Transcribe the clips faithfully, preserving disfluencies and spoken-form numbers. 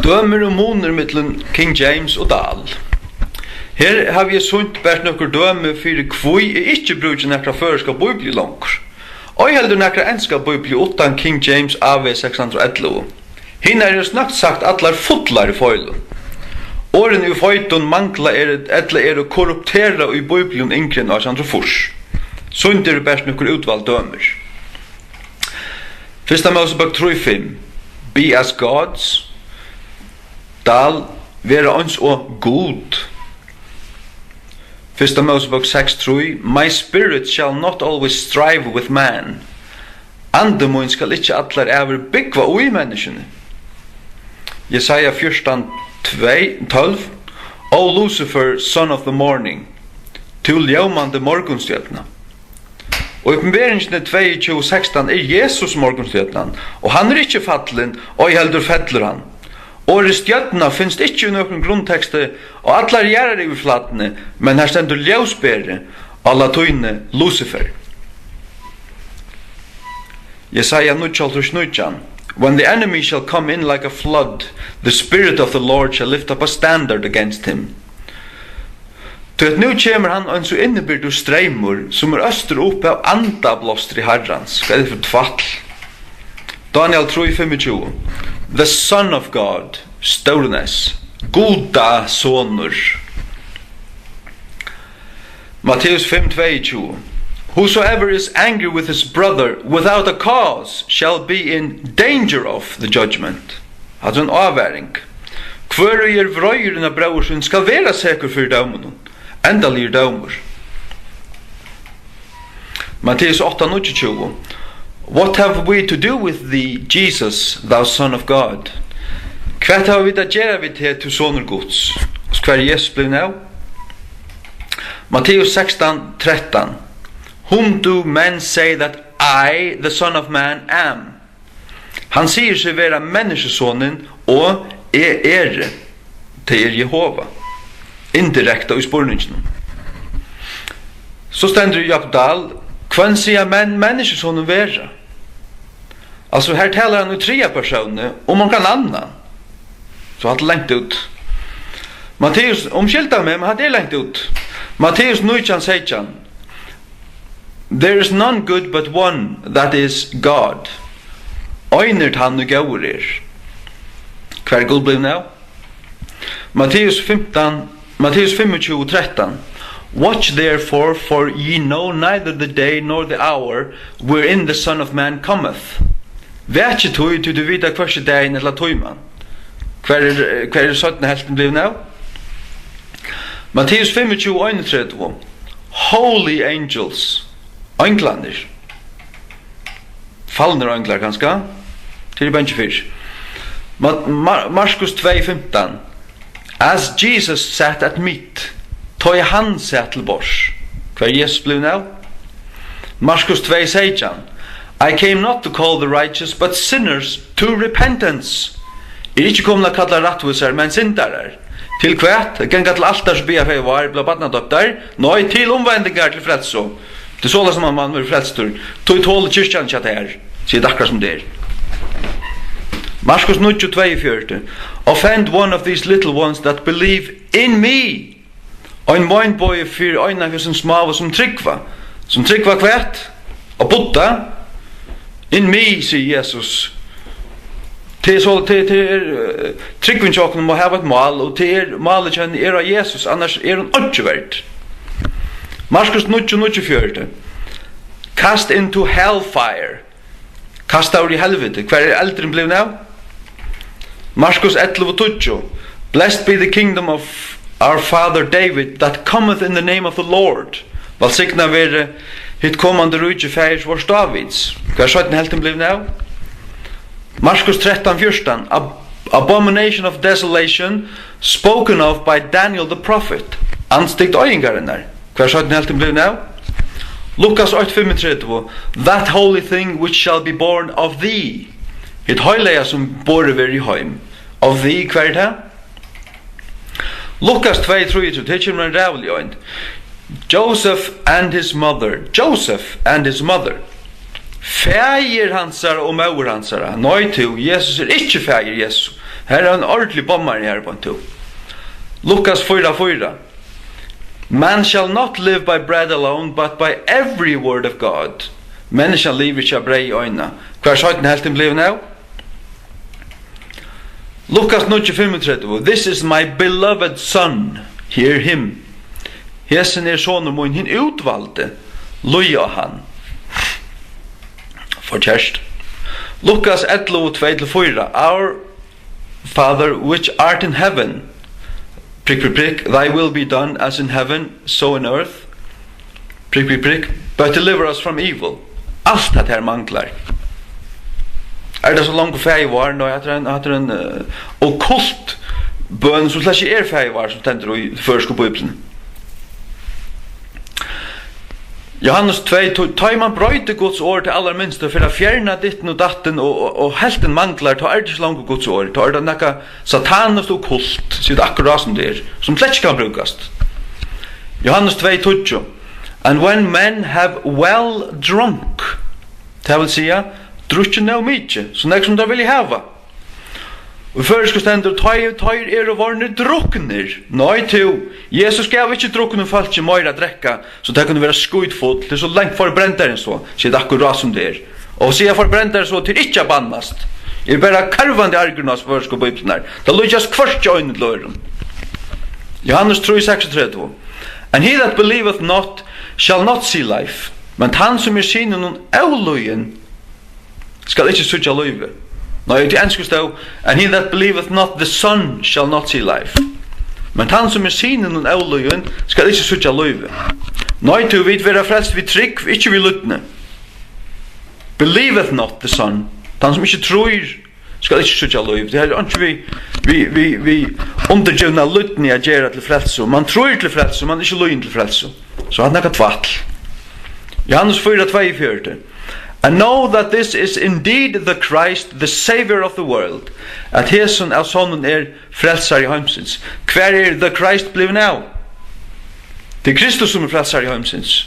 Dømir og munur millum King James og Dahl. Her havi eg sýnt bert nøkur dømi fyri, hví eg ikki brúki nakra føroyska bíbliu longur. Ei heldur nakra enska bíbliu uttan King James A V seks hundrað og ellivu. Hinar eru snøgt sagt allar fullar í feilum. Orðini í feitum mangla eru, ella eru korrupterað í bíblium yngri enn átjan hundrað og fýrs. Sýnd eru bert nøkur útvald dømir. Fyrsta Mósebók trý fimm. Be as gods. Dahl, vera eins og Gud. Fyrsta Mósebók seks trý. My spirit shall not always strive with man. Andi mín skal ikki allar ævir búgva í menniskjuni. Jesaja fjúrtan tvey, tólv. O Lucifer, son of the morning, tú ljómandi morgunstjørna. Og í Opinberingini tveyogtjúgu sekstan er Jesus morgunstjørnan, og hann er ikki fallin, ei heldur fellur hann. Orðið stjørna finst ikki í nøkrum grundteksti á allari jarðaryvirflatuni, men har stendur ljósberi, á latíni Lucifer. Jesaja níggjuoghálvtrýss nítjan. When the enemy shall come in like a flood, the spirit of the Lord shall lift up a standard against him. Tí at nú kemur hann eins og innibyrgdur streymur, sum er østur upp av andablástri Harrans. Hvat er tað fyri tvætl? Daniel trý fimmogtjúgu. The Son of God, stórur S, Guda sonur. Matteus fimm tveyogtjúgu. Whosoever is angry with his brother without a cause shall be in danger of the judgment. Hatta er ein ávaring. Hvør ið er vreiður inn á bróður sín, skal vera sekur fyri dóminum, endaligur dómur. Matteus átta níggjuogtjúgu. What have we to do with thee, Jesus, thou Son of God? Hvat hava vit at gera við teg, tú sonur Guds? Hvar er Jesus blivin av? Matteus sekstan trettan. Whom do men say that I, the Son of Man, am? Hann sigur seg vera Menniskjusonin, og eg eri, tað er Jehova. Indirekta í spurninginum. So stendur í Jakob Dahl, hvønn siga menn Menniskjusonin vera? Altso, her talar hann í triðja persóni um onkran annan. So hatta er langt út. Matteus, umskylda meg, men hatta er langt út. Matteus nítjan seytjan. There is none good but one, that is God. Ein er tann, ið góður er. Hvar er Gud blivin av? Matteus fimtan, Matteus fimmogtjúgu trettan. Watch therefore, for ye know neither the day nor the hour wherein the Son of Man cometh. Vakið tí, tí tit vita hvørki dagin ella tíman. Hvar er, hvar er seinna helvtin blivin av? Matteus fimmogtjúgu einogtretivu. Holy angels, einglarnir. Falnir einglar kanska. Tað eri eg bangin fyri. Ma-, Ma-, Markus tvey fimtan. As Jesus sat at meat, tá ið hann sat til borðs. Hvar er Jesus blivin av? Markus tvey seytjan. I came not to call the righteous, but sinners to repentance. Eg eri ikki komin at kalla rættvísar, men syndarar. Til hvat? At ganga til altars og biðja Faðir vár, blíva barnadoyptar? Nei, til umvendingar, til frelsu. Tað er soleiðis, man, man verður frelstur. Tí tolir kirkjan ikki tað her. Sig tað akkurát sum tað er. Markus níggju tveyogfjøruti. Offend one of these little ones that believe in me. Ein meinbogi fyri ein av hesum smáu sum trúgva. Sum trúgva hvat? Á Buddha? In me, sigur Jesus. Tað er so, tað, tað er, eh, trúgvin hjá okkum má hava eitt mál, og tað er, málið hjá henni er á Jesus, annars er hon einki verd. Markus níggju níggjuogfjøruti. Cast into hellfire. Kastaður í helviti. Hvar er eldurin blivin av? Markus ellivu tíggju. Blessed be the kingdom of our father David, that cometh in the name of the Lord. Vælsignað verði hitt komandi ríki faðirs vors Dávids. Hvar er seinna helvtin blivin av? Markus trettan fjúrtan. Ab-, abomination of desolation, spoken of by Daniel the prophet. Andstygd oyðingarinnar. Hvar er seinna helvtin blivin av? Lukas eitt fimmogtretivu. That holy thing which shall be born of thee. Hitt heilaga sum borið verður í heim. Of thee, hvar er tað? Lukas tvey trýogtretivu, her kemur ein ræðulig ein. Joseph and his mother. Joseph and his mother. Faðir hansara og móður hansara. Nei, tú, Jesus er ikki faðir Jesu. Her er ein ordentlig bommari her, beint tú. Lukas fýra fýra. "Man shall not live by bread alone, but by every word of God." Menniskjan livir ikki av breyði eina. Hvar er seinni helvtin blivin av? Lukas níggju fimmogtretivu. "This is my beloved son, hear him." Hesin er sonur mín, hin útvaldi, lýða á hann. Forkert. Lukas ellivu tvey til fýra. "Our Father, which art in heaven," prikk, prikk, prikk, "thy will be done as in heaven, so in earth," prikk, prikk, prikk, "but deliver us from evil." Alt hetta her manglar. Er tað so longu faðirvár? Nei, hatta er ein, hatta er ein, eh, okkult bøn, sum slett ikki er faðirvár, sum stendur í føroysku bíbliuni. Johannes tvey, tá, tá ið man broytir Guds orð til allar minstu, fyri at fjerna ditten og datten og, og, og helvtin manglar, tá er tað ikki longur Guds orð, tá er tað nakað sataniskt og okkult, sigur akkurát sum tað er, sum slett ikki kann brúkast. Johannes tvey tíggju. "And when men have well drunk," tað vil siga, drukkið nóg mikið, so nógv sum teir vilja hava. Og í føroysku stendur, "Teir, teir eru vorðnir druknir." Nei, tú, Jesus gav ikki druknum fólki meira at drekka, so tað kunnu vera skítfull. Tað er so langt forbrendari enn so, sigur tað akkurát sum tað er. Og siga forbrendari so, tað er ikki at bannast. Eg er bara karvandi argur á føroysku bíbliurnar. Tað líkjast hvørki einum til øðrum. Johannes trý seksogtretivu. "And he that believeth not shall not see life." Men tann sum er syninum ólýðin, skal ikki síggja lívið. Nei, í tí ensku stóð, "And he that believeth not the Son shall not see life." Men tann sum er syninum ólýðin, skal ikki síggja lívið. Nei, tú, vit verða frelst við trúgv, ikki við lýdni. "Believeth not the Son." Tann sum ikki trýr, skal ikki síggja lív. Tað hevur einki við, við, við, við undirgivna lýdni at gera til frelsu. Man trýr til frelsu, man er ikki lýðin til frelsu. So hatta er nakað tvætl. Johannes fýra tveyogfjøruti. "And know that this is indeed the Christ, the Saviour of the world." At hesin av sonnum er frelsari heimsins. Hvar er the Christ blivin av? Tað er Kristus, sum er frelsari heimsins.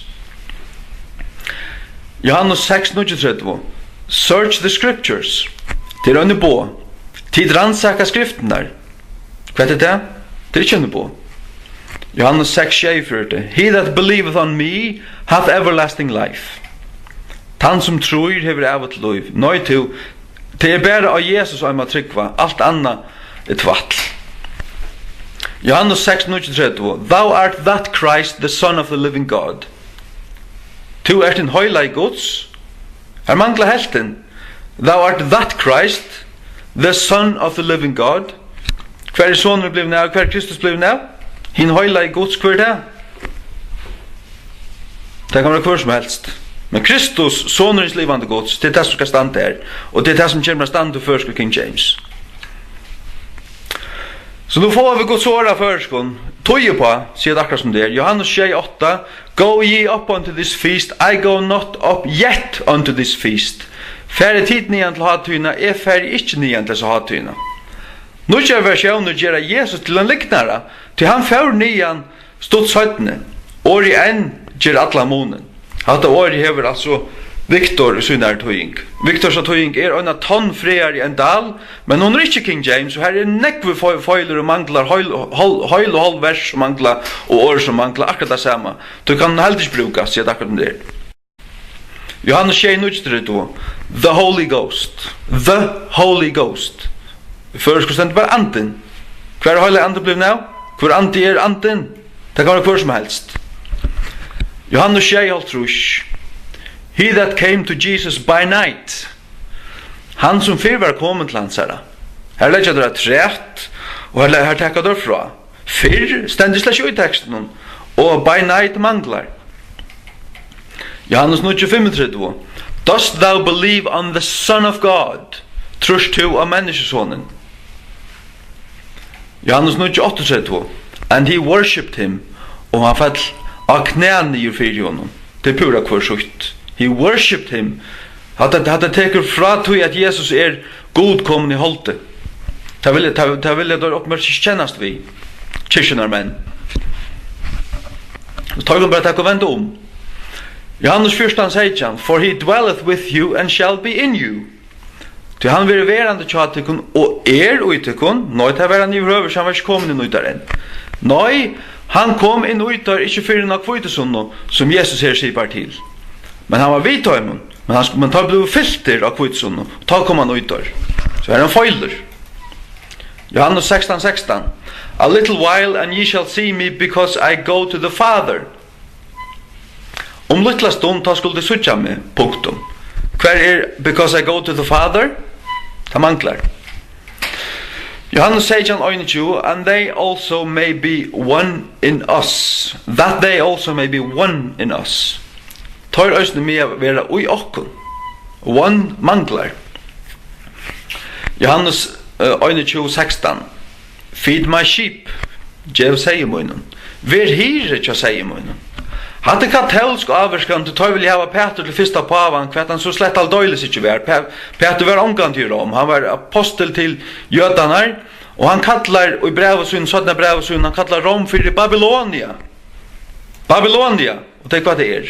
Johannes seks níggjuogtretivu. "Search the scriptures." Tað er eini boð. "Tit rannsaka skriftirnar." Hvat er tað? Tað er ikki eini boð. Johannes seks sjeyogfjøruti. "He that believeth on me hath everlasting life." Tann sum trýr hevur ævigt lív. Nei, tú, tað er bara á Jesus, ein má trúgva. Alt annað er tvætl. Johannes seks níggjuogtretivu. "Thou art that Christ, the Son of the living God." Tú ert hin heilagi Guds. Her manglar helvtin. "Thou art that Christ, the Son of the living God." Hvar er sonurin blivin av? Hvar er Kristus blivin av? Hin heilagi Guds, hvør er tað? Tað kann vera hvør sum helst. Men Kristus, sonur hins livandi Guds, tað er tað sum skal standa her. Og tað er tað sum kemur at standa í føroysku King James. So nú fáa vit Guds orð á føroyskum. Tíð uppá, siga tað akkurát sum tað er. Johannes sjey átta. "Go ye up unto this feast, I go not up yet unto this feast." Farið tit niðan til hátíðina, eg fari ikki niðan til hesa hátíðina. Nýggjar versjónir gera Jesus til ein lygnara, tí hann fór niðan stutt seinni. Orðið enn ger allan munin. Hatta orðið hevur altso Victor í sínari týðing. Victorsa týðing er eina tonn frægari enn Dahl, men hon er ikki King James, og har er nógvir fei-, feilir og manglar, heil, heil, heil og hálv vers sum mangla og orð sum mangla akkurát tað sama. Tú kann hon heldur ikki brúkast, siga tað akkurát sum tað er. Johannes sjey níggjuogtretivu. The Holy Ghost. The Holy Ghost. Í føroyskum stendur bara Andin. Hvar er Heilagi Andin blivin av? Hvør andi er Andin? Tað kann vera hvør sum helst. Johannes sjey hálvtrýss. He that came to Jesus by night. Hann sum fyrr var komin til hansara. Her leggja teir afturat, og her, her taka teir frá. Fyrr stendur slett ikki í tekstinum, og by night manglar. Johannes níggju fimmogtretivu. Dost thou believe on the Son of God? Trýrt tú á Menniskjusonin? Johannes níggju áttaogtretivu. And he worshipped him, og hann fell á knæ niður fyri honum. Tað er púra hvør sítt. He worshipped him. Hatta, hatta tekur frá tí, at Jesus er Gud komin í holdið. Tað vilja, tað, tað vilja teir uppenbart ikki kennast við, kirkjunnar menn. Teir kunnu bara taka og venda um. Johannes fjúrtan seytjan. For he dwelleth with you and shall be in you. Tí hann verður verandi hjá tykkum og er í tykkum. Nei, tað var hann yvirhøvur, so hann var ikki komin inn í teir enn. Nei, hann kom inn í teir ikki fyrr enn á hvítusunnu, sum Jesus her sipar til. Men hann var við teimum, men, hann, men teir blivu fyltir á hvítusunnu, og tá kom hann í teir. So er hann feilur. Johannes sekstan sekstan: "A little while and ye shall see me, because I go to the Father." Um lítla stund, tá skulu tit síggja meg. Punktum. Hvar er "because I go to the Father"? Tað manglar. Johannes seytjan einogtjúgu: "And they also may be one in us, that they also may be one in us." Teir eisini mega vera í okkum. One manglar. Johannes, eh, einogtjúgu sekstan: "Feed my sheep." Gev seyði mínum. Ver hirði hjá seyði mínum. Hatta er katólsk ávirkan, tí teir vilja hava Pætur til fyrsta pávan, hvat hann so slett aldeilis ikki var. Pæ-, Pætur var ongantíð í Róm. Hann var apostul til jødarnar, og hann kallar í brævi sínum, seinna brævi sínum, hann kallar Róm fyri Babylonia. Babylonia, og tað er hvat tað er.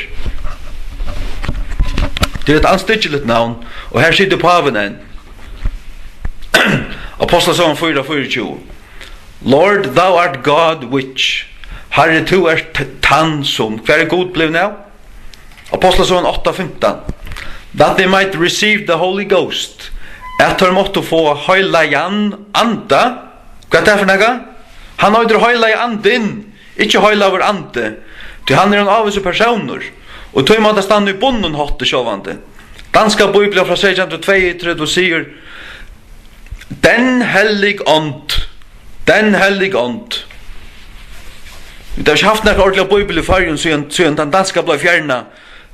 Tað er eitt andstyggiligt navn, og her situr pávin enn. Apostlasøgan fýra fýraogtjúgu: "Lord, thou art God which." Harri, tú ert t-, tann sum. Hvar er Gud blivin av? Apostlasøgan átta fimtan: "That they might receive the Holy Ghost." At teir máttu fáa heilagan anda. Hvat er tað fyri nakað? Hann eitur heilagi andin, ikki heilagur andi, tí hann er ein ávísur persónur, og tí má tað standa í bundnum hátti sjálvandi. Danska bíblian frá seytjan hundrað og tveyogtretivu sigur, "Den hellige ånd." Den hellige ånd. Vit hava ikki havt nakra ordiliga bíbel í Føroyum, síðan, síðan tann danska bleiv fjerna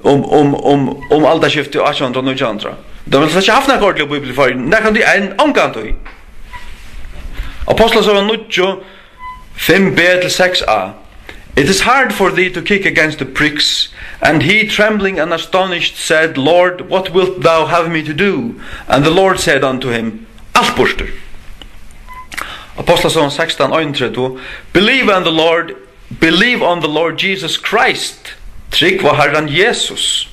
um, um, um, um aldarskiftið átjan hundrað og nítjan hundrað. Vit hava slett ikki havt nakra ordiliga bíbel í Føroyum, nakrantíð enn, ongantíð. Apostlasøgan níggju, fimm b til seks a: "It is hard for thee to kick against the pricks." And he, trembling and astonished, said, "Lord, what wilt thou have me to do?" And the Lord said unto him, "Alt burtur." Apostlasøgan sekstan einogtretivu: "Believe on the Lord, believe on the Lord Jesus Christ." Trúgv á Harran Jesus.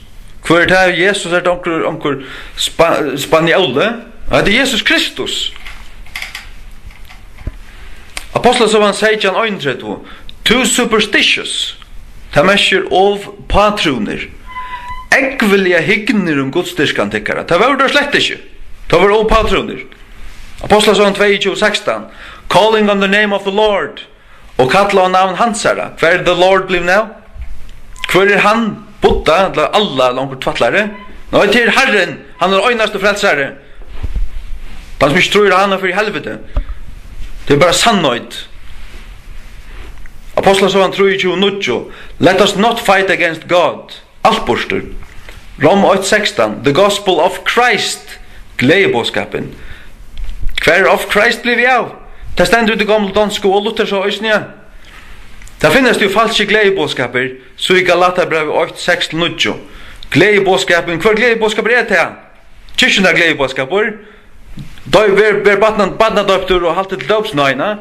Hvør er tað? Jesus, er tað onkur, onkur spa-, spanjóli? Nei, tað er Jesus Kristus. Apostlasøgan seytjan einogtretivu: "Too superstitious." Tað merkir ov pátrúnir. Ógvuliga hygnir um gudsdýrkan tykkara. Tað vóru teir slett ikki. Teir vóru ov pátrúnir. Apostlasøgan tveyogtjúgu sekstan: "Calling on the name of the Lord." Og kalla á navn hansara. Hvar er the Lord blivin av? Hvør er hann? Buddha, ella Allah, ella onkur tvætlari? Nei, tað er Harrin, hann er einasti frelsari. Tann sum ikki trýr á hann, hann fer í helviti. Tað er bara sannheit. Apostlasøgan trýogtjúgu níggju: "Let us not fight against God." Alt burtur. Rom eitt sekstan: "The gospel of Christ." Gleðiboðskapin. Hvar er of Christ blivið av? Tað stendur í tí gomlu donsku og Luther so eisini, ja. Tað finnast jú falskir gleðiboðskapir, so í Galatarabrævi eitt, seks til níggju. Gleðiboðskapin, hvør gleðiboðskapur er tað? Kirkjunnar gleðiboðskapur. Doy-, ver, ver barna-, barnadoyptur og haltur til dópsnáðina.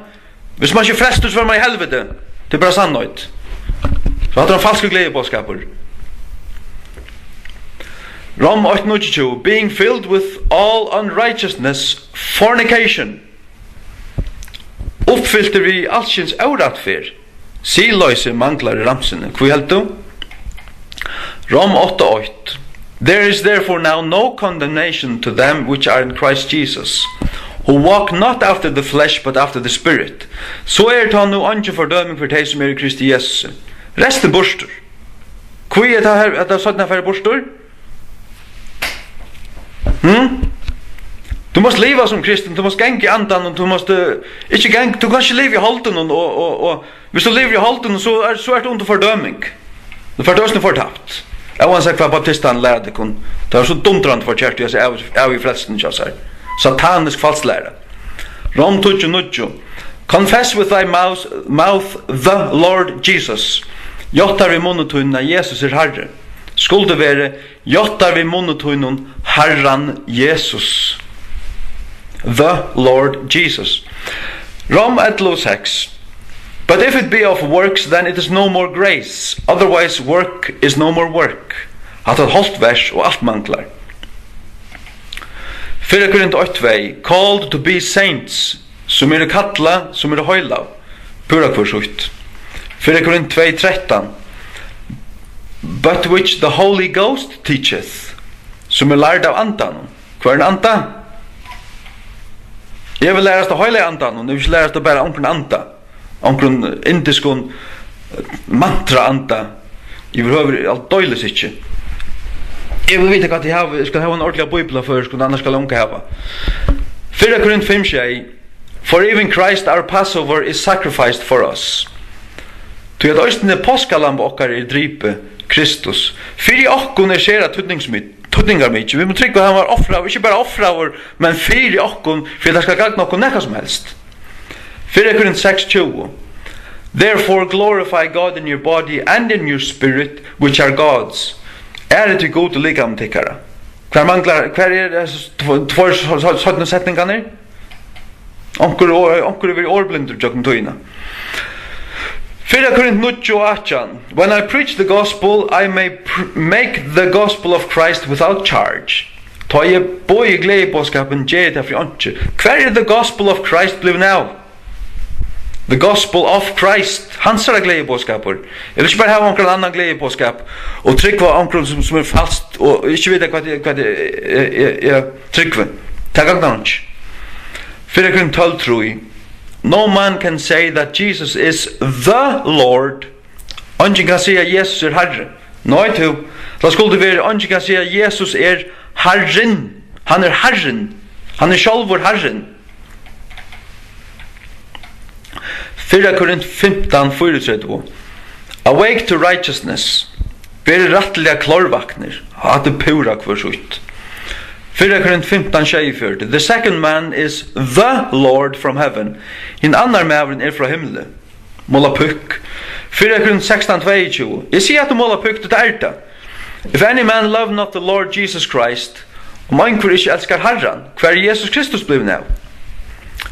Hvis man ikki er frelstur, so fer man í helviti. Tað er bara sannheit. So hatta er ein falskur gleðiboðskapur. Rom eitt níggjuogtjúgu: "Being filled with all unrighteousness, fornication." Uppfyltur við alskyns órættferð. Siðloysi manglar í ramsuni. Hví heldur tú? Rom átta eitt: "There is therefore now no condemnation to them which are in Christ Jesus, who walk not after the flesh, but after the Spirit." So er tá nú eingin fordøming fyri tey, sum eru í Kristi Jesusi. Restin burtur. Hví er tað her, er tað seinna farið burtur? Hm? Tú mást liva sum kristin, tú mást ganga í andanum, tú mást, eh, ikki ganga, tú kanst ikki liva í holdinum og, og, og, hvis tú livir í holdinum, so er, so ert tú undir fordøming. Tú fert eisini fortapt. Óansæð hvat baptistarnir læra tykkum. Tað er so dundrandi forkert, eg sigi, av, av í frelsuni hjá sær. Satanisk falsklæra. Rom tíggju níggju: "Confess with thy mouth, mouth the Lord Jesus." Játtar við munni tínum, at Jesus er Harri. Skuldi verið: Játtar við munni tínum Harran Jesus. The Lord Jesus. Rom ellivu seks: "But if it be of works, then it is no more grace. Otherwise work is no more work." Hatta er eitt hálvt vers og alt manglar. Fyrra Korint eitt tvey, called to be saints, sum eru kallað, sum eru heilað, púra hvørsýtt. Fyrra Korint tvey trettan, but which the Holy Ghost teacheth, sum er lærd av Andanum. Hvørjum anda? Eg vil lærast av Heilaga Andanum, eg vil ikki lærast av bara onkrum anda, onkrum indiskum mantra-anda. Yvirhøvur aldeilis ikki. Eg vil vita hvat eg havi, eg skal hava ein ordiligan bíbel á føroyskum, annars skal eg ongan hava. Fyrra Korint fimm sjey, for even Christ our Passover is sacrificed for us. Tí at eisini páskalamb okkara er dripið, Kristus. Fyri okkum er sera týdningsmik-, týdningarmikið. Vit mugu trúgva, at hann var ofraður, ikki bara ofraður, men fyri okkum, fyri at tað skal gagna okkum nakað sum helst. Fyrra Korint seks tjúgu. Therefore glorify God in your body and in your spirit, which are God's. Ærið tí Gud í likami tykkara. Hvar manglar, hvar er hesar tvo-, tveir s-, s-, seinnu setningarnir? Onkur, o-, onkur hevur verið orðblindur gjøgnum tíðina. Fyrra Korint níggju og átjan. When I preach the gospel, I may pr-, make the gospel of Christ without charge. Tá eg boði gleðiboðskapin, geri eg tað fyri einki. Hvar er the gospel of Christ blivin av? The gospel of Christ, hansara gleðiboðskapur. Eg vil ikki bara hava onkran annan gleðiboðskap og trúgva onkrum sum, sum er falskt og ikki vita hvat eg, hvat eg, eg, eg, eg trúgvi. Tað gagnar einki. Fyrra Korint tólv trý. No man can say that Jesus is the Lord. Eingin kann siga, at Jesus er Harri. Nei, tú, tað skuldi verið, eingin kann siga, at Jesus er Harrin. Hann er Harrin. Hann er sjálvur Harrin. Fyrra Korint fimtan fýraogtretivu. Awake to righteousness. Verið rættiliga klárvaknir. Hatta er púra hvørsýtt. Fyrra Korint fimtan sjeyogfjøruti. The second man is the Lord from heaven. Hin annar maðurin er frá himli. Mola púk. Fyrra Korint sekstan tveyogtjúgu. Eg sigi hatta mola púk, tí tað er tað. If any man love not the Lord Jesus Christ, um einhvør ikki elskar Harran, hvar er Jesus Kristus blivin av?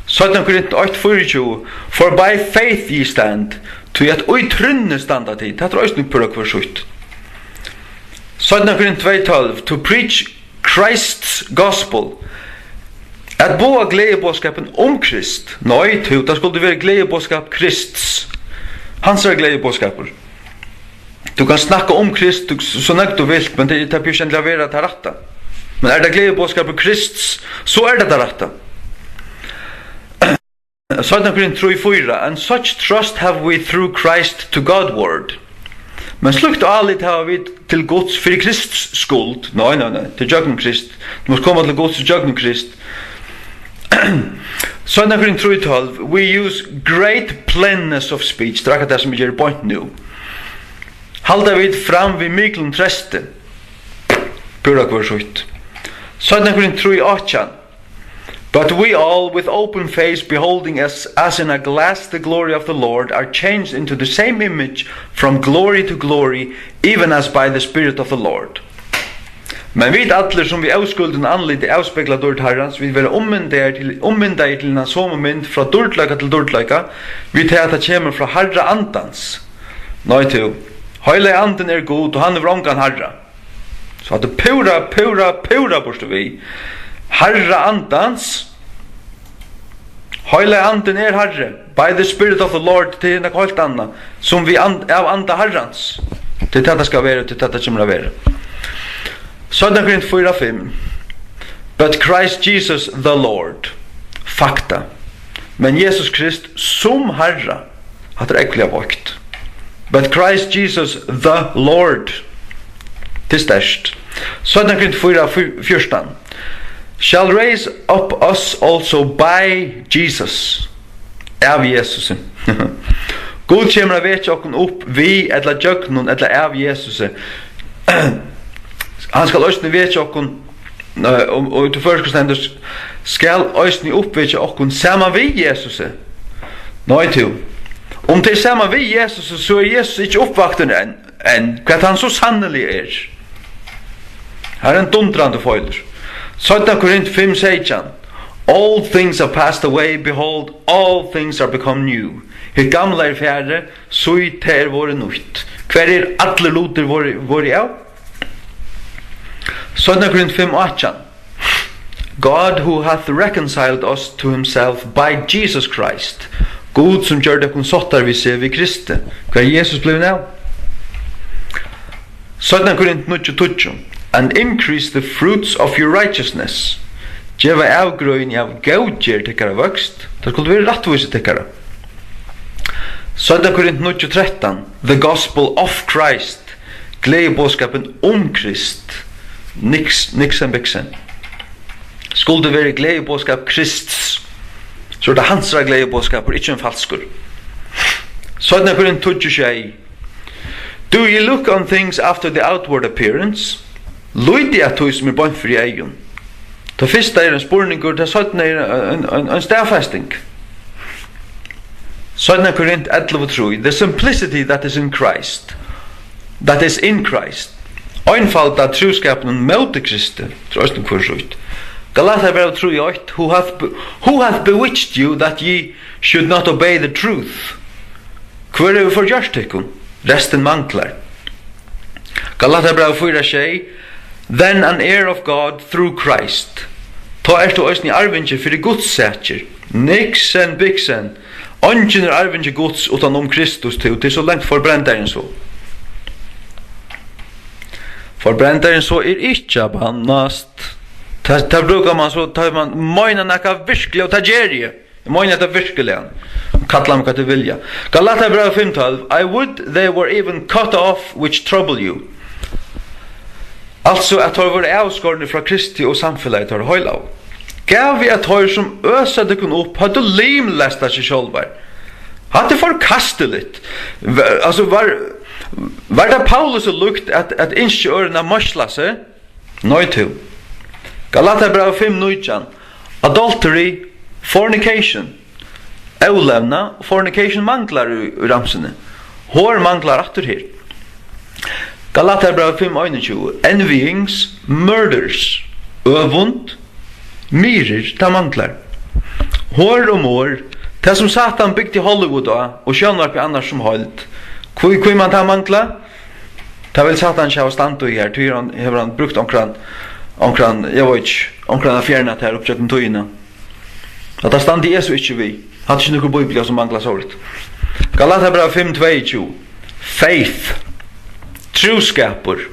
Seinna Korint eitt fýraogtjúgu. For by faith ye stand, tí at í trúnni standa tit. Hatta er eisini púra hvørsýtt. Seinna Korint tvey tólv. To preach Christ's gospel. At boða gleðiboðskapin um Krist. Nei, tú, tað skuldi verið gleðiboðskap Krists. Hansara gleðiboðskapur. Tú kanst snakka um Krist, tú, so nógv tú vilt, men tað, tað býr ikki endiliga at vera tað rætta. Men er tað gleðiboðskapur Krists, so er tað tað rætta. Seinna Korint trý fýra, and such trust have we through Christ to Godward. Men slíkt álit hava vit til Guds fyri Krists skuld. Nei, nei, nei, til gjøgnum Krist. Tú mást koma til Guds til gjøgnum Krist. Seinna Korint trý tólv, we use great plainness of speech. Tað er akkurát tað, sum vit gera beint nú. Halda vit fram við miklum treysti. Púra hvørsýtt. Seinna Korint trý átjan. But we all, with open face, beholding as, as in a glass the glory of the Lord, are changed into the same image from glory to glory, even as by the Spirit of the Lord. Men vit allir, sum við óskuldan andliti avspegla dýrd Harrans, vit verða ummyndaðir til, ummyndaðir til hina somu mynd frá dýrdleika til dýrdleika, við tað, at tað kemur frá Harra Andans. Nei, tú, Heilagi Andin er Gud, og hann hevur ongan harra. So hatta er púra, púra, púra burtur við. Harra Andans. Heilagi Andin er Harri. By the Spirit of the Lord, tað er nakað heilt annað. Sum við and-, av Anda Harrans. Tað er tað, tað skal vera, tað er tað, tað kemur at vera. Seinna Korint fýra fimm. But Christ Jesus the Lord. Fakta. Men Jesus Krist sum Harra. Hatta er ógvuliga veikt. But Christ Jesus the Lord. Tað er sterkt. Seinna Korint fýra fjúrtan. Shall raise up us also by Jesus. Av Jesusi. Gud kemur at vekja okkum upp við ella gjøgnum ella av Jesusi. Hann skal eisini vekja okkum, eh, og, og í tí føroyska stendur, skal eisini uppvekja okkum saman við Jesusi. Nei, tú. Um tað er saman við Jesusi, so er Jesus ikki uppvaktur enn. Enn. Hvat hann so sanniliga er. Har er ein dundrandi feilur. Seinna Korint fimm seytjan. All things have passed away, behold, all things are become new. Hitt gamla er farið, sí, tað er vorðið nýtt. Hvar er allir lutir vorðið, vorðið av? Seinna Korint fimm átjan. God who hath reconciled us to himself by Jesus Christ. Gud, sum gjørdi okkum sáttar við seg við Kristi. Hvat er Jesus blivin av? Seinna Korint níggju tíggju. And increase the fruits of your righteousness. Geva avgrøðini av góðgerð tykkara vøkst. Tað skuldi verið rættvísi tykkara. Seinna Korint níggju trettan. The gospel of Christ. Gleðiboðskapin um Krist. Niks, niksen biksen. Skuldi verið gleðiboðskap Krists, so er tað hansara gleðiboðskapur, ikki ein falskur. Seinna Korint tíggju sjey. Do you look on things after the outward appearance? Lítið at tí, sum er beint fyri eygum. Tað fyrsta er ein spurningur, tað seinna er ein, ein, ein staðfesting. Seinna Korint ellivu trý. The simplicity that is in Christ. That is in Christ. Einfalda trúskapinum móti Kristi, tað er eisini hvør sítt. Galatiabræv trý eitt, who hath be-, who hath bewitched you that ye should not obey the truth? Hvør hevur forgjørt tykkum? Restin manglar. Galatiabræv fýra sjey, then an heir of God through Christ. Tá ert tú eisini arvingi fyri Guds sakir. Niksen, biksen. Eingin er arvingi Guds uttan um Kristus, tú, tað er so langt forbrendarin so. Forbrendarin so er ikki at bannast. Tað, tað brúkar mann so, tá man meinar nakað virkuliga, og tað geri eg. Eg meini hetta virkiliga. Kalla meg hvat tit vilja. Galatiabrævið fimm tólv. I would they were even cut off which trouble you. Altso at teir vóru avskornir frá Kristi og samfelagi teirra heilagu. Gav við at teir sum øsa tykkum upp høvdu limlestað seg sjálvar. Hatta er forkastiligt. Va-, altso var, var tað Paulus so líkt at, at ynskja øðrum at meiðsla seg? Nei, tú. Galatiabrævið fimm nítjan. Adultery, fornication. Ólevna og fornication manglar í, í ramsuni. Hor manglar aftur her. Galatiabrævið fimm einogtjúgu. Envyings, murders, øvund, myrðir, tað manglar. Hor og morð, tað sum Satan bygdi Hollywood á, og sjónvarpið annars sum heild. Hví, hví man tað mangla? Tað vil Satan ikki hava stand í her, tí hann, hevur hann brúkt onkran, onkran, eg veit ikki, onkran at fjerna tað her upp gjøgnum tíðina. At tað standi eg so ikki við. Hatta er ikki nøkur bíblia sum manglar sovorðið. Galatiabræv fimm tveyogtjúgu. Faith. Trúskapur.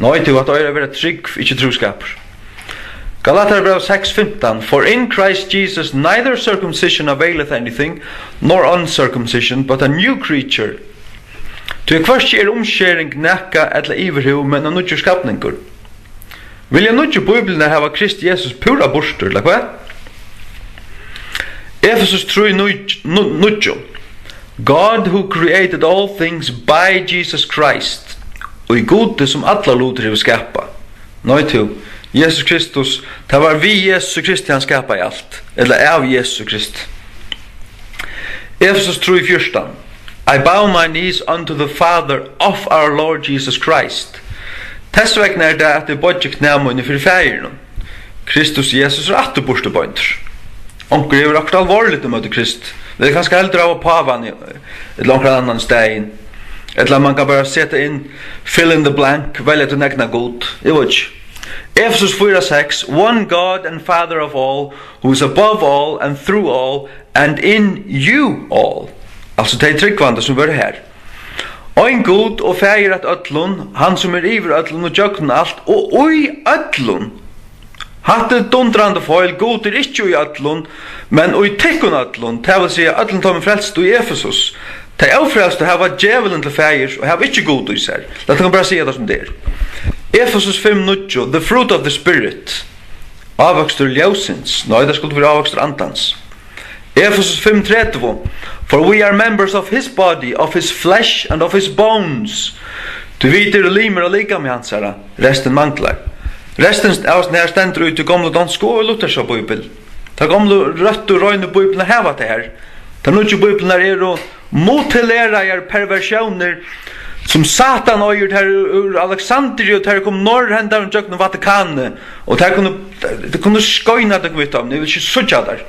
Nei, tú, at eigur at vera trúgv, ikki trúskapur. Galatiabræv seks fimtan. For in Christ Jesus neither circumcision availeth anything, nor uncircumcision, but a new creature. Tí hvørki er umskering nakað ella yvirhøvur, men ein nýggjur skapningur. Vilja nýggju bíbliurnar hava Krist Jesus púra burtur, ella hvat? Efesus trý níggju, nú-, níggju. God who created all things by Jesus Christ. Og í Gudi sum allar lutir hevur skapað. Nei, tú, Jesus Kristus, tað var við Jesus Kristi, hann skapaði alt, ella av Jesus Kristi. Efesus trý fjúrtan. I bow my knees unto the Father of our Lord Jesus Christ. Tess vegna er tað, at eg boyggi knæ míni fyri Faðirinum. Kristus Jesus er aftur burturbeindur. Onkur hevur okkurt alvorligt ímóti Krist. Vil kanska heldur hava pávan í, ella onkran annan staðin. Ella man kann bara seta inn fill in the blank, velja tín egna gud. Eg veit ikki. Efesus fýra seks, one God and Father of all, who is above all and through all and in you all. Altso tey trúgvandi sum vóru har. Ein Gud og Faðir at øllum, hann sum er yvir øllum og gjøgnum alt og í øllum. Hatta er dundrandi feil. Gud er ikki í øllum, men í tykkum øllum, tað vil siga øllum teimum frelstu í Efesus. Tey ófrelstu hava djevulin til faðirs og hava ikki Gud í sær. Lat okkum bara siga tað sum tað er. Efesus fimm níggju, the fruit of the Spirit. Ávøkstur ljósins. Nei, tað skuldi verið ávøkstur andans. Efesus fimm tretivu. For we are members of his body, of his flesh and of his bones. Tí vit eru limir av likami hansara. Restin manglar. Restin av hesum her stendur í tí gomlu donsku og í Luthers bíbel. Tær gomlu, røttu, reinu bíbliurnar hava tað her. Tær nýggju bíbliurnar eru mutileraðar perversjónir, sum Satan eigur, tær eru úr Alexandria, og tær eru komnar norður hendan gjøgnum Vatikanið, og tær kunnu, tær kunnu skeina tykkum við teimum, eg vil ikki síggja tær.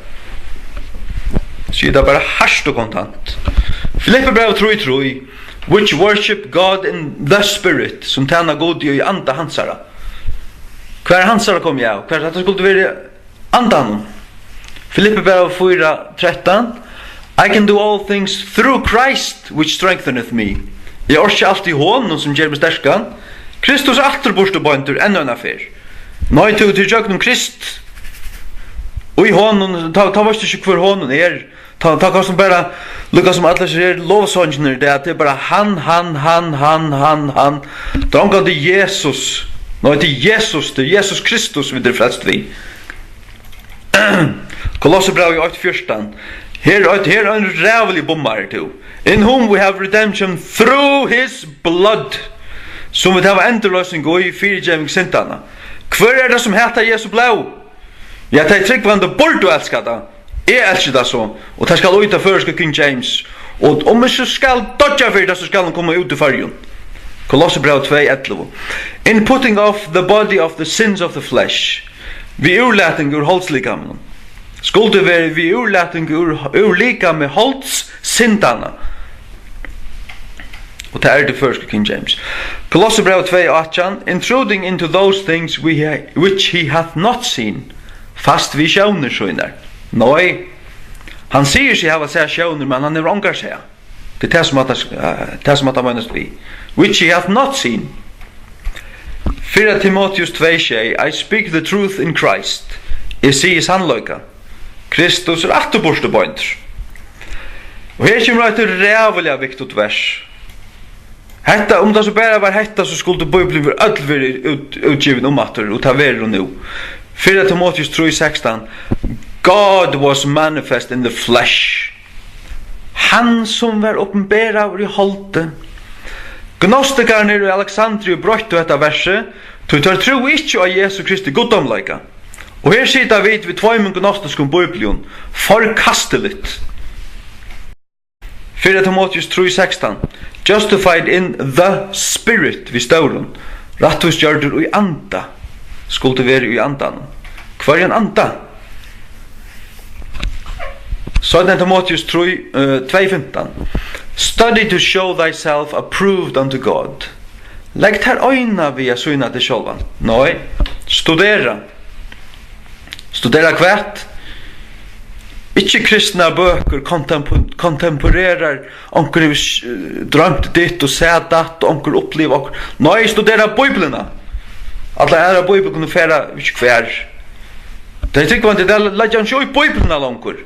Sig tað bara hart og kontant. Filippibrævið trý trý, which worship God in the Spirit, sum tæna Gudi í anda hansara. Hvar er hansara komið av? Hvar, hatta skuldi verið Andanum. Filippibrævið fýra trettan: "I can do all things through Christ, which strengtheneth me." Eg orki alt í honum, sum ger meg sterkan. Kristus er aftur burturbeindur enn eina ferð. Nei, tú, tú gjøgnum Krist. Og í honum, tá, tá veitst tú ikki, hvør honum er. Tá, tá kanst tú bara, líka sum allir hesir her lovsongirnir, tað er, at tað er bara hann, hann, hann. Tað er ongantíð Jesus. Nei, tað er Jesus, tað er Jesus Kristus, vit eru frelst við. Kolossebrævið eitt fjúrtan. Her, her er ein ræðuligur bummari, tú. "In whom we have redemption through his blood." Sum vit hava endurloysing í, fyrigeving syndanna. Hvør er tað, sum hatar Jesu blóð? Ja, tey trúgvandi burdu elska tað. Eg elski tað so, og tað skal í tað føroyska King James. Og um eg so skal doyggja fyri tað, so skal hon koma út í Føroyum. Kolossebræv tvey ellivu. "In putting off the body of the sins of the flesh." Við úrlating úr holdslikamum. Skuldi verið við úrlating úr, úr likami holds syndanna. Og tað er tað føroyska King James. Kolossebræv tvey átjan: "Intruding into those things we ha-, which he hath not seen." Fast við sjónir sínar. Nei, hann sigur seg hava sæð sjónir, men hann hevur ongar sæð. Tað er tað, sum at, eh, tað, sum at hann meinast við. "Which he hath not seen." Fyrra Timoteus tvey sjey: "I speak the truth in Christ." Eg sigi sannleika. Kristus er aftur burturbeindur. Og her kemur eitt ræðuliga viktigt vers. Hetta, um tað so bara var hetta, so skuldi Bíblian vera øll verið út-, útgivin um aftur, og tað verður hon nú. Fyrra Timoteus trý sekstan: "God was manifest in the flesh." Hann, sum var opinberaður í holdi. Gnostikarnir í Alexandriu broyttu hetta versið, tí teir trúðu ikki á Jesu Kristi guddómleika. Og her sita vit við tveimum gnostiskum bíblium. Forkastiligt. Fyrra Timoteus trý sekstan: "Justified in the Spirit", við stórum. Rættvísgjørdur í anda. Skuldi verið í andanum. Hvørjum anda? Seinna Timoteus trý, eh, tvey fimtan: "Study to show thyself approved unto God." Legg tær eina við at sýna teg sjálvan. Nei, studera. Studera hvat? Ikki kristnar bøkur, kontempo-, kontemporerar, onkur hevur s-, droymt ditt og sæð datt, og onkur upplivað okkurt. Nei, studera Bíbliuna. Allar aðrar bíbliur kunnu fara, veit ikki hvar. Tey trúgvandi, tey leggja hann ikki í Bíbliuna longur.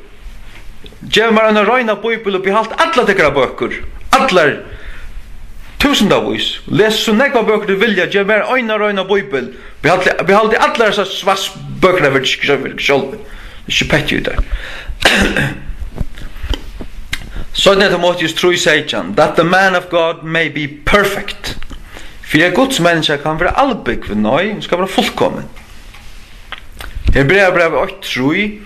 Gev mær eina reina bíbel og behald allar tykkara bøkur. Allar. Túsundavís. Les so nógvar bøkur tit vilja. Gev mær eina reina bíbel. Behaldi, behaldi allar hesar svassbøkur, tað verður ikki sjálv, ikki petti í tær. Seinna Timoteus trý seytjan: "That the man of God may be perfect." Fyri at Guds menniskja kann vera albúgvin, nei, hon skal vera fullkomin. Hebreabrævið eitt trý: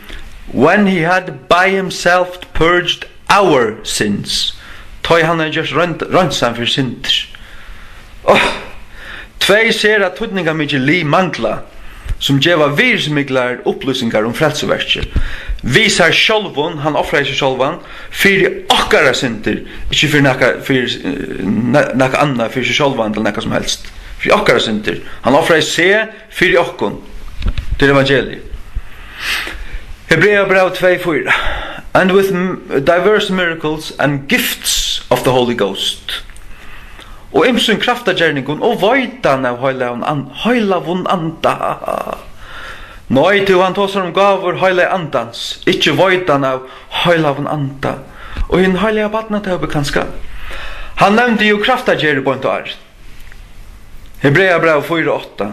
"When he had by himself purged our sins." Tá ið hann hevði gjørt reint-, reinsan fyri syndir. Áh, tvey sera týdningarmikil lið mangla, sum geva virðismiklar upplýsingar um frelsuverkið. Við sær sjálvum, hann ofraði seg sjálvan, fyri okkara syndir, ikki fyri nakað, fyri, eh, na-, nakað annað, fyri seg sjálvan ella nakað sum helst. Fyri okkara syndir. Hann ofraði seg fyri okkum. Til evangeliið. Hebreabræv tvey fýra: "And with m-, diverse miracles and gifts of the Holy Ghost." Og ymsum kraftagerningum og veitan av heilagum an-, heilagum anda. Nei, tú, hann tosar um gávur heilaga andans, ikki veitan av heilagum anda. Og hin heilaga barnatópi kanska. Hann nevndi jú kraftagerðir beint áðrenn. Hebreabræv fýra átta.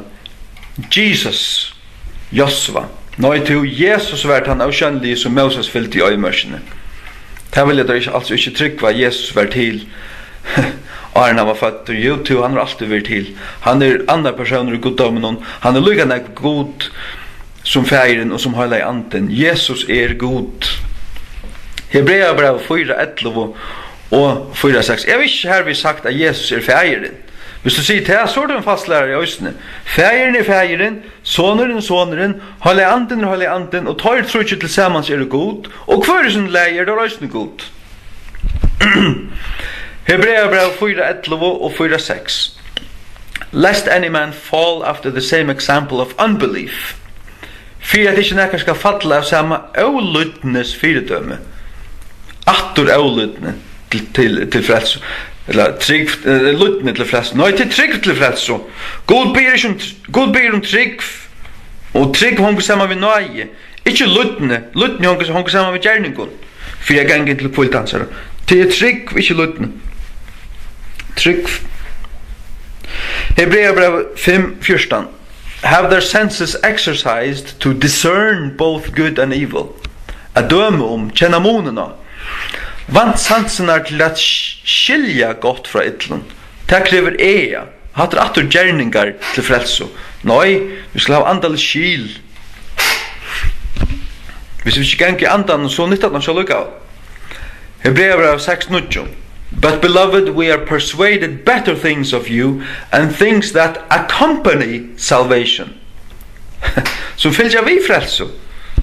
Jesus, Josva. Nei, tú, Jesus var tann ósjónligi, sum Móses fylgdi í oyðimørkini. Tað vilja teir ikki, altso ikki trúgva, at Jesus var til, áðrenn hann var føddur. Jú, tú, hann hevur altíð verið til. Hann er annar persónur í guddóminum. Hann er líka nógv Gud sum Faðirin og sum Heilagi Andin. Jesus er Gud. Hebreabræv fýra ellivu og fýra seks. Eg havi ikki hervið sagt, at Jesus er Faðirin. Viss tú sigur tað, so ert tú ein falslærari eisini. Faðirin er Faðirin, Sonurin er Sonurin, Heilagi Andin er Heilagi Andin, og teir tríggir tilsamans eru Gud, og hvør í sínum lagi eru teir eisini Gud. Hebreabræv fýra ellivu og fýra seks. "Lest any man fall after the same example of unbelief." fyri at ikki nakar skal falla av sama ólýdnis fyridømi. Aftur ólýdni til, til, til frelsu. Ella trúgv, eh, lýdni til frelsu. Nei, til trúgv til frelsu. Gud biður ikki um tr-, Gud biður um trúgv, og trúgv hongur saman við náði. Ikki lýdni. Lýdni hongur, hongur saman við gerningum. Fyri at ganga inn til hvíld hansara. Tað er trúgv, ikki lýdni. Trúgv. Hebreabræv fimm fjúrtan. Have their senses exercised to discern both good and evil. At døma um, kenna munin á. Vant sansirnar til at sk-, skilja gott frá illum. Tað krevur ega. Hatta er aftur gerningar til frelsu. Nei, vit skulu hava andaligt skil. Hvis vit ikki ganga í andanum, so nyttar tað nokk so líka. Hebreabræv seks níggju. But beloved, we are persuaded better things of you and things that accompany salvation. Sum fylgja við frelsu.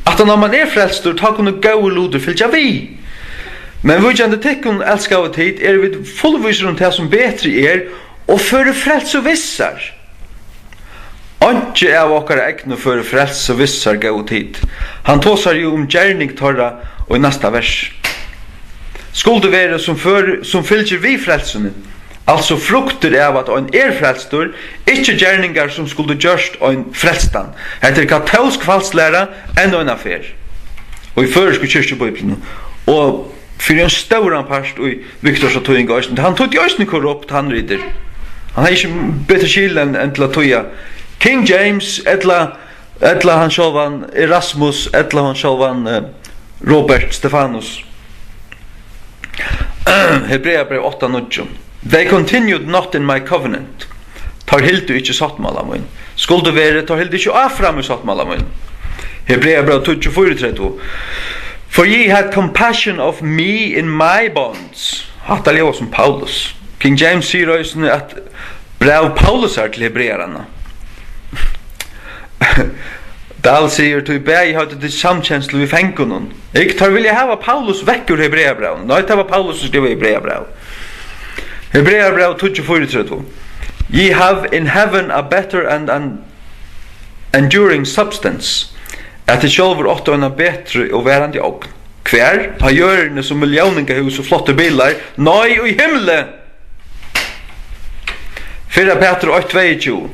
Aftan á man er frelstur, tá kunnu góðir lutir fylgja við. Men víkjandi tykkum, elskaðu tit, eru vit fullvísir um tað, sum betri er, og førir frelsu við sær. Einki av okkara egnu førir frelsu við sær, góðu tit. Hann tosar jú um gerning teirra í næsta vers. Skuldi verið, sum før, sum fylgir við frelsuni, altso fruktir av, at ein er frelstur, ikki gerningar, sum skuldu gjørt ein frelstan. Hetta er katólsk falslæra enn eina ferð. Og í føroysku kirkjubíbliuni. Og fyri ein stóran part í Viktorsa týðing eisini. Hann týddi eisini korrupt handritir. Hann hevði ikki betri skil enn, enn til at týða King James, ella, ella hann sjálvan Erasmus, ella hann sjálvan, eh, Robert Stefanus. Hebreabræv átta níggju. They continued not in my covenant. Teir hildu ikki sáttmála mín. Skuldi verið, teir hildu ikki áfram í sáttmála mín. Hebreabræv tíggju fýraogtretivu. For ye had compassion of me in my bonds. Hatta ljóðar sum Paulus. King James sigur eisini, at bræv Paulusar til hebreararnar. Dahl sigur, tí bæði høvdu tit samkenslu við fangunum. Ikki, teir vilja hava Paulus vekk úr Hebreabrævinum. Nei, tað var Paulus, sum skrivaði Hebreabræv. Hebreabræv tíggju fýraogtretivu. Ye have in heaven a better and an enduring substance. At tit sjálvir áttu eina betri og varandi ogn. Hvar? Á jørðini sum millióningahús og flottir bilar? Nei, í himli! Fyrra Petur eitt tveyogtjúgu.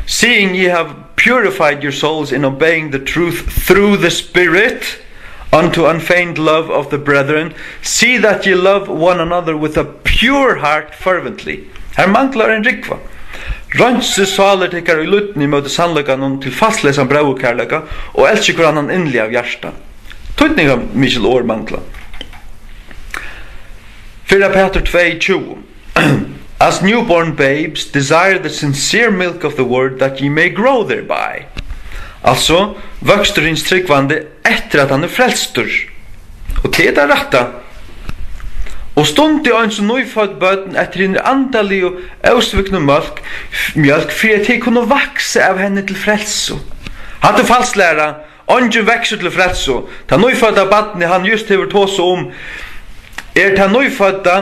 Seeing ye have purified your souls in obeying the truth through the Spirit, unto unfeigned love of the brethren, see that ye love one another with a pure heart fervently. Her manglar ein rúgva. Reinsið sálir tykkara í lýdni móti sannleikanum til falsleysan bróðurkærleika og elskið hvør annan inniliga av hjarta. Týdningarmikil orð mangla. Fyrra Petur tvey tjúgu. As newborn babes, desire the sincere milk of the word, that ye may grow thereby. Altso, vøkstur hins trúgvandi eftir at hann er frelstur. Og tað er tað rætta. Og stundi eins og nýfødd børn eftir hinir andaligu, ósviknu mjólk, mjólk, fyri at tit kunnu vaksa av henni til frelsu. Hatta er falslæra. Eingin veksur til frelsu. Tað nýfødda barnið, hann júst hevur tosað um, er tað nýfødda,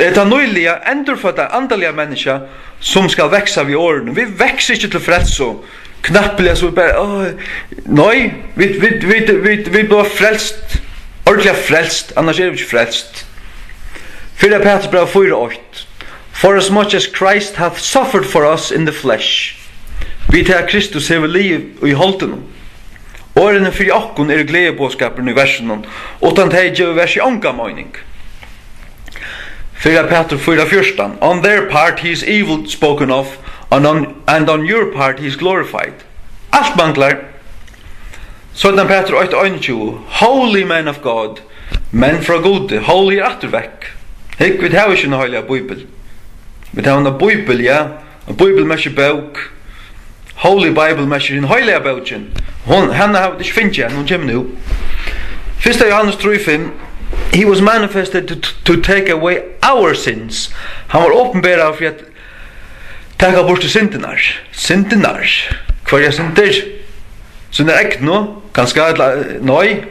er tað nýliga endurfødda andaliga menniskja, sum skal vaksa við orðinum. Vit vaksa ikki til frelsu. Knappliga so bara, áh, nei, vit, vit, vit, vit, vit blíva frelst. Ordiliga frelst, annars eru vit ikki frelst. Fyrra Petursbræv fýra eitt. For as much as Christ hath suffered for us in the flesh. Við tað Kristus hevur liðið í holdinum. Orðini fyri okkum eru gleðiboðskapurin í versinum, uttan tey gevur versið onga meining. Fyrra Petur fýra fjúrtan. On their part he is evil spoken of, and on, and on your part he is glorified. Alt manglar. Seinna Petur eitt einogtjúgu. Holy man of God, menn frá Gudi, holy er aftur vekk. Hygg, vit hava ikki eina heiliga bíbel. Vit hava eina bíbel, ja, ein bíbel merkir bók. Holy Bible merkir hin heilaga bókin. Hon, hana hava vit ikki fingið enn, hon kemur nú. Fyrsta Jóhannes trý fimm. He was manifested to, to take away our sins. Hann var opinberaður fyri at taka burtur syndirnar. Syndirnar. Hvørja syndir? Sínar egnu, kanska, ella, nei.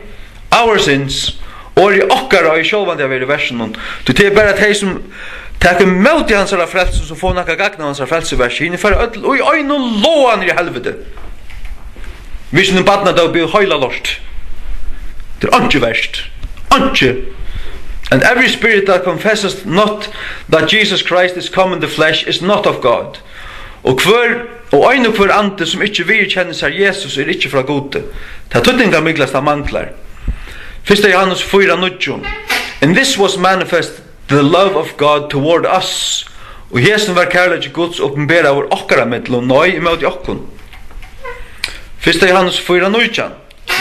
Our sins. Orðið okkara eigur sjálvandi at vera í versinum. Tí tað er bara tey, sum taka ímóti hansara frelsu, sum fáa nakað gagn av hansara frelsuverki. Hini fara øll í einum loga niður í helviti. Viss ein barnadóp er heila lort. Tað er einki vert. Einki. "And every spirit that confesses not that Jesus Christ is come in the flesh is not of God." Og hvør, og ein og hvør andi sum ikki viðurkennir sær Jesus er ikki frá Gudi. Tað týdningarmiklasta manglar. Fyrsta Jóhannes fýra níggju. "In this was manifest the love of God toward us." Og hesin var kærleiki Guds opinberaður okkara millum, nei, ímóti okkum. Fyrsta Jóhannes fýra nítjan.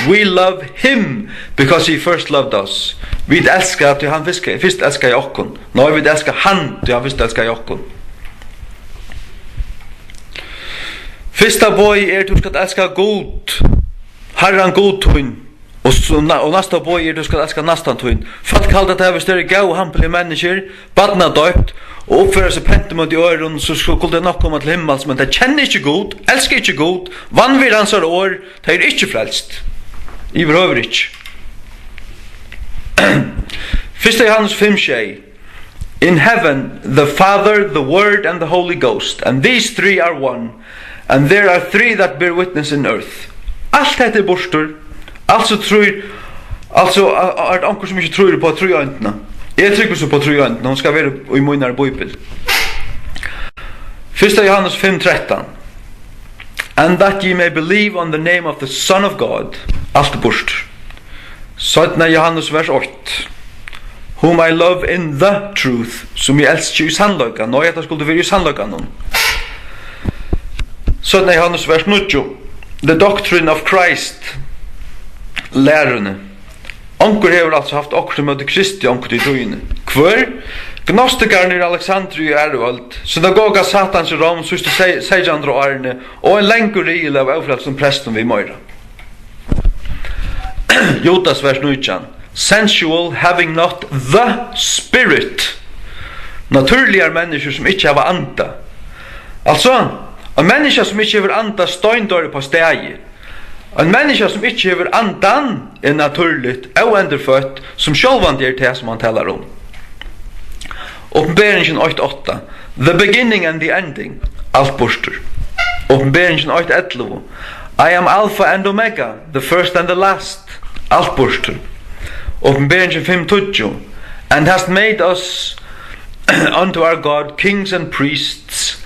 "We love him because he first loved us." Vit elska, tí hann fyrst, fyrst elskaði okkum. Nei, vit elska hann, tí hann fyrst elskaði okkum. Fyrsta boðið er, "Tú skalt elska Gud, Harran Gud tín." Og, so, na- og næsta boðið er, "Tú skalt elska næstan tín." Fólk halda, at tað, viss tey eru góð og hampilig menniskju, barnadøypt og uppføra seg pent ímóti øðrum, so skuldu tey nokk koma til himmals, men tey kenna ikki Gud, elska ikki Gud, vanvirða hansara orð, tey eru ikki frelst. Yvirhøvur ikki. Fyrsta Jóhannes fimm sjey. "In heaven, the Father, the Word and the Holy Ghost, and these three are one, and there are three that bear witness in earth." Alt hetta er burtur. Altso trýr, altso, a- a- er tað onkur sum ikki trýr upp á tríeindina? Eg trúgvi so upp á tríeindina, hon skal vera í mínari bíbel. Fyrsta Jóhannes fimm trettan. "And that ye may believe on the name of the Son of God." Alt burtur. Seinna Jóhannes vers eitt. "Whom I love in the truth", sum eg elski í sannleika. Nei, hetta skuldi verið í sannleikanum. Seinna Jóhannes vers níggju. "The doctrine of Christ", læruni. Onkur hevur altso havt okkurt ímóti Kristi onkuntíð í tíðini. Hvør? Gnostikararnir í Alexandria í aðru øld, synagoga Satans í Róm síðstu sey- seytjan hundrað árini, og ein langur riðil av ófrelstum prestum við meira. Judas vers nítjan. "Sensual, having not the Spirit." Natúrligar menniskjur sum ikki hava anda. Altso, ein menniskja sum ikki hevur anda steindoyr upp á staðið. Ein menniskja sum ikki hevur andan er natúrligt óendurføtt, sum sjálvandi er tað, sum hann talar um. Opinberingin eitt átta. "The beginning and the ending", alt burtur. Opinberingin eitt ellivu. "I am Alpha and Omega, the first and the last", alt burtur. Opinberingin fimm tíggju. "And hast made us unto our God kings and priests,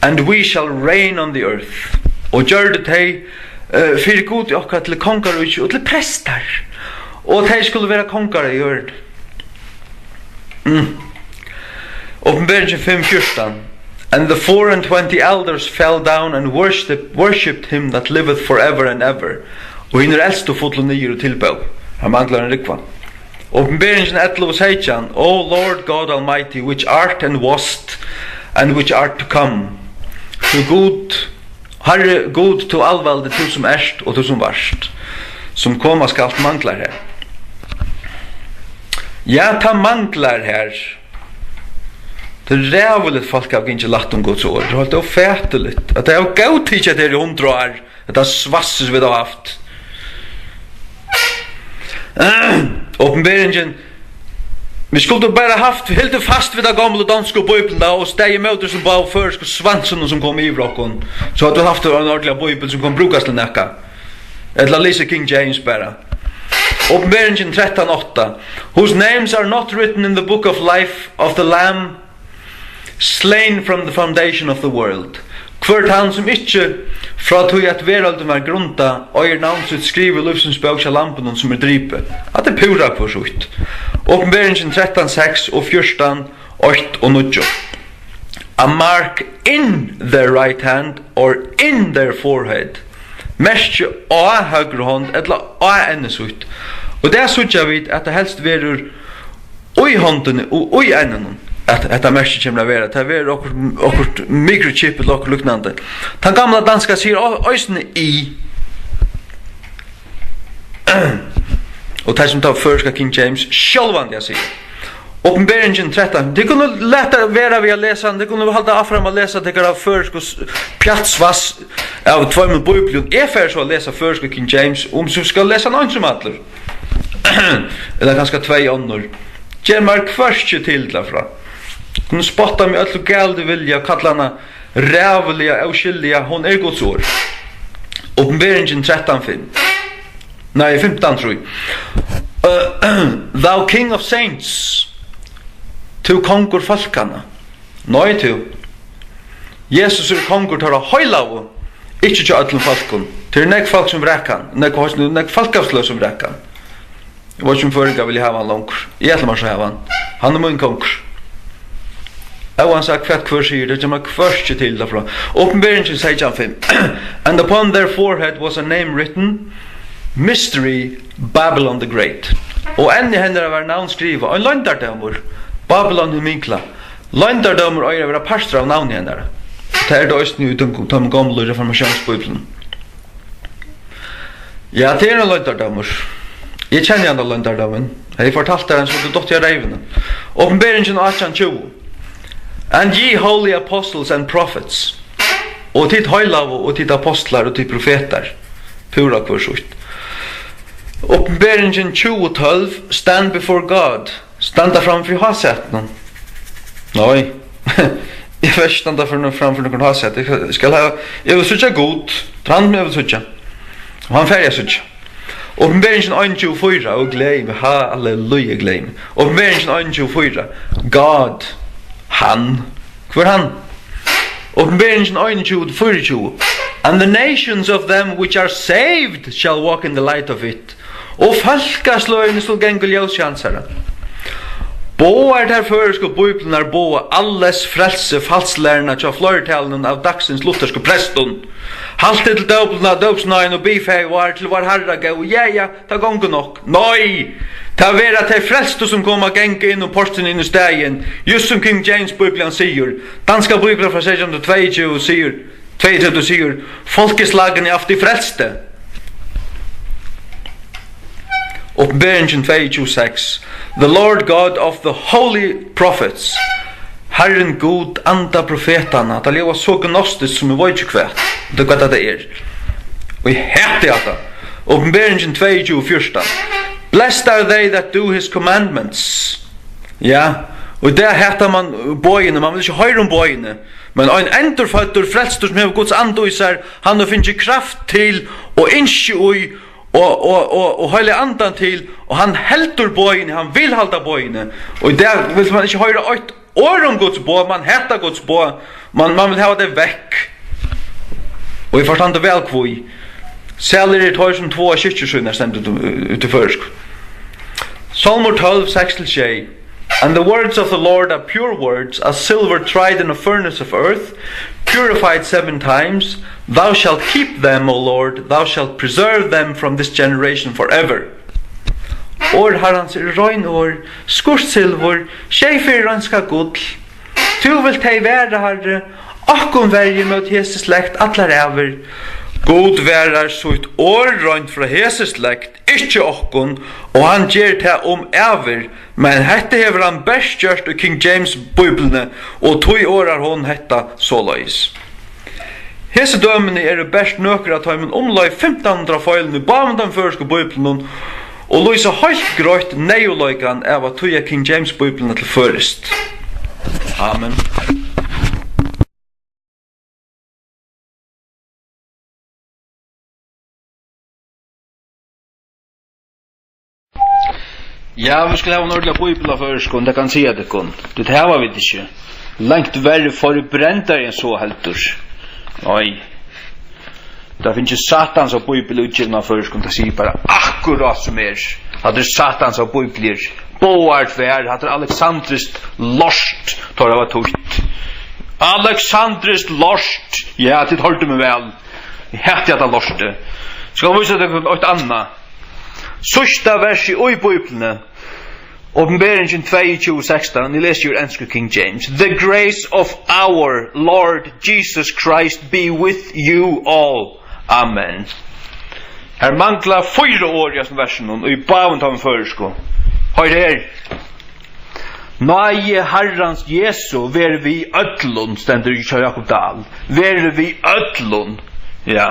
and we shall reign on the earth." Og gjørdi tey, eh, fyri Gudi okkara til kongaríki og til prestar. Og tey skulu vera kongar á jørðini. Mm. Opinberingin fimm fjúrtan. "And the four and twenty elders fell down and worshipped, worshipped him that liveth forever and ever." Og hinir elstu fullu niður og tilbóðu. Her manglar ein rúgva. Opinberingin ellivu seytjan. "O Lord God Almighty, which art and wast, and which art to come." Tú Gud, Harri Gud, tú alvaldi, tú sum ert og tú sum vart, sum koma skalt, manglar her. Ja, tað manglar her. Tað er ræðuligt, fólk hava gingið lætt um Guds orð. Tað er heilt ófatiligt, at tey hava góðtikið, at tað er í hundrað ár, hetta svass sum vit hava havt. Opinberingin. Vit skuldu bara havt, hildið fast við ta gomlu donsku bíbliuna og staðið ímóti sum báðu føroysku svansunum, sum kom yvir okkum. So høvdu vit havt ein ordiligan bíbel, sum kom brúkast til nakað. Ella lisið King James bara. Opinberingin trettan átta. "Whose names are not written in the book of life of the Lamb slain from the foundation of the world." Hvør tann, sum ikki, frá tí at verøldin var grundað, eigur navn sítt skrivað í lívsins bók hjá Lambinum, sum er dripið. Hatta er púra hvørt. Opinberingin trettan seks og fjúrtan eitt og níggju. "A mark in their right hand or in their forehead." Merki á høgru hond ella á ennið sítt. Og tað síggja vit, at tað helst verður í hondini og í enninum, at hetta merkið kemur at vera. Tað verður okkurt, okkurt mikrochip ella okkurt líknandi. Tann gamla danska sigur ei-, eisini i. Og tey sum ta føroyska King James, sjálvandi at siga. Opinberingin trettan. Tit kunnu lata vera við at lesa hann, tit kunnu halda áfram at lesa tykkara føroysku s-, pjatsvass av tveimum bíblium. Eg fari so at lesa føroysku King James, um so skal lesa hann einsamallur. Ella kanska tvey onnur. Ger mær hvørki til ella frá. Kunnu spotta meg øll galdu vilja, kalla hana ræðuliga, óskyldiga, hon er Guds orð. Opinberingin trettan fimm. Nei, fimtan trý. Uh, Thou King of Saints, tú kongur fólkanna. Nei, tú. Jesus er kongur teirra heilagu, ikki hjá øllum fólkum. Tað eru nógv fólk, sum vraka hann. Nógv, nógv fólkasløg, sum vraka hann. Eg veit ikki, um føroyingar vilja hava hann longur. Eg ætli mær so at hava hann. Hann er mín kongur. Óansæð hvat hvør sigur, tað kemur hvørki til ella frá. Opinberingin seytjan fimm. And upon their forehead was a name written, Mystery, Babylon the Great. Og enn í hennara var navn skrivað, ein loyndardómur, Babylon hin mikla. Loyndardómur eigur at vera partur av navni hennara. Tað er tað eisini í teimum, teimum gomlu reformatiónsbíbliunum. Ja, tað er ein loyndardómur. Eg kenni handa loyndardómin. Eg fortalti tær hann, so tú dotti av reyvini. Opinberingin átjan tjúgu. And ye holy apostles and prophets. Og tit heilagu, og tit apostlar, og tit profetar. Púra hvør sítt. Opinberingin tjúgu tólv, stand before God. Standa fram fyri hásætinum. Nei. Eg fari ikki standa fram, fram fyri nøkrum hásæti. Eg skal, eg skal hava, eg vil síggja Gud. Tað er hann, eg vil síggja. Og hann fari eg at síggja. Opinberingin einogtjúgu fýra, og gleði meg, halleluja, gleði meg. Opinberingin einogtjúgu fýra, God, hann, hvør hann? Opinberingin einogtjúgu fýraogtjúgu, and the nations of them which are saved shall walk in the light of it. Og fólkasløgini skulu ganga í ljósi hansara. Báðar tær føroysku bíbliurnar boða alles frelsi falslæruna hjá fleirtalinum av dagsins luthersku prestum. Halt teg til dópina, dópsnáðina og bið faðir vár til vár Harra góði. Ja, ja, tað gongur nokk. Nei! Tað verða tey frelstu, sum koma at ganga inn um portin inn í staðin, júst sum King James Bíblian sigur. Danska Bíblian frá seytjan hundrað og tveyogtjúgu sigur, tveyogtretivu sigur, Folkeslagene er de frelste. Opinberingin tveyogtjúgu seks. The Lord God of the holy prophets. Harrin Gud anda profetanna. Tað ljóðar so gnostiskt sum eg veit ikki hvat. Tað er hvat tað er. Og eg hati hatta. Opinberingin tveyogtjúgu fjúrtan. Blessed are they that do his commandments. Ja, og í dag hatar mann boðini, mann vil ikki hoyra um boðini. Men ein endurføddur frelstur sum hevur Guds anda í sær, hann hevur fingið kraft til og ynski í og, og, og, og Heilaga Andan til, og hann heldur boðini, hann vil halda boðini. Og í dag vil mann ikki hoyra eitt orð um Guds boð, mann hatar Guds boð, mann, mann vil hava tey vekk. Og eg forstandi væl hví. Sælir eru teir, sum tváa skikkjur sínar, stendur út, út í føroyskum. Sálmur tólv, seks til sjey. And the words of the Lord are pure words, as silver tried in a furnace of earth, purified seven times. Thou shalt keep them, O Lord, thou shalt preserve them from this generation forever. Orð Harrans eru rein orð, skírt silvur, sjey ferðir reinskað gull. Tú vilt tey vara, Harri, okkum verji móti hesi slekt allar ævir. Gud varar sítt orð reint frá hesi slekt, ikki okkum, og hann ger tað um ævir, men hetta hevur hann bert gjørt í King James Bíbliuni, og tí orðar hon hetta soleiðis. Hesi dømini eru bert nøkur av teimum umleið fimtan hundrað feilum í báðum teimum føroysku bíbliunum og lýsa heilt greitt neyðugleikan av at týða King James Bíbliuna til føroyskt. Amen. Ja, vit skulu hava ein ordiligan bíbel á føroyskum, tað kann eg siga tykkum. Tí tað hava vit ikki. Langt verri forbrendari enn so heldur. Nei. Tað finst Satans bíbel útgivin á føroyskum, tað sigur bara akkurát sum er. Hatta er Satans bíbel. Báðar tvær, hatta er aleksandriskt lort, teir hava týtt. Aleksandriskt lort. Ja, tit hoyrdu meg væl. Eg hati hatta lortið. Skal vísa tykkum eitt annað. Síðsta versið í Bíbliuni, Opinberingin tveyogtjúgu sekstan, eg lesi úr ensku King James. The grace of our Lord Jesus Christ be with you all. Amen. Her mangla fýra orð í hesum versinum, í báðum teimum føroysku. Hoyr her. Náði Harrans Jesu veri við øllum, stendur hjá Jákup Dahl. Veri við øllum. Ja.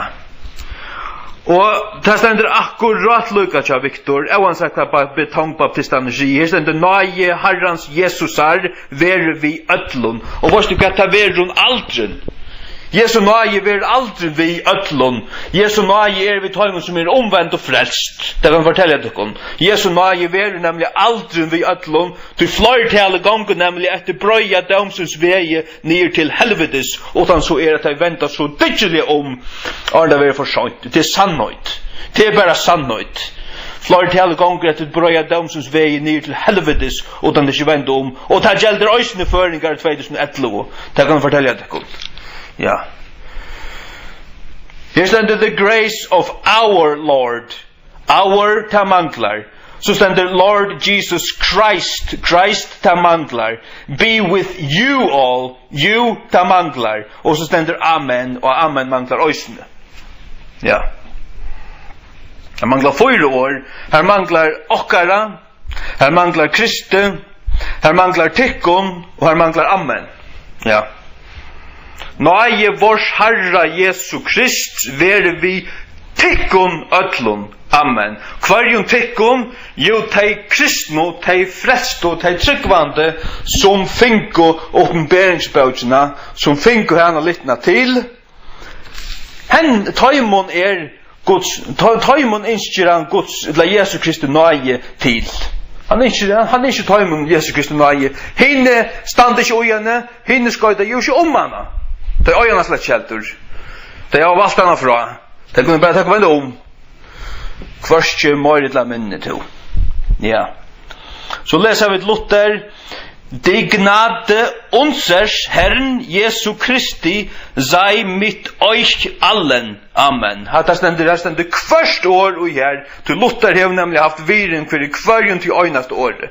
Og tað stendur akkurát líka hjá Viktor, óansett hvat ba-, betongbaptistarnir siga. Her stendur: Náði Harrans Jesusar veri við øllum. Og veitst tú hvat, tað verður hon aldrin. Jesu náði verður aldrin við øllum. Jesu náði er við teimum, sum eru umvend og frelst. Tað kann eg fortelja tykkum. Jesu náði verður nemliga aldrin við øllum, tí fleirtalið gongur nemliga eftir breiða dómsins vegi niður til helvitis, uttan so er, at tey venda so dyggiliga um, áðrenn tað verður for seint. Tað er sannheit. Tað er bara sannheit. Fleirtalið gongur eftir breiða dómsins vegi niður til helvitis, uttan tey ikki venda um. Og tað geldur eisini føroyingar í tvey túsund og ellivu. Tað kann eg fortelja tykkum. Ja. Her stendur "the grace of our Lord". Our, tað manglar. So stendur "Lord Jesus Christ", Christ, tað manglar. "Be with you all", you, tað manglar. Og so stendur "Amen", og "Amen" manglar eisini. Ja. Her manglar fýra orð. Her manglar "okkara", her manglar "Kristi", her manglar "tykkum", og her manglar "Amen". Ja. "Náði vors Harra Jesu Krist verði við tykkum øllum. Amen." Hvørjum tykkum? Jú, tey kristnu, tey frelstu, tey trúgvandi, sum fingu opinberingsbókina, sum fingu hana litna til. Hen, teimum er Guds, te-, teimum ynskir hann Guds, ella Jesu Kristi náði til. Hann ynskir, hann, hann ynskir teimum Jesu Kristi náði. Hini standa ikki í henni, hini skoyta jú ikki um hana. Tey eiga hana slett ikki heldur. Tey hava valt hana frá. Tey kunnu bara taka hana um. Hvørki meir ella minni tú. Ja. So lesa vit Luther: "Die Gnade unseres Herrn Jesu Christi sei mit euch allen." Amen. Hatta stendur, her stendur hvørt orð í her, tí Luther hevur nemliga havt virðing fyri hvørjum tí einasta orði.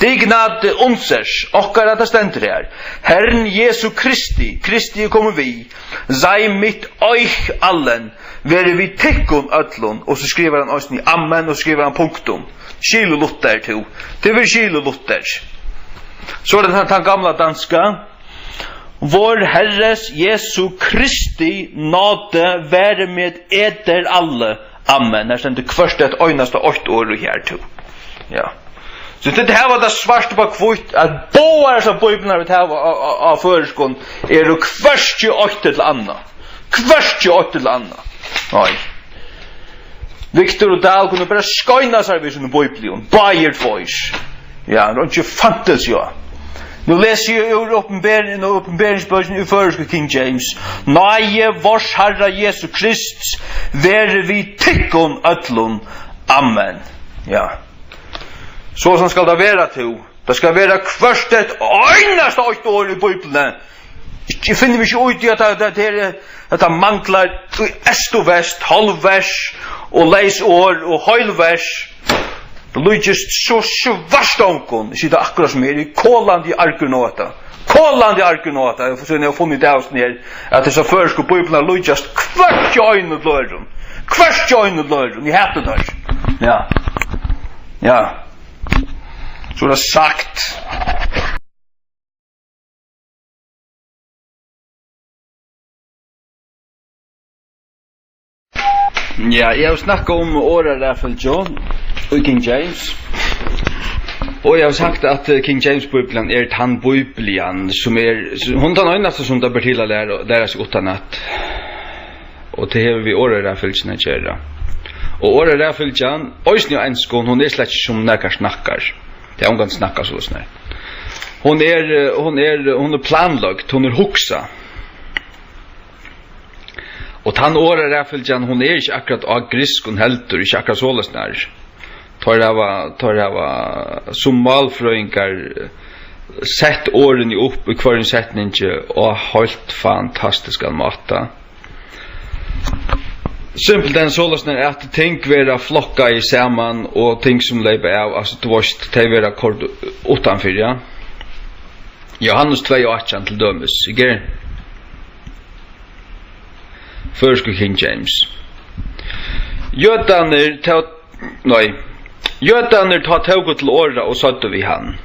"Die Gnade unseres", okkara, hatta stendur her. "Herrn Jesu Christi", Kristi er komin við, "sei mit euch allen", verði við tykkum øllum, og so skrivar hann eisini amen, og skrivar hann punktum. Skilur Luther tú? Tú verður skilur Luther. So er tað tann, tann gamla danska: "Vor Herres Jesu Kristi nåde være med eder alle. Amen." Her stendur hvørt eitt einasta eitt orð í her tú. Ja. So tit hava tað svart upp á hvítt, at báðar hesar bíbliurnar, vit hava á, á, á føroyskum, eru hvørki eitt ella annað. Hvørki eitt ella annað. Nei. Victor og Dahl kunnu bara skeina sær við sínum bíblium. Báðir tveir. Ja, tað er ikki fantis, ja. Nú lesi eg úr Opinberingini og Opinberingsbókini í føroysku King James: "Náði vors Harra Jesu Krists verði við tykkum øllum. Amen." Ja. So sum skal tað vera, tú. Tað skal vera hvørt eitt einasta eitt orð í Bíbliuni. Eg finni meg ikki út í, at tað, tað, tað er, at tað manglar í eysturvest, hálvvers og leys orð og heilvers. Tað líkist so svart ongum. Eg sigi tað akkurát sum er, eg eri kolandi argur nú, hetta. Kolandi argur nú, hetta. So eg havi funnið út av, sum er, at hesar føroysku bíbliurnar líkjast hvørki einum ella øðrum. Hvørki einum ella øðrum. Eg hati tær. Ja. Ja. So er tað sagt. Ja, eg havi snakkað um orðaraðfylgju í King James. Og eg havi sagt, at, eh, King James Bíblian er tann Bíblian, sum er, hon er tann einasta, sum tað ber til at læra, læra seg uttanat. Og tað hevur við orðaraðfylgjuna at gera. Og orðaraðfylgjan, eisini á enskum, hon er slett ikki sum nakar snakkar. Tað er ongantíð snakkað soleiðis, nei. Hon er, eh, hon er, hon er planløgd, hon er hugsað. Og tann orðaraðfylgjan, hon er ikki akkurát á grikskum heldur, ikki akkurát soleiðis nær. Teir hava, teir hava sum málfrøðingar, eh, sett orðini upp í hvørjum setningi á heilt fantastiskan máta. Simpelthen soleiðis nær, at ting verða flokkaði saman og ting sum leypa av, altso, tú veitst, tey verða koyrd uttanfyri, ja. Jóhannes tvey átjan til dømis, ikki? Føroysku King James. Jødarnir tá, nei, Jødarnir tá tóku til orða og søgdu við hann.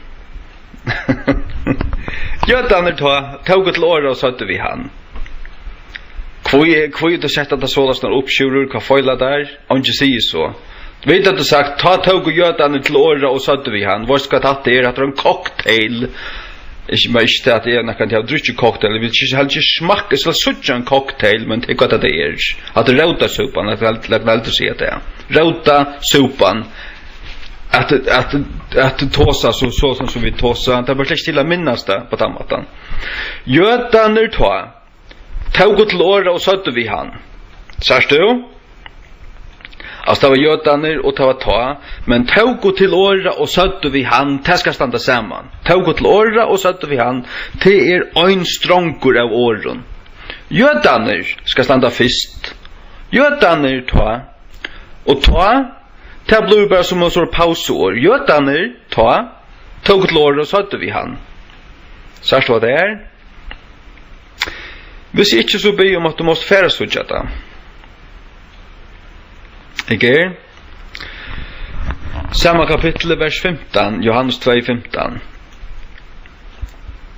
Jødarnir tá tóku til orða og søgdu við hann. Hví, hví tú sett hetta soleiðis nær upp, Sjúrður, hvat feilar tær? Eingin sigur so. Vit høvdu sagt, tá tóku Jødarnir til orða og søgdu við hann. Veitst hvat hatta er? Hatta er ein cocktail. Ikki, men ikki tað at eg nakrantíð havi drukkið cocktail, eg vil ikki, helst ikki smakka, eg skal síggja ein cocktail, men tað er gott at tað er. Hatta er rótasúpan, eg skal, eg skal heldur siga tað. Rótasúpan. At, at, at tosa so, so sum, sum vit tosa, tað ber slett ikki til at minnast tað á tann mátan. Jødarnir tá tóku til orða og søgdu við hann. Sært tú? Altso, tað var jødarnir, og tað var tá, men tóku til orða og søgdu við hann, tað skal standa saman. Tóku til orða og søgdu við hann, tað er ein strongur av orðum. Jødarnir skal standa fyrst. Jødarnir tá, og tá, tað blívur bara sum eitt sort pausuorð. Jødarnir tá, tóku til orða og søgdu við hann. Sært tú, hvat tað er? Hvis ikki, so bið um, at tú mást fara at síggja tað. Eg er. Sama kapittul, vers fimtan, Jóhannes tvey fimtan.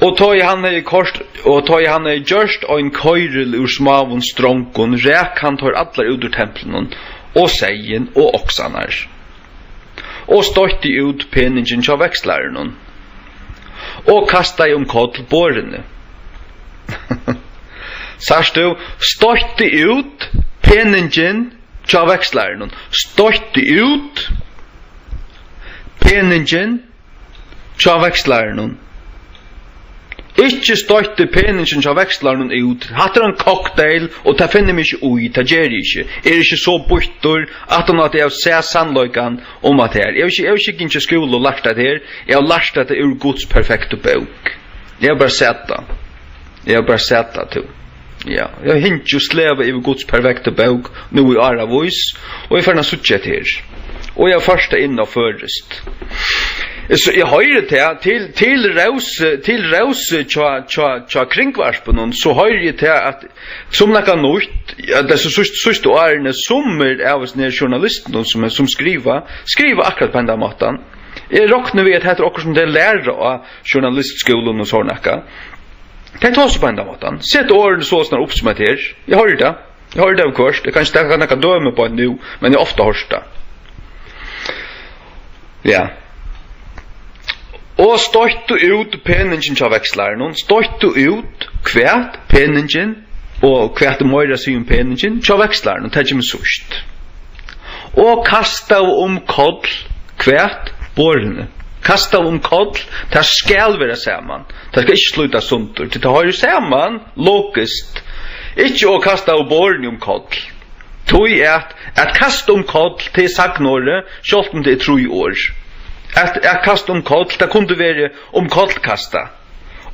Og tá ið hann hevði koyrt, og tá ið hann hevði gjørt ein koyril úr smáum strongum, rak hann teir allar út úr templinum, og seyðin og oksarnar, og stoytti út peningin hjá vekslaranum, og kastaði um koll borðini. Sært tú, stoytti út peningin hjá vekslaranum, stoytti út peningin hjá vekslaranum. Ikki stoytti peningin hjá vekslaranum út. Hatta er ein cocktail, og tað finni eg meg ikki í. Tað geri eg ikki. Eg eri ikki so býttur, aftan á at eg havi sæð sannleikan um at her. Eg havi ikki, eg havi ikki gingið í skúla og lært tað her. Eg havi lært tað úr Guds perfektu bók. Eg havi bara sæð tað. Eg havi bara sæð tað, tú. Ja, eg havi hingið og slevað yvir Guds perfektu bók nú í áravís, og eg eri farin at síggja hetta her. Og eg havi ført tað inn á føroyskt. So eg hoyri tað til, til rósu, til rósu hjá, hjá, hjá kringvarpinum, so hoyri eg tað at sum nakað nýtt, ja, tað er so síðst, síðstu árini, summir av hesum her journalistunum sum, sum skriva, skriva akkurát á hendan mátan. Eg rokni við, at hetta er okkurt, sum tey læra á journalistskúlum og so nakað. Tey tosa á hendan mátan. Seta orðini soleiðis upp sum hetta her. Eg hoyri tað. Eg hoyri tað viðhvørt. Eg kann ikki taka nakað dømi upp á nú, men eg havi ofta hoyrt tað. Ja. Og stoytti út peningin hjá vekslaranum. Stoytti út hvat? Peningin. Og hvat er meira at siga um peningin? Hjá vekslaranum. Tað kemur síðst. Og kastaðu um koll hvat? Borðini. Kastaðu um koll, tað skal vera saman. Tað skal ikki slítast sundur, tí tað hoyrir saman, logiskt. Ikki og kastaðu borðini um koll. Tí at, at kasta um koll, tað er sagnorðið, sjálvt um tað er trý orð. At, at kasta um koll, tað kundi verið um koll kasta.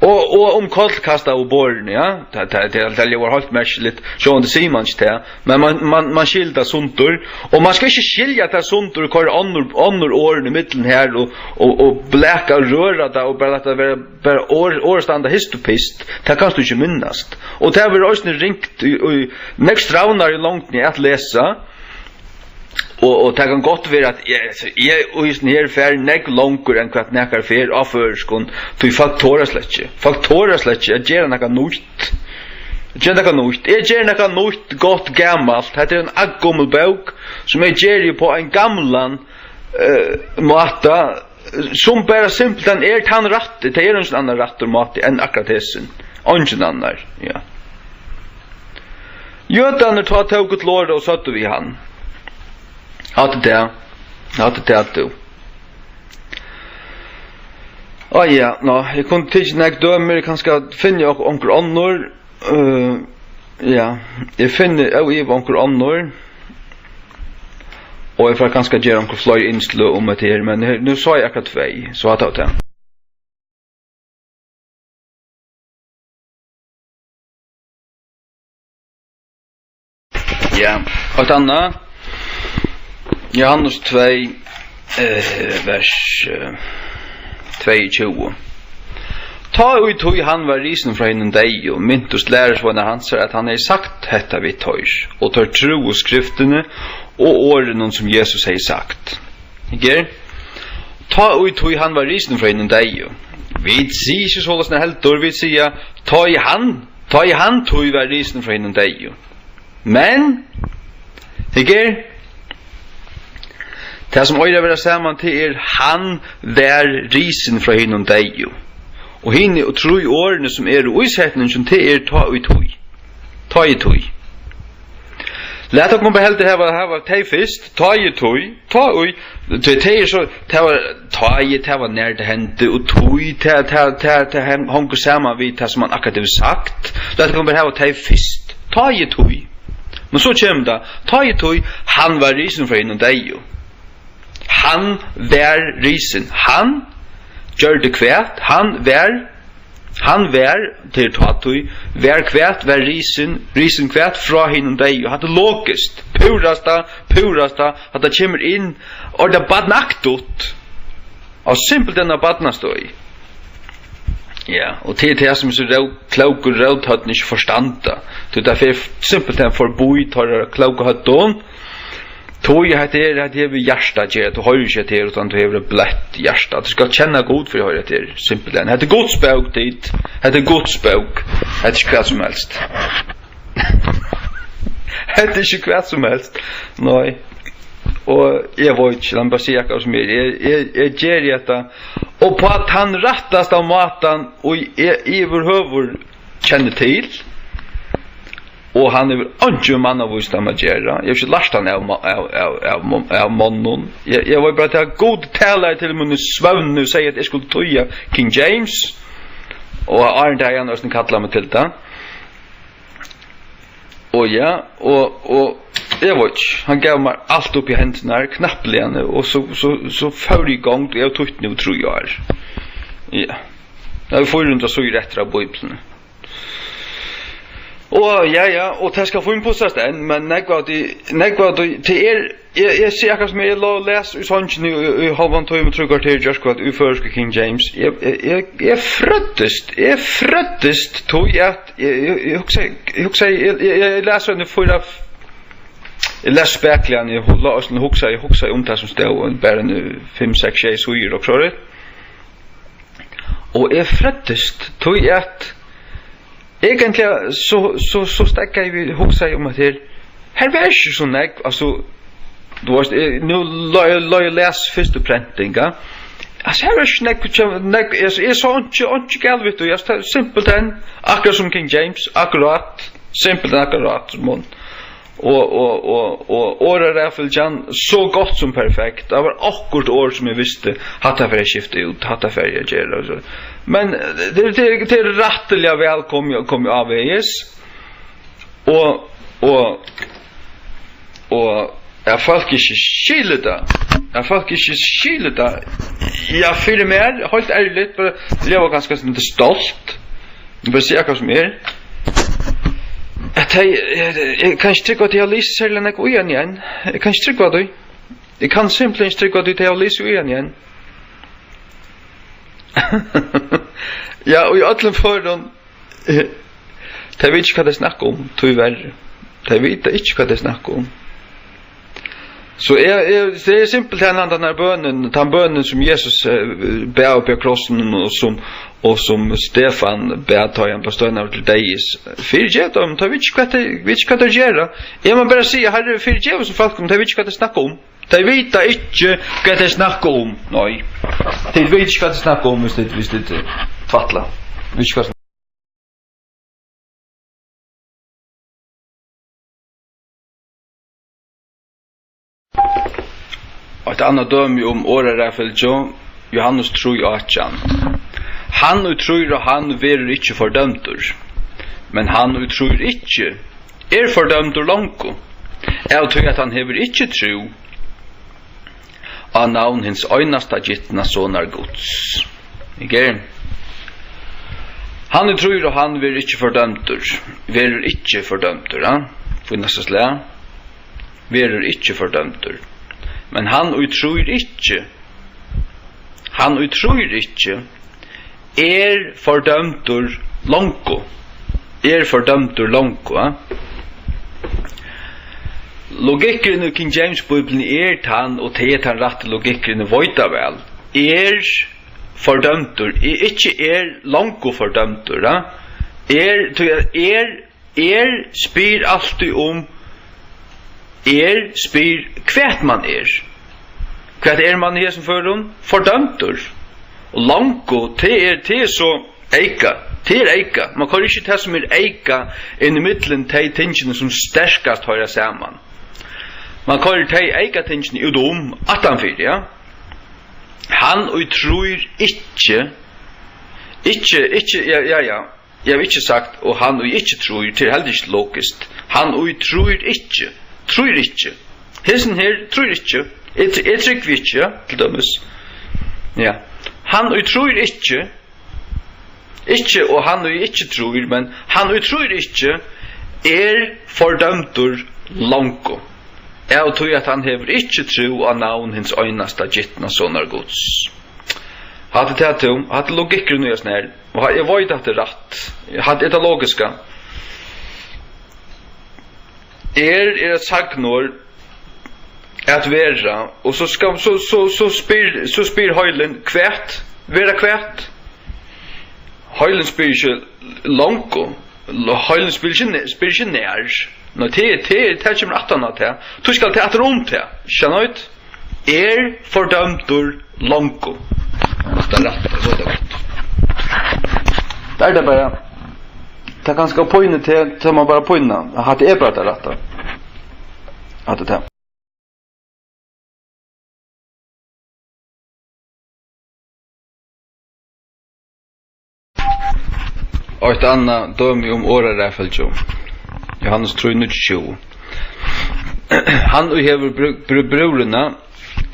Og, og um koll kasta og borðini, ja. Tað, tað, tað, tað ljóðar heilt merkiligt, sjálvandi sigur mann ikki tað. Men mann, mann, mann skilir tað sundur. Og mann skal ikki skilja tað sundur og koyra onnur, onnur orð í millum her og, og, og blaka og røra tað og bara lata tað vera, bara orð, orð standa hist og pist. Tað kanst tú ikki minnast. Og tað verður eisini ringt í, í nógv strævnari longdini at lesa. Og, og tað kann gott vera, at eg, altso, eg, og hesin her fer nógv longur enn hvat nakar fer á føroyskum, tí fólk tora slett ikki. Fólk tora slett ikki at gera nakað nýtt. At gera nakað nýtt. Eg geri nakað nýtt, gott, gamalt. Hetta er ein eggomul bók, sum eg geri upp á ein gamlan, eh, máta, sum bara simpelthen er tann rætti. Tað er eingin annar rættur máti enn akkurát hesin. Eingin annar, ja. Jødarnir tá tóku til orða og søgdu við hann. Hatta er tað. Hatta er tað, tú. Á ja, ná, eg kundi tikið nógv dømi, eg kanska finni ok-, onkur onnur. Øh, ja, eg finni óivað onkur onnur. Og eg fari kanska at gera onkur fleiri innsløg um hetta her, men her, nú sá eg akkurát tvey, so hatta var tað. Ja, eitt annað. Jóhannes tvey, eh, vers, eh, tveyogtjúgu. Tá ið tí hann var risin frá hinum deyðu, mintust lærisveinar hansara, at hann hevði sagt hetta við teir, og teir trúðu skriftini og orðunum, sum Jesus hevði sagt. Her. Tá ið tí hann var risin frá hinum deyðu. Vit siga ikki soleiðis heldur, vit siga, tá ið hann, tá ið hann tí var risin frá hinum deyðu. Men, her. Tað sum eigur at vera saman, tað er, hann var risin frá hinum deyðu. Og hini og trý orðini, sum eru í setninginum, tað er tá í tí. Tá í tí. Lat okkum bara heldur hava, hava tey fyrst. Tá í tí. Tá í. Tey, tey er so, tað var, tá í, tað var nær tað hendi, og tí, tað, tað, tað, tað hang-, hongur saman við tað, sum hann akkurát hevur sagt. Lat okkum bara hava tey fyrst. Tá í tí. Men so kemur tað. Tá í tí, hann var risin frá hinum deyðu. Hann var risin. Hann gjørdi hvat? Hann var, hann var, til tá tí, var hvat? Var risin, risin hvat? Frá hinum deyðu. Hatta er logiskt. Púrasta, púrasta, hatta kemur inn. Og tað barnaktigt. Og simpelthen á barnastøði. Ja, og til tað sum so rót, klókur róthøvdin ikki forstanda. Tí tað fer simpelthen forbí teirra klóku høvdum. Tí hetta er, hetta hevur hjarta at gera, tú hoyrir ikki hetta her, uttan tú hevur eitt bleytt hjarta. Tú skalt kenna Gud fyri at hoyra hetta her, simpelthen. Hetta er Guds bók, tit. Hetta er Guds bók. Hetta er ikki hvat sum helst. Hetta er ikki hvat sum helst. Nei. Og eg veit ikki, lat meg bara siga akkurát sum er. Eg, eg, eg geri hetta. Og á tann rættasta mátan, og eg yvirhøvur kenni til, og hann hevur einki við mannavísdóm at gera. Eg havi ikki lært hann av ma-, av, av, av, av monnum. Eg, eg veit bara, at Gud talaði til mín í svøvni og segði, at eg skuldi týða King James, og áðrenn tað hevði hann eisini kallað meg til tað. Og ja, og, og eg veit ikki, hann gav mær alt upp í hendurnar, knappliga, og so, so, so fór eg í gongd, og eg havi týtt nú trý ár. Ja. Nú havi eg fýra hundrað síður eftir av Bíbliuni. Og ja, ja, og tað skal fínpussast enn, men nógv av tí, nóg av tí, tað er, eg, eg sigi akkurát sum er, eg lá og las í songini í, í hálvan tíma, trý korter í gjárkvøldið í føroysku King James. Eg, eg, eg, eg frøddist, eg frøddist, tí at eg, eg, eg hugsaði, eg hugsaði, eg, eg, eg las eini fýra, eg las spakuliga, eg hu-, lá og hugsaði, eg hugsaði um tað sum stóð, og bara eini fimm, seks, sjey síður og so. Og eg frøddist, tí at eigentliga so, so, so steðgaði eg við, hugsaði um at her, her var ikki so nógv, altso, tú veitst, eg, nú lá eg, lá eg og las fyrstu prenting, ja. Altso, her var ikki nógv, nógv, eg, eg sá einki, einki galið við tí, altso, tað er simpelthen akkurát sum King James, akkurát, simpelthen akkurát sum hon. Og, og, og, og orðaraðfylgjan so gott sum perfekt. Tað var okkurt orð sum eg visti, hatta fari eg at skifta út, hatta fari eg at gera, og so. Men, eh, tað, tað, tað er rættiliga væl komið, komið ávegis. Og, og, og at fólk ikki skilur tað, at fólk ikki skilur tað, ja, fyri mær, heilt ærligt, bara ljóðar kanska eitt sindur stolt, men bara siga hvat sum er. At tey, eg, eg kann ikki trúgva, at eg havi lisið serliga nógv í henni enn. Eg kann ikki trúgva tí. Eg kann simpelthen ikki trúgva tí, at eg havi lisið í henni enn. Ja, og í øllum førum, tey vita ikki, hvat tey snakka um, tíverri. Tey vita ikki, hvat tey snakka um. So eg, eg, tað er simpelthen handan her bønin, tann bønin, sum Jesus, eh, bað uppi á krossinum, og sum, og sum Stefan bað, tá ið hann bleiv steinaður til deyðis. Fyrigev teimum, tey vita ikki, hvat tey, vita ikki, hvat tey gera. Eg má bara siga, Harri, fyrigev hesum fólkum, tey vita ikki, hvat tey snakka um. Tey vita ikki, hvat tey snakka um. Nei. Tey vita ikki, hvat tey snakka um, viss tey, viss tey tvætla. Vita ikki, hvat Eitt annað dømi um orðaraðfylgju, Johannes trý átjan. Hann, ið trýr á hann, verður ikki fordømdur, men hann, ið trýr ikki, er fordømdur longu, av tí at hann hevur ikki trúð á navn hins einasta gitna Sonar Guds. Ikki? Hann, ið trýr á hann, verður ikki fordømdur. Verður ikki fordømdur, ja? Fínasta slag. Verður ikki fordømdur. Men hann, ið trýr ikki, hann, ið trýr ikki, er fordømdur longu. Er fordømdur longu, ja? Logikkurin í King James Bíbliuni er tann, og tað er tann rætti logikkurin, eg veit tað væl. Er fordømdur, er, ikki er longu fordømdur, ja? Er, tí at er, er spyr altíð um, er spyr hvat mann er. Hvat er mann í hesum førum? Fordømdur. Og longu, tað er, tað er so, Eyka. Tað er eyka. Man koyrir ikki tað, sum er eyka, inn í millum tey tingini, sum sterkast hoyra saman. Man koyrir tey eyka tingini út um, aftanfyri, ja. Hann, ið trýr ikki, ikki, ikki, ja, ja, ja. Eg havi ikki sagt, "Og hann, ið ikki trýr", tað er heldur ikki logiskt. Hann, ið trýr ikki, trýr ikki. Hesin her trýr ikki. Eg tr-, eg trúgvi ikki, ja, til dømis. Ja. Hann, ið trýr ikki, ikki, og hann, ið ikki trýr, men hann, ið trýr ikki, er fordømdur longu, av tí at hann hevur ikki trú á navn hins einasta gitna Sonar Guds. Hatta er tað, tú. Hatta er logikkurin í hesum her. Og ha-, eg veit, at tað er rætt. Hatta er tað logiska. Er, er eitt sagnorð at vera, og so skal, so, so, so spyr, so spyr heilin, hvat? Vera hvat? Heilin spyr ikki longu. Heilin spyr ikki ne-, spyr ikki nær. Nei, tað, tað, tað kemur aftan á tað. Tú skal tað aftur um tað. Skjønner du? Er fordømdur longu. Hatta er rætt, so er tað gott. Tað er tað bara. Tað er kanska pínu til, tað má bara pína. Hatta er bara tað rætta. Hatta er tað. Eitt annað dømi um orðaraðfylgju. Jóhannes trý níggjuogtjúgu. Hann, ið hevur brú-, brú-, brúðrina,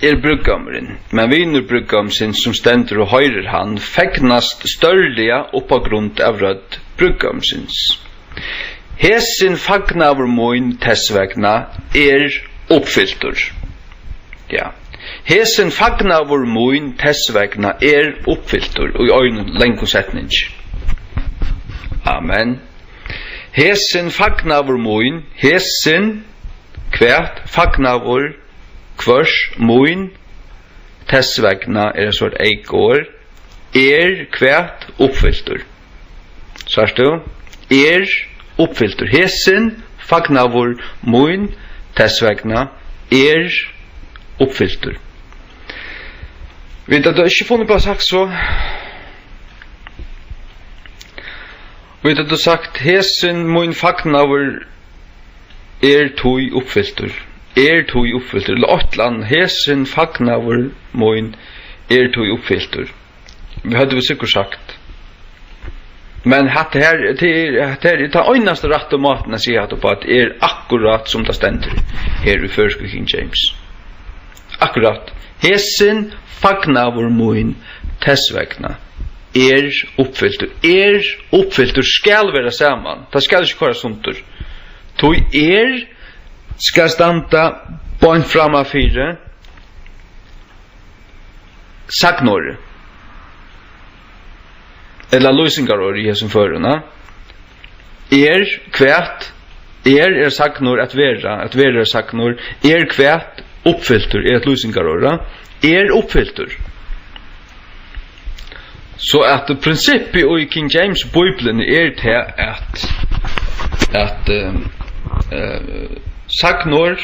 er brúðgómurin, men vinur brúðgómsins, sum stendur og hoyrir hann, fegnast stórliga upp á grund av rødd brúðgómsins. Hesin fagnaður mín tess vegna er uppfyltur. Ja. Hesin fagnaður mín tess vegna er uppfyltur í einum langum setningi. Amen. Hesin fagnaður mín, hesin, hvat, fagnaður, hvørs, mín, tess vegna er eitt sort eykaorð, er hvat? Uppfyltur. Sært tú? Er uppfyltur. Hesin fagnaður mín, tess vegna, er uppfyltur. Vit høvdu ikki funnið upp á at sagt so. Vit høvdu sagt, hesin mín fagnaður er tí uppfyltur. Er tí uppfyltur. Ella eitt ella annað. Hesin fagnaður mín er tí uppfyltur. Vit høvdu vit sikkurt sagt. Men hatta her, tað er, hatta her er tann einasta rætta mátin at siga hatta uppá, at er akkurát sum tað stendur her í føroysku King James. Akkurát. Hesin fagnaður mín, tess vegna, er uppfyltur. Er uppfyltur skal vera saman. Tað skal ikki koyrast sundur. Tí er skal standa beint frammanfyri sagnorðið, ella lýsingarorðið í hesum førum, ha? Er hvat? Er er sagnorð at vera, at vera er sagnorð. Er hvat? Uppfyltur er eitt lýsingarorð, ha? Er uppfyltur. So at prinsippið í King James Bíbliuni er tað at, at, eh, eh, sagnorð,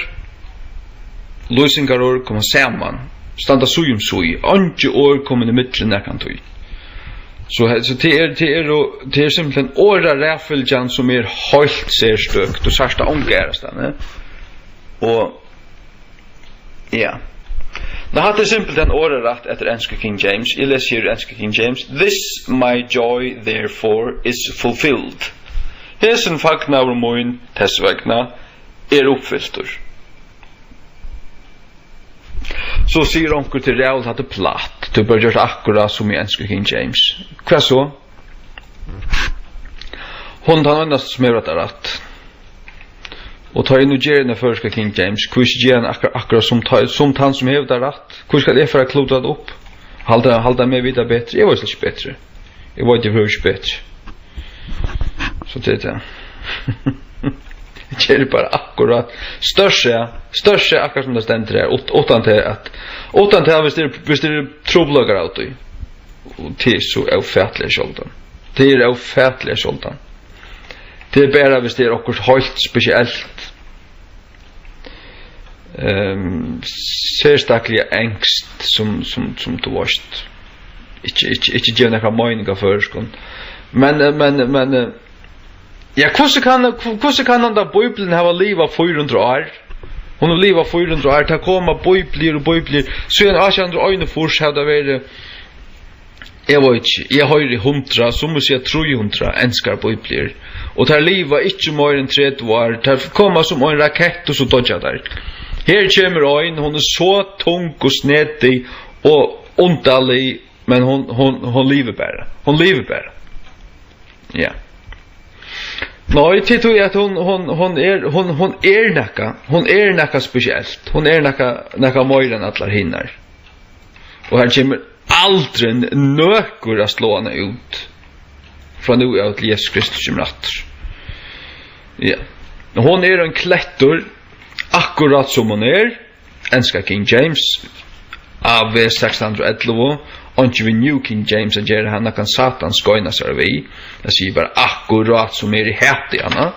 lýsingarorð koma saman, standa síð um síð, eingi orð koma inn ímillum nakrantíð. So he-, so tað er, tað er, tað er simpelthen orðaraðfylgjan sum er heilt serstøk, tú sært tað onga aðrastaðni. Og Ja. Nú, hatta er simpelthen orðarætt eftir ensku King James. Eg lesi her úr ensku King James. "This my joy therefore is fulfilled." Hesin fagnaður mín, tess vegna, er uppfyltur. So sigur onkur, "Tað er ræðuligt, hatta er platt. Tú bør gjørt akkurát sum í ensku King James." Hvat so? Hon er tann einasta, sum hevur hetta rætt. Og tá eg nú geri hana føroyska King James, hví ikki gera hana akkur-, akkurát sum tá, sum tann, sum hevur tað rætt? Hví skal eg fara at klúdra tað upp? Halda, halda meg vita betri? Eg veit ikki betri. Eg veit yvirhøvur ikki betri. So tað er tað. Eg geri bara akkurát. Stórt seg, stórt seg akkurát sum tað stendur her, ut-, uttan til at, uttan til at, viss tað er, viss tað er trupulleikar av tí. Og tað er so ófatiliga sjáldan. Tað er ófatiliga sjáldan. Tað er bara, viss tað er okkurt heilt spesielt, ehm, serstakliga enskt, sum, sum, sum tú veitst. ikki, ikki, ikki geva nakra meining á føroyskum. Men, eh, men, men, eh, ja, hvussu kann, hv-, hvussu kann handa Bíblian hava livað fýra hundrað ár? Hon hevur livað fýra hundrað ár, tað koma bíbliur og bíbliur. Síðan átjan hundrað og einogfýrs hevur tað verið, eg veit ikki, eg hoyri hundrað, summi siga trý hundrað enskar bíbliur. Og tær liva ikki meira enn tretivu ár. Tær koma sum ein rakett, og so doyggja tær. Her kemur ein, hon er so tung og snedig og undarlig, men hon, hon, hon livir bara. Hon livir bara. Ja. Nei, tí, tí at hon, hon, hon er, hon, hon er nakað, hon er nakað spesielt. Hon er nakað, nakað meira enn allar hinar. Og her kemur aldrin nøkur at sláa hana út. Frá nú av til Jesus Kristus kemur aftur. Ja. Hon er ein klettur, akkurát sum hon er. Enska King James, A V sekstan hundrað og ellivu, einki við New King James at gera, hann kann Satan skeina sær við. Tað sigur bara akkurát sum er í hati hana.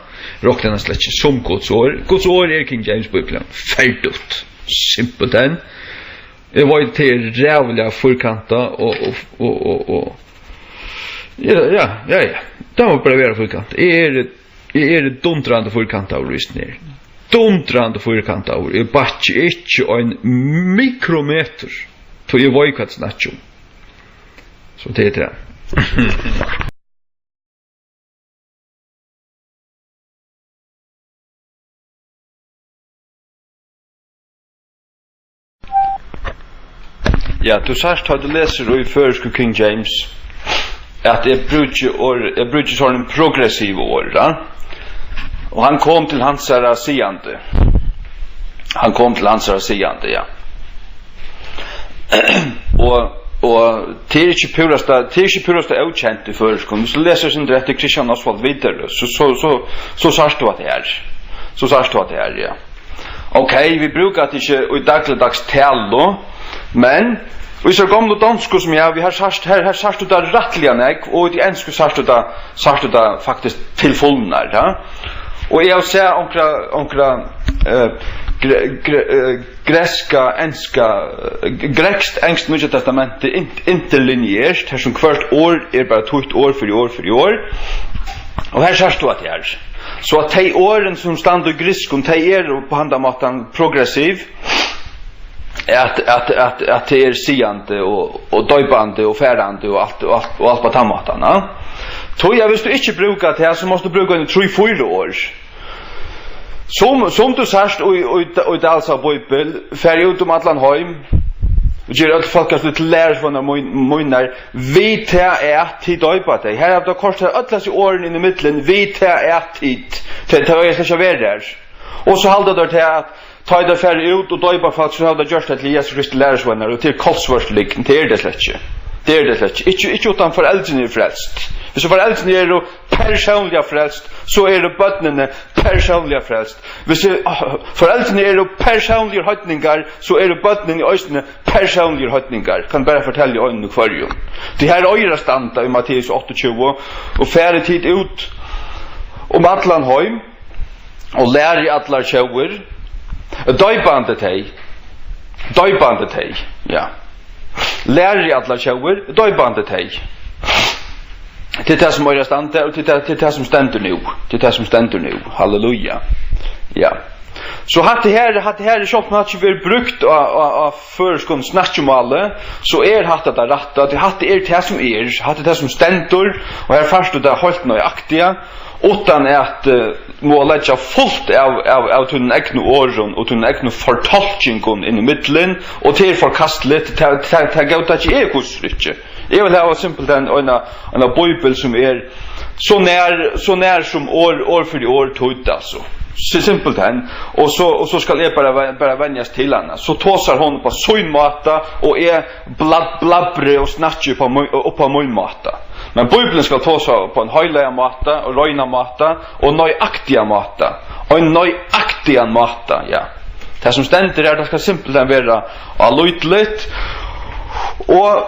Rokna hana slett ikki sum Guds orð. Guds orð er King James Bíblian. Ferdigt. Simpelthen. Eg veit, tað er ræðuliga fýrkantað og, og, og, og, og. Ja, ja, ja, ja. Tað má bara vera fýrkantað. Eg eri Eg eri dundrandi fýrkantaður í hesum her. Dundrandi fýrkantaður. Eg bakki ikki ein mikrometur, tí eg veit, hvat eg snakki um. So tað er tað. Ja, tú sært, tá tú lesur í føroysku King James, at eg brúki orð, eg brúki sovorðin progressiv orð, ja? Og hann kom til hansara sigandi. Hann kom til hansara sigandi, ja. Og, og tað er ikki púrasta, tað er ikki púrasta ókent í føroyskum. Viss tú lesur sindur eftir Christian Oswald Widerøe, so, so, so, so sært tú at tað er. So sært tú at tað er, ja. Ok, vit brúka tað ikki í dagligdags talu, men í so gomlu donsku sum eg havi, her sært, her, her sært tú tað rættiliga nógv, og í tí ensku sært tú tað, sært tú tað faktiskt til fulnar, ja. Og eg havi sæð onkra, onkra, eh, gre-, gre-, eh, greska, enska, eh, gretskt, enskt Nýggja Testamentið int-, interlinjeert, har sum hvørt orð er bara týtt orð fyri orð fyri orð. Og her sært tú at tað er. So at tey orðini, sum standa í grikskum, tey eru á handan mátan progressiv, at, at, at, at tað er sigandi og, og doypandi og farandi og alt, og alt, og alt á tann mátan, ja. Tí at viss tú ikki brúkar tað, so mást tú brúka eini trý, fýra orð. Sum, sum tú sært í, í, í Dahls av Bíbel, fari út um allan heim, og ger øll fólk til lærisveinar mín-, mínar, við tað at tit doypa tey. Her hava teir koyrt her øll hesi orðini inn í millum, við tað at tit, tey, tey eiga slett ikki at vera her. Og so halda teir tað at tá ið teir fara út og doypa fólk, so hava teir gjørt tað til Jesu Kristi lærisveinar, og tað er kolsvørt lygn, tað er tað slett ikki. Tað er tað slett ikki. Ikki, ikki uttan foreldrini eru frelst. Viss foreldrini eru persónliga frelst, so eru børnini persónliga frelst. Viss, ah, foreldrini eru persónligir heidningar, so eru børnini eisini persónligir heidningar. Kann bara fortelja einum og hvørjum. Tí her eigur at standa í Matteus áttaogtjúgu: Og farið tit út um allan heim, og lærið allar tjóðir, doypandi tey, doypandi tey, ja. Lærið allar tjóðir, doypandi tey. Tað er tað, sum eigur at standa, og tað er tað, tað er tað, sum stendur nú. Tað er tað, sum stendur nú. Halleluja. Ja. So hatta her, hatta her, sjálvt um hatta ikki verður brúkt á, á, á føroyskum snakkimáli, so er hatta tað rætta, tí hatta er tað, sum er, hatta er tað, sum stendur, og her fært tú tað heilt nøyaktiga, uttan at, eh, mugu leggja fult av, av, av tínum egnu orðum og tínum egnu fortolkingum inn í millum, og tað er forkastiligt, tað, tað, tað góðtaki eg hvussu ikki. Eg vil hava simpelthen eina, eina bíbel sum er so nær, so nær sum orð, orð fyri orð týdd, altso. Si-, simpelthen. Og so, og so skal eg bara ve-, bara venjast til hana. So tosar hon upp á sín máta, og eg blab-, blabri og snakki upp á mín, upp á mín máta. Men Bíblian skal tosa upp á ein heilagan máta og reinan máta og nøyaktigan máta. Ein nøyaktigan máta, ja. Tað, sum stendur her, tað skal simpelthen vera álítiligt. Og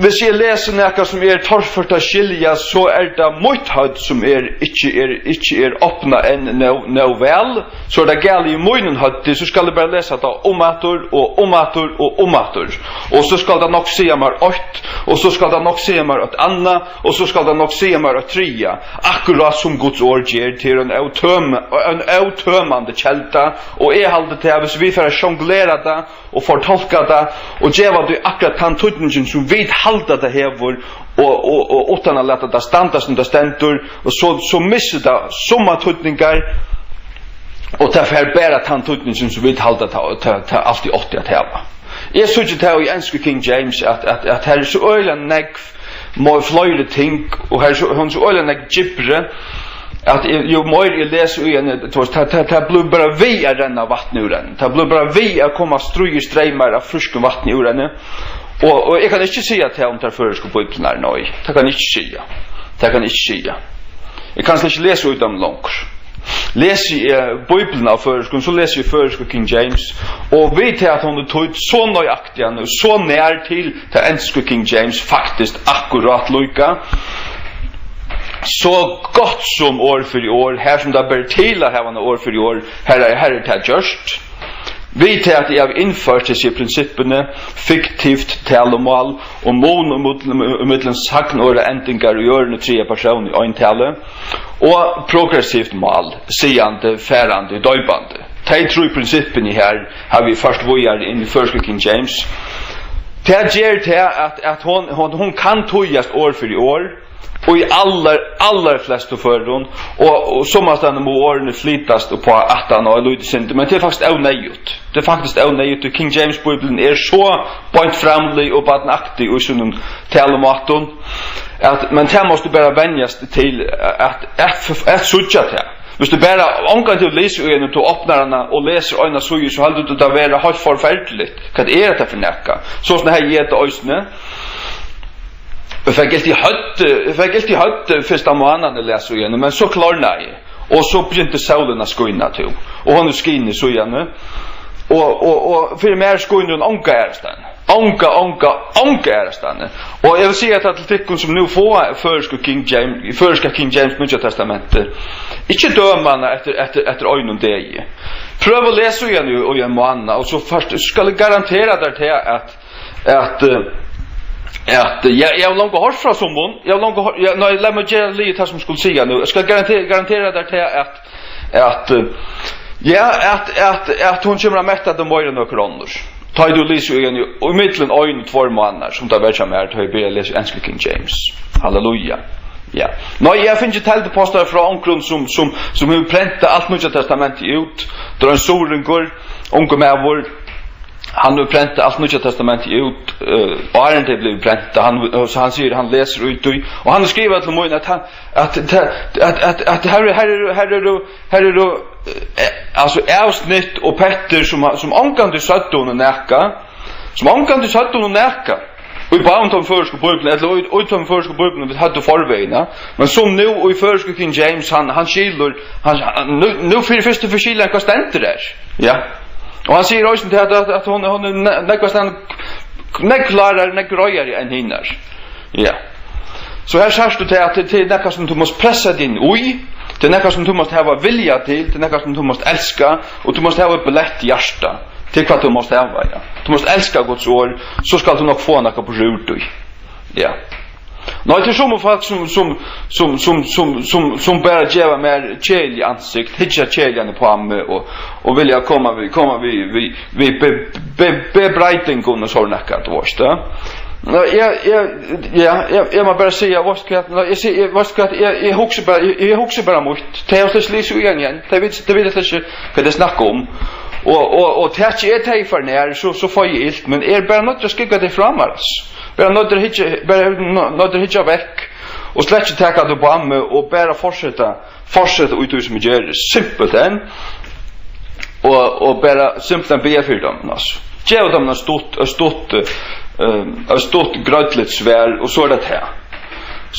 Hvis eg lesi nakað sum er torført at skilja, so er tað mítt høvd sum er, ikki er, ikki er opnað enn nóg, nóg væl, so er tað galið í mínum høvdi, so skal eg bara lesa tað umaftur og umaftur og umaftur. Og so skal tað nokk siga mær eitt, og so skal tað nokk siga mær eitt annað, og so skal tað nokk siga mær eitt triðja. Akkurát sum Guds orð ger, tað er ein ótøm-, ein ótømandi kelda, og eg haldi tað, hvis vit fara at sjonglera tað, og fortolka tað, og geva tí akkurát tann týdningin, sum vit halda tað hevur, og, og, og uttan at lata tað standa, sum tað stendur, og so, so missir tað summar týdningar, og tað fær bara tann týdningin, sum vit halda tað, tað, tað altíð átti at hava. Eg síggi tað í ensku King James, at, at, at her er so øgiliga nógv, mær fleiri ting, og her er so, hon er so øgiliga nógv djúpri, at eg, jú meir eg lesi í henni, tú veist, tað, tað, tað blívur bara við at renna vatn úr henni. Tað blívur bara við at koma stríðir streymar av frískum vatni úr henni. Og, og eg kann ikki siga tað um tær føroysku bíbliurnar, nei. Tað kann eg ikki siga. Tað kann eg ikki siga. Eg kann slett ikki lesa í teimum longur. Lesi eg Bíbliuna á føroyskum, so lesi eg føroysku King James. Og við tað at hon er týdd so nøyaktiga nú, so nær til tað ensku King James, faktiskt akkurát líka, so gott sum orð fyri orð, har sum tað ber til at hava hana orð fyri orð, har er, har er tað gjørt. Við tað at eg havi innført hesi prinsippini, fiktivt talumál og mun ímillum, ímillum sagnorðaendingar í orðini triðja persón í eintali og progressivt mál, sigandi, farandi, doypandi. Tey trý prinsippini her havi eg ført víðari inn í føroysku King James. Tað ger tað, at, at hon, hon, hon kann týðast orð fyri orð, og í allar, allar flestu førum, og, og summastaðni má orðini flytast upp á aftan á eitt lítið sindur, men tað er faktiskt óneyðugt. Tað er faktiskt óneyðugt, tí King James Bíblian er so beint framlig og barnaktig í sínum talumátum, at, men tað mást tú bara venjast til at, at, at síggja tað. Hvis tú bara ongantíð lesur í henni, tú opnar hana og lesur eina síðu, so heldur tú tað vera heilt forferdiligt. Hvat er hetta fyri nakað? So sum hevði eg tað eisini. Eg fekk ilt í høvdið, eg fekk ilt í høvdið fyrsta mánaðin eg las í henni, men so klárnaði eg. Og so begynti sólin at skína, tú. Og hon er skinið síðani. Og, og, og fyri mær skínur hon onga aðrastaðni. Onga, onga, onga aðrastaðni. Og eg vil siga tað til tykkum sum nú fáa føroysku King James, føroyska King James Nýggja Testamentið. Ikki døma hana eftir, eftir, eftir einum degi. Prøv at lesa í henni í, í ein mánað, og so fyrst skal eg garantera tær tað at at, eh, at, eh, ja, eg havi longu hoyrt frá summum, eg havi longu hoyrt, ja, nei, lat meg gera liðugt tað sum eg skuldi siga nú. Eg skal garantera, garantera tær tað at, at, eh, ja, at, at, at hon kemur at metta teg meira enn nøkur onnur. Tá ið tú lesur í henni, í millum ein og tveir mánaðar, sum tað var hjá mær, tá eg byrjaði at lesa ensku King James. Halleluja. Ja. Nei, eg havi fingið teldupostar frá onkrum sum, sum, sum hevur prentað alt Nýggja Testamentið út. Tað er ein suðuroyingur, ungur maður. Hann hevur prentað alt Nýggja Testamentið út, eh, áðrenn tað er blivið prentað. Hann, og so hann sigur, hann lesur í tí, og hann skrivar til mín, at hann, at, at, at, at, at her, her eru, her eru, her eru, eh, altso, avsnitt og pettir, sum, sum ongantíð søgdu honum nakað, sum ongantíð søgdu honum nakað. Og í báðum teimum føroysku bíbliunum, ella í, í teimum føroysku bíbliunum, vit høvdu forvegina, men sum nú í føroysku King James, hann, hann skilur, hann, hann, nú, nú fyri fyrstu ferð skilur hann, hvat stendur har. Ja. Og hann sigur eisini til at, at, at hon, hon er ne-, nógvastaðni, nógv klárari, nógv greiðari enn hinar. Ja. So her sært tú til at tað, tað er nakað sum tú mást pressa teg inn í, tað er nakað sum tú mást hava vilja til, tað er nakað sum tú mást elska, og tú mást hava eitt bleytt hjarta. Tað er hvat tú mást hava, ja. Tú mást elska Guds orð, so skalt tú nokk fáa nakað burtur úr tí. Ja. Nei, tað er summi fólk sum, sum, sum bara geva mær keðilig ansikt, hyggja keðiliga uppá meg og, og vilja koma við, koma við, við, við be-, be-, bebreitingum og sovorðið nakað, tú veist, ja. Nei, eg, eg, ja, eg, eg má bara siga, veitst hvat, nei, eg sigi, eg, veitst hvat, eg, eg hugsi bara, eg, eg hugsi bara mítt. Tey hava slett ikki lisið í hann enn. Tey vita, tey vita slett ikki, hvat tey snakka um. Og, og, og taki eg tey for nær, so, so fái eg ilt, men eg eri bara noyddur at skygga tey frá mær, altso. Bara noyddur at hyggja, bara no-, noyddur at hyggja vekk og slett ikki taka tað upp á meg og bara fortseta, fortseta í tí sum eg geri, simpelthen, og, og bara simpelthen biðja fyri teimum, altso. Geva teimum eitt stutt, eitt stutt, eh, eitt stutt greiðligt svar, og so er tað tað.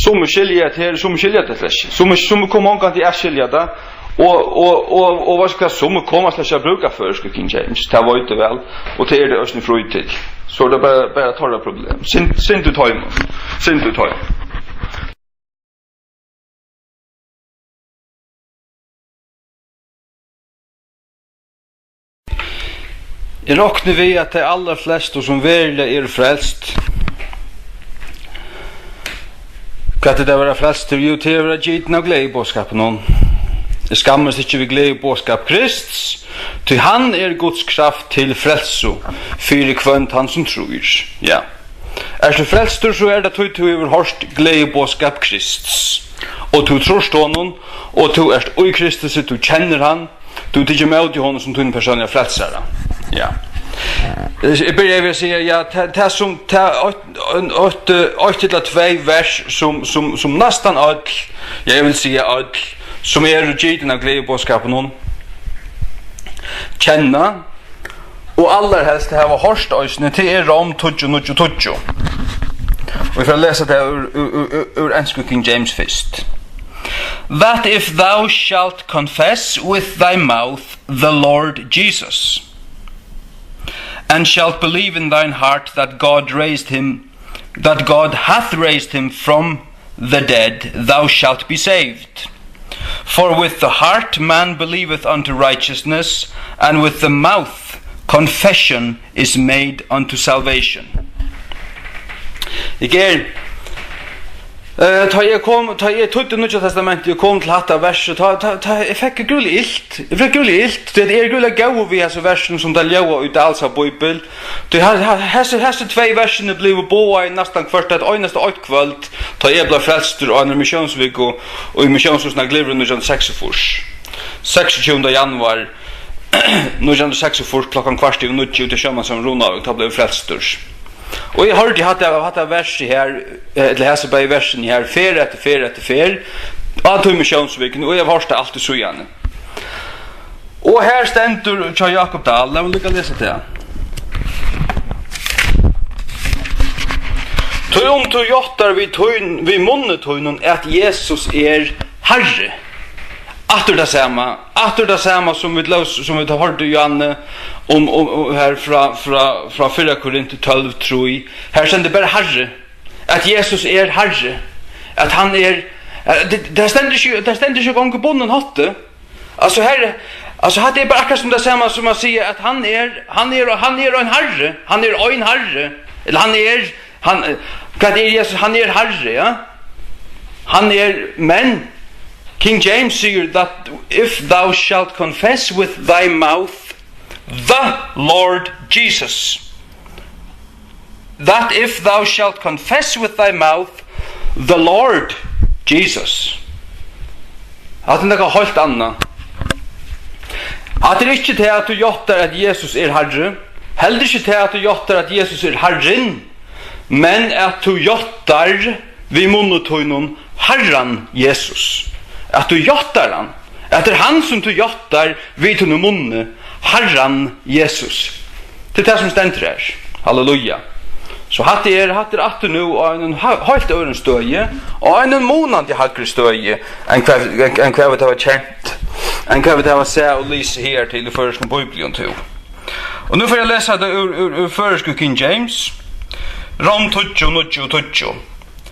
Summi skilja tað her, summi skilja tað slett ikki. Summi, summi koma ongantíð at skilja tað, og, og, og, og veitst hvat, summi koma slett ikki at brúka føroysku King James, tað veit eg væl, og tað er tað eisini frí til. So er tað bara, bara teirra problem. Synd, synd í teimum. Synd í teimum. Eg rokni við, at tey allarflestu, sum veruliga eru frelst, hvat er tað at vera frelstur? Jú, tað er at vera gitin av gleðiboðskapinum. Eg skammist ikki við gleðiboðskap Krists, tí hann er Guds kraft til frelsu fyri hvønn tann, sum trýr. Ja. Ert tú frelstur, so er tað tí, tú hevur hoyrt gleðiboðskap Krists, og tú trýrt honum, og tú ert í Kristusi, tú kennir hann, tú hevur tikið ímóti honum sum tín persónliga frelsara. Ja. Eg byrjaði við at siga, ja, tað, tað sum, tað eitt, eitt, eitt ella tvey vers sum, sum, sum næstan øll, ja, eg vil siga øll, sum eru gitin av gleðiboðskapinum, kenna, og allarhelst hava hoyrt eisini, tað er Rom tíggju, níggju, tíggju. Og eg fari at lesa tað úr, úr, úr, úr, úr ensku King James fyrst. That if thou shalt confess with thy mouth the Lord Jesus, and shalt believe in thine heart that God raised him, that God hath raised him from the dead, thou shalt be saved. For with the heart man believeth unto righteousness, and with the mouth confession is made unto salvation. Eg eri, eh, tá eg kom, tá eg týddi Nýggja Testamentið og kom til hatta versið, tá, tá, tá eg fekk grúliga ilt. Eg fekk grúliga ilt, tí at eg eri grúliga góður við hasi versini, sum tað ljóðar í Dahls Bíbel. Tí ha-, ha-, hesi, hesi tvey versini blivu boðaði næstan hvørt eitt einasta eitt kvøld, tá eg bleiv frelstur á einari missiónsviku í Missiónshúsinum á Glyvrum nítjan hundrað og seksogfýrs. Seksogtjúgunda januar nítjan hundrað og seksogfýrs, klokkan kvart yvir níggju, úti á Sjómansheiminum í Runavík, tá bleiv eg frelstur. Og eg hoyrdi hatta, hatta versið her, eh, ella hasi bæði versini her, ferð eftir ferð eftir ferð, á tí missiónsvikuni, og eg havi hoyrt tað altíð síðani. Og her stendur hjá Jákup Dahl, lat meg líka lesa tað. Tí um tú játtar við tín, við munni tínum, at Jesus er Harri. Aftur tað sama, aftur tað sama sum vit lós-, sum vit hoyrdu Johanne um, um, um her frá, frá, frá fyrra Korint tólv trý. Her stendur bara Harri. At Jesus er Harri. At hann er, eh, tað, tað stendur ikki, tað stendur ikki á ongan bundnan hátt. Altso, her, altso, hatta er bara akkurát sum tað sama sum at siga at hann er, hann er, hann er ein harri, hann er ein harri, ella hann er, hann, eh, hvat er Jesus? Hann er harri, ja? Hann er, men King James sigur that if thou shalt confess with thy mouth the Lord Jesus, that if thou shalt confess with thy mouth the Lord Jesus. Hatta er nakað heilt annað. Hatta er ikki tað, at tú játtar, at Jesus er Harri. Heldur ikki tað, at tú játtar, at Jesus er Harrin. Men at tú játtar við munni tínum Harran Jesus. At tú játtar hann. At tað er hann, sum tú játtar við tínum munni, Harran Jesus. Tað er tað, sum stendur her. Halleluja. So hatta er, hatta er aftur nú á einum ha-, heilt øðrum støði, á einum munandi hægri støði, enn hvat, enn, enn hvat vit hava kent, enn hvat vit hava sæð og lisið her til í føroyskum bíblium, tú. Og nú fari eg at lesa tað úr, úr, úr føroysku King James, Rom tíggju, níggju og tíggju.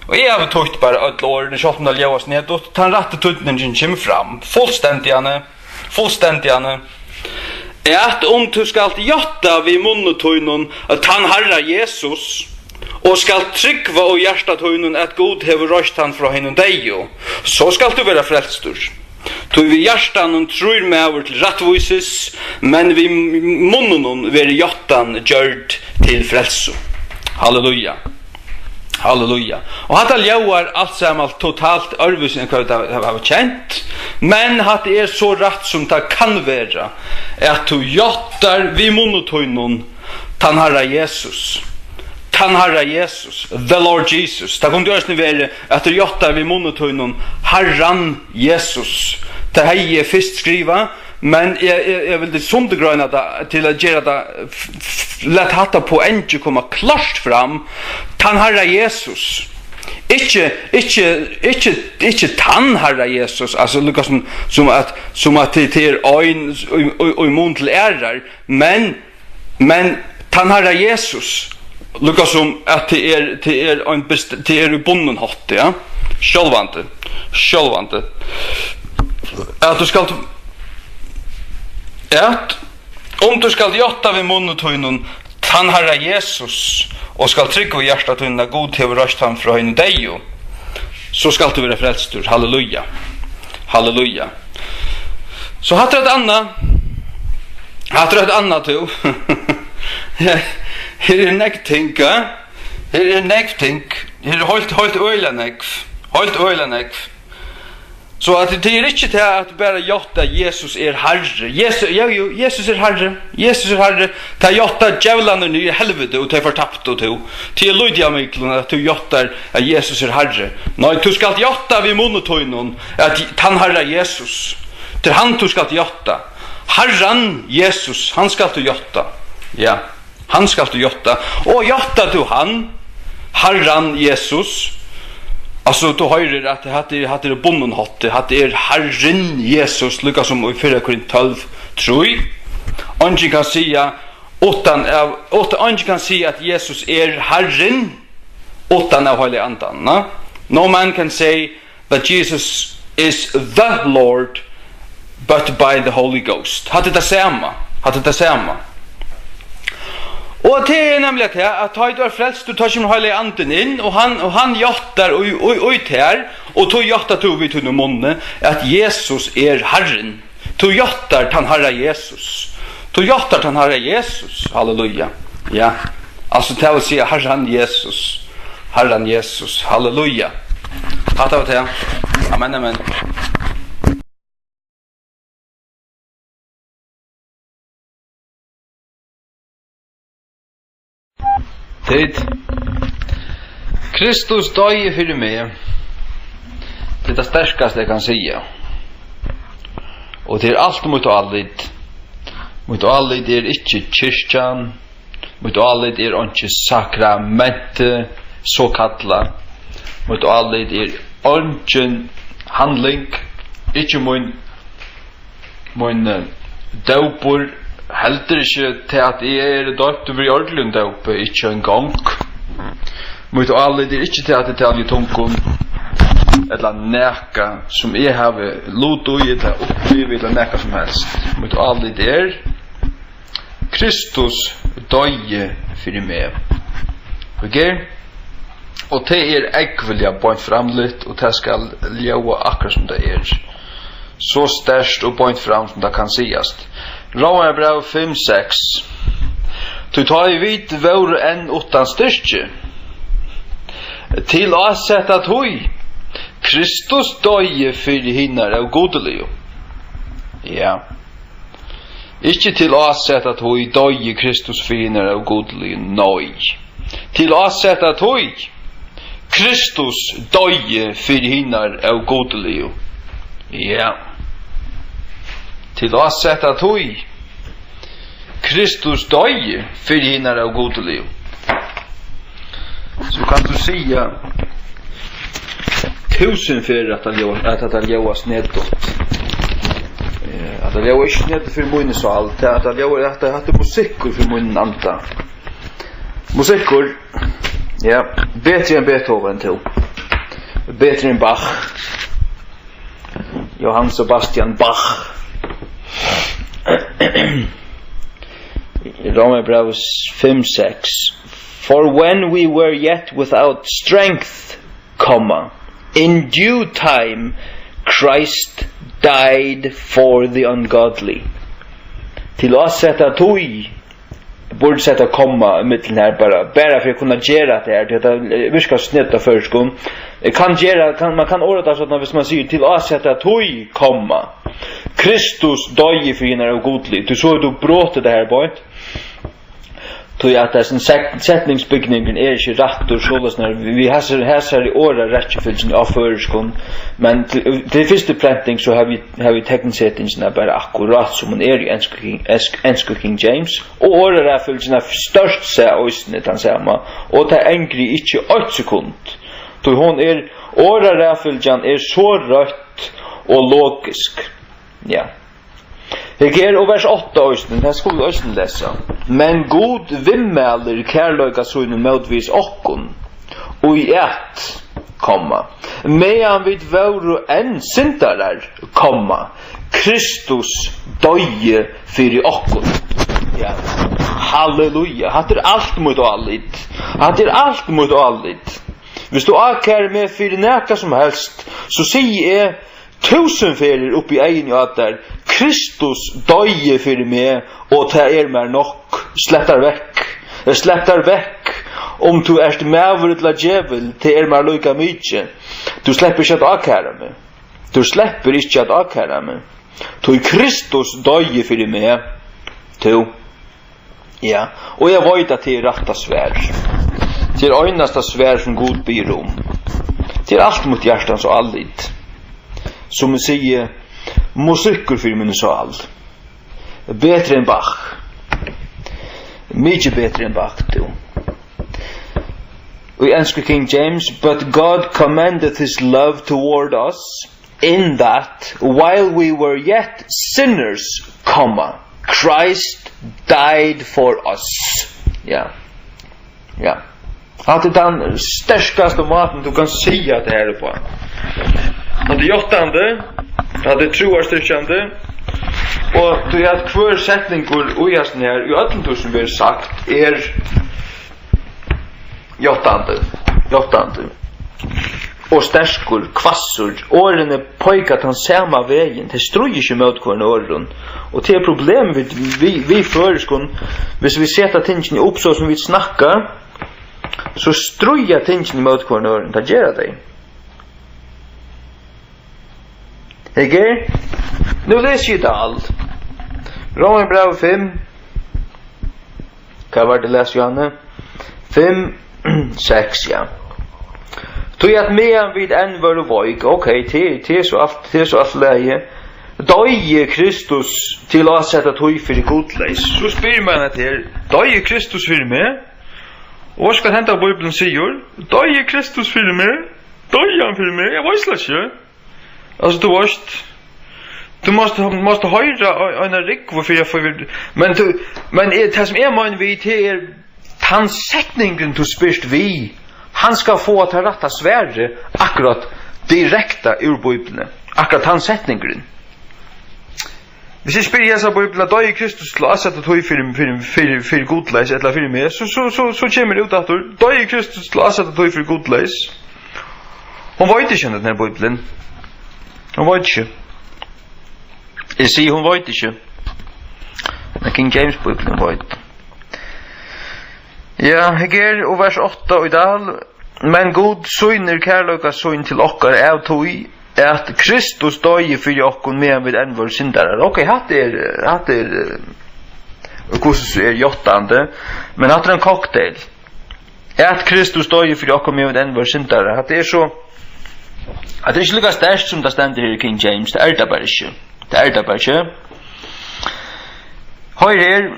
Og eg havi týtt bara øll orðini, sjálvt um tað ljóðar snedigt, tann rætti týdningin kemur fram. Fullstendigani, fullstendigani. At um tú skalt játta við munni tínum, at tann Harra Jesus, og skalt trúgva í hjarta tínum, at Gud hevur reist hann frá hinum deyðu, so skalt tú vera frelstur. Tí við hjartanum trýr maður til rættvísis, men við munninum verður játtan gjørd til frelsu. Halleluja. Halleluja. Og hatta ljóðar alt saman totalt øðrvísi enn hvat vit hava, hava kent, men hatta er so rætt, sum tað kann vera, at tú játtar við munni tínum tann Harra Jesus. Tann Harra Jesus, the Lord Jesus. Tað kundi eisini verið, at tú játtar við munni tínum Harran Jesus. Tað hevði eg fyrst skrivað, men eg, eg, eg vildi sundurgreina tað til at gera tað, f-, f-, lat hatta poengið koma klárt fram. Tann Harra Jesus. Ikki, ikki, ikki, ikki tann Harra Jesus, altso líka sum, sum at, sum at tað, tað er ein í, í, í mun til aðrar, men Men tann Harra Jesus, Lukka sum at tað er, tað er ein best-, tað er í bundnum hátti, ja. Sjálvandi, sjálvandi. At tú skalt, at um tú skalt játta við munni tínum tann Harra Jesus, og skalt trúgva í hjarta tínum, at Gud hevur reist hann frá hinum deyðu, so skalt tú vera frelstur. Halleluja. Halleluja. So hatta er eitt annað. Hatta er eitt annað, tú. Her er nógv ting, ja? Her er nógv ting. Her er heilt, heilt øgiliga nógv. Heilt øgiliga nógv. So at tað er ikki tað at bara játta at Jesus er Harri. Jesus, jú, jú, Jesus er Harri. Jesus er Harri. Tað játta djevlarnir niður í helviti og tey fortaptu, tú. Tað er lítið av miklum at tú játtar at Jesus er Harri. Nei, tú skalt játta við munni tínum at tann Harra Jesus. Tað er hann tú skalt játta. Harran Jesus, hann skalt tú játta. Ja. Hann skalt tú játta. Og játtar tú hann, Harran Jesus, altso, tú hoyrir at hatta er, hatta er bundnum hátti, hatta er Harrin Jesus, líka sum í fyrra Korint tólv trý. Eingin kann siga uttan av, uttan, eingin kann siga at Jesus er Harrin uttan av Heilaga Andanum, na? No man can say that Jesus is the Lord, but by the Holy Ghost. Hatta er tað sama. Hatta er tað sama. Og tað er nemliga tað, at tá ið tú ert frelstur, tá kemur Heilagi Andin inn, og hann, og hann játtar í, í, í tær, og tú játtar tú við tínum munni, at Jesus er Harrin. Tú játtar tann Harra Jesus. Tú játtar tann Harra Jesus. Halleluja. Ja. Altso, tað vil siga, Harran Jesus. Harran Jesus. Halleluja. Hatta var tað. Amen, amen. Tit, Kristus doyði fyri meg. Tað er tað sterkasta eg kann siga. Og tað er alt mítt álit. Mítt álit er ikki kirkjan. Mítt álit er einki sakrament, so kallað. Mítt álit er eingin handling, ikki mín, mín, eh, dópur, heldur ikki tað, at eg eri doyptur við ordiligum dópi, ikki eingong. Mítt álit er ikki tað, at eg tali í tungum, ella nakað, sum eg havi lut í, ella upplivi, ella nakað sum helst. Mítt álit er, Kristus doyði fyri meg. Ok? Og tað er ógvuliga beint framligt, og tað skal ljóða akkurát sum tað er. So sterkt og beint fram sum tað kann sigast. Rómarbræv fimm seks. Tí tá ið vit vóru enn uttan styrki, til áseta tí Kristus doyði fyri hinar ógudiligu. Ja. Ikki til áseta tí doyði Kristus fyri hinar ógudiligu, nei. Til áseta tí Kristus doyði fyri hinar ógudiligu. Ja. Til áseta tí Kristus doyði fyri hinar ógudiligu. So kanst tú siga túsund ferðir at tað ljóðar, at tað ljóðar snedigt. Eh, at tað ljóðar ikki snedigt fyri míni sál, tað at tað ljóðar, at tað, at tað er musikkur fyri mín anda. Musikkur, ja, betri enn Beethoven, tú. Betri enn Bach. Johann Sebastian Bach. Rómarbræv fimm seks. For when we were yet without strength, comma, in due time Christ died for the ungodly. Til áseta tí, burdi sett eitt komma ímillum her, bara, bara fyri at kunna gera tað her, tí at tað, eh, virkar snedigt á føroyskum. Eg kann gera, kann, man kann orða tað soleiðis, viss man sigur, til áseta tí, komma, Kristus doyði fyri hinar ógudiligu, tí so hevur tú brotið tað her beint. Tí at hesin set-, setningsbygningurin er ikki rættur, soleiðis nær við, við hesari, hesari orðarækkifylgjuni á føroyskum, men til, til fyrstu prenting, so hava vit, hava vit teknsetingina bara akkurát, sum hon er í ensku King, ensk-, ensku King James, og orðaræðfylgjuna stórt sæð eisini tann sama, og tað angri eg ikki eitt sekund, tí hon er, orðaræðfylgjan er so røtt og logisk. Ja. Hygg her, og vers átta eisini, tað skulu vit eisini lesa. Men Gud viðmælir kærleika sínum mótvegis okkum, í at, komma, meðan vit vóru enn syndarar, komma, Kristus doyði fyri okkum. Ja. Halleluja. Hatta er alt mítt álit. Hatta er alt mítt álit. Viss tú ákærir meg fyri nakað sum helst, so sigi eg túsund ferðir upp í eyguni á tær: Kristus doyði fyri meg, og tað er mær nokk. Slepp tær vekk. Eh, slepp tær vekk. Um tú ert maður ella djevul, tað er mær líka mikið. Tú sleppur ikki at ákæra meg. Tú sleppur ikki at ákæra meg. Tí Kristus doyði fyri meg. Tú. Ja, og eg veit, at tað er rætta svar. Tað er einasta svar, sum Gud biður um. Tað er alt mítt hjartans álit. Sum eg sigi, musikkur fyri míni sál. Betri enn Bach. Mikið betri enn Bach, tú. Í ensku King James: But God commended his love toward us, in that, while we were yet sinners, comma, Christ died for us. Ja. Ja. Hatta er tann sterkasta mátin, tú kanst siga tað her uppá. Hatta er játtandi, hatta er trúarstyrkjandi, og tí at hvør setningur í hasum her, í øllum tí sum verður sagt, er játtandi, játtandi og sterkur, hvassur. Orðini peika tann sama vegin, tey stríða ikki móti hvørjum øðrum. Og tað er problem við, við, við føroyskum, viss vit seta tingini upp so sum vit snakka, so stríða tingini móti hvørjum øðrum, tað gera tey. Hygg her. Nú lesi eg tað alt. Rómarbrævið fimm. Hvat var tað, las, Johanne? Fimm, seks, ja. Tí at meðan vit enn vóru veik, ok, tað, tað er so alt, tað er so alt í lagi. Doyði Kristus til ásætta tíð fyri gudleys. So spyr mann hetta her: Doyði Kristus fyri meg? Og veitst hvat henda Bíblian sigur? Doyði Kristus fyri meg? Doyði hann fyri meg? Eg veit slett ikki. Altso, tú veitst, tú mást, mást hoyra ei-, eina rúgvu fyri at fáa, men tú, men eg, tað sum eg meini við, tað er tann setningurin, tú spyrst við, hann skal fáa tað rætta svarið akkurát direkta úr Bíbliuni. Akkurát tann setningurin. Viss eg spyrji hesa Bíbliuna: Doyði Kristus til ásætta tíð fyri, fyri, fyri, fyri gudleys ella fyri meg? So, so, so, so kemur út aftur: Doyði Kristus til ásætta tíð fyri gudleys? Hon veit ikki, hendan her Bíblian. Hon veit ikki. Eg sigi, hon veit ikki. Men King James Bíblian veit. Ja, her er og vers átta og í dal. Men Gud sýnir kærleika sín til okkara av tí, at Kristus doyði fyri okkum, meðan vit enn vóru syndarar. Ok, hatta er, hatta er, eh, hvussu so er játtandi, men hatta er ein cocktail. At Kristus doyði fyri okkum, meðan vit enn vóru syndarar. Hatta er so, hatta er ikki líka sterkt, sum tað stendur her í King James. Tað er tað bara ikki. Tað er tað bara ikki. Hoyr her.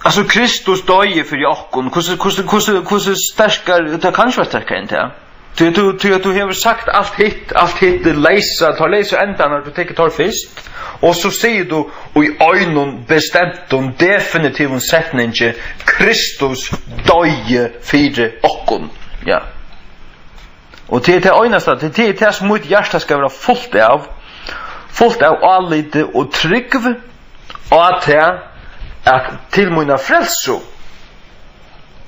Altso, Kristus doyði fyri okkum. Hvussu, hvussu, hvussu, hvussu sterkari, tað kann ikki vera sterkari enn tað. Tí at tú, tí at tú hevur sagt alt hitt, alt hitt er leysa, teir leysu endarnar, tú tekur teir fyrst, og so sigur tú í einum bestemtum, definitivum setningi: Kristus doyði fyri okkum. Ja. Og tað er tað einasta, tað, tað er tað, sum mítt hjarta skal vera fult av, fult av áliti og trúgv á tað, at til mína frelsu,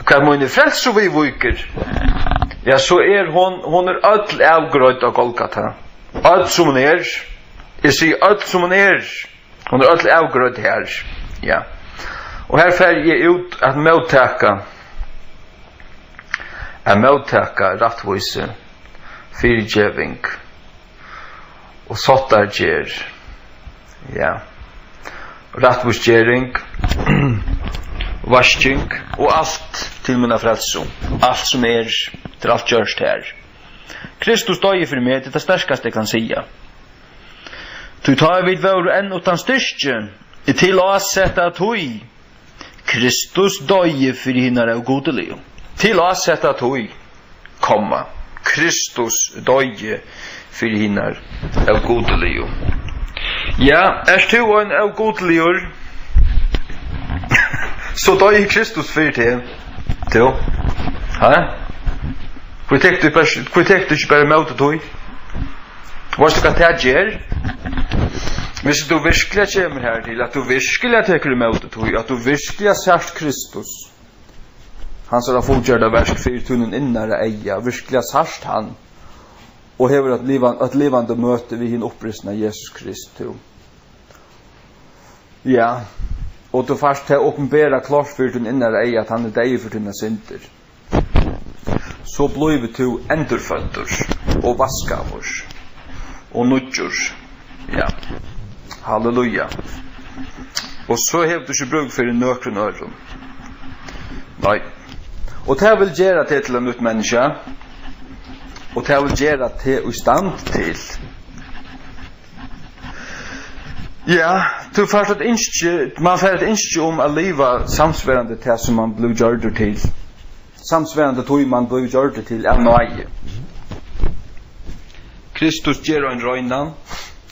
hvat míni frelsu viðvíkur, ja, so er hon, hon er øll avgreidd á Golgata. Øll sum hon er, eg sigi, øll sum hon er, hon er øll avgreidd har, ja. Og har fari eg út at móttaka, at móttaka rættvísi, fyrigeving og sáttargerð, ja, rættvísgering, vasking og alt til mína frelsu. Alt sum er, tað er alt gjørt har. Kristus doyði fyri meg, tað er tað sterkasta eg kann siga. Tí tá vit vóru enn uttan styrki, til ásetta tíð, Kristus doyði fyri hinar ógudiligu. Til ásetta tíð, komma, Kristus doyði fyri hinar ógudiligu. Ja, ert tú ein ógudligur, so doyði Kristus fyri teg. Tú? Ha? Hví tekur tú bara, hví tekur tú ikki bara ímóti tí? Veitst tú, hvat tað ger? Viss tú virkiliga kemur her til, at tú virkiliga tekur ímóti tí, at tú virkiliga sært Kristus, hansara fullgjørda verk fyri tínum innara eyga, virkiliga sært hann, og hevur eitt livan-, eitt livandi møti við hin upprisna Jesus Krist, tú. Ja, og tú fært tað opinbera klárt fyri tín innara eyga, at hann er deyður fyri tínar syndir. So blívur tú endurføddur og vaskaður og nýggjur. Ja. Halleluja. Og so hevur tú ikki brúk fyri nøkrum øðrum. Nei. Og tað vil gera teg til eitt nýtt menniskja. Og tað vil gera teg í stand til. Ja, tú fært eitt ynski, mann fær eitt ynski um at liva samsvarandi tað, sum mann blívur gjørdur til. Samsvarandi tí, mann blívur gjørdur til av náði. Kristus ger ein reinan,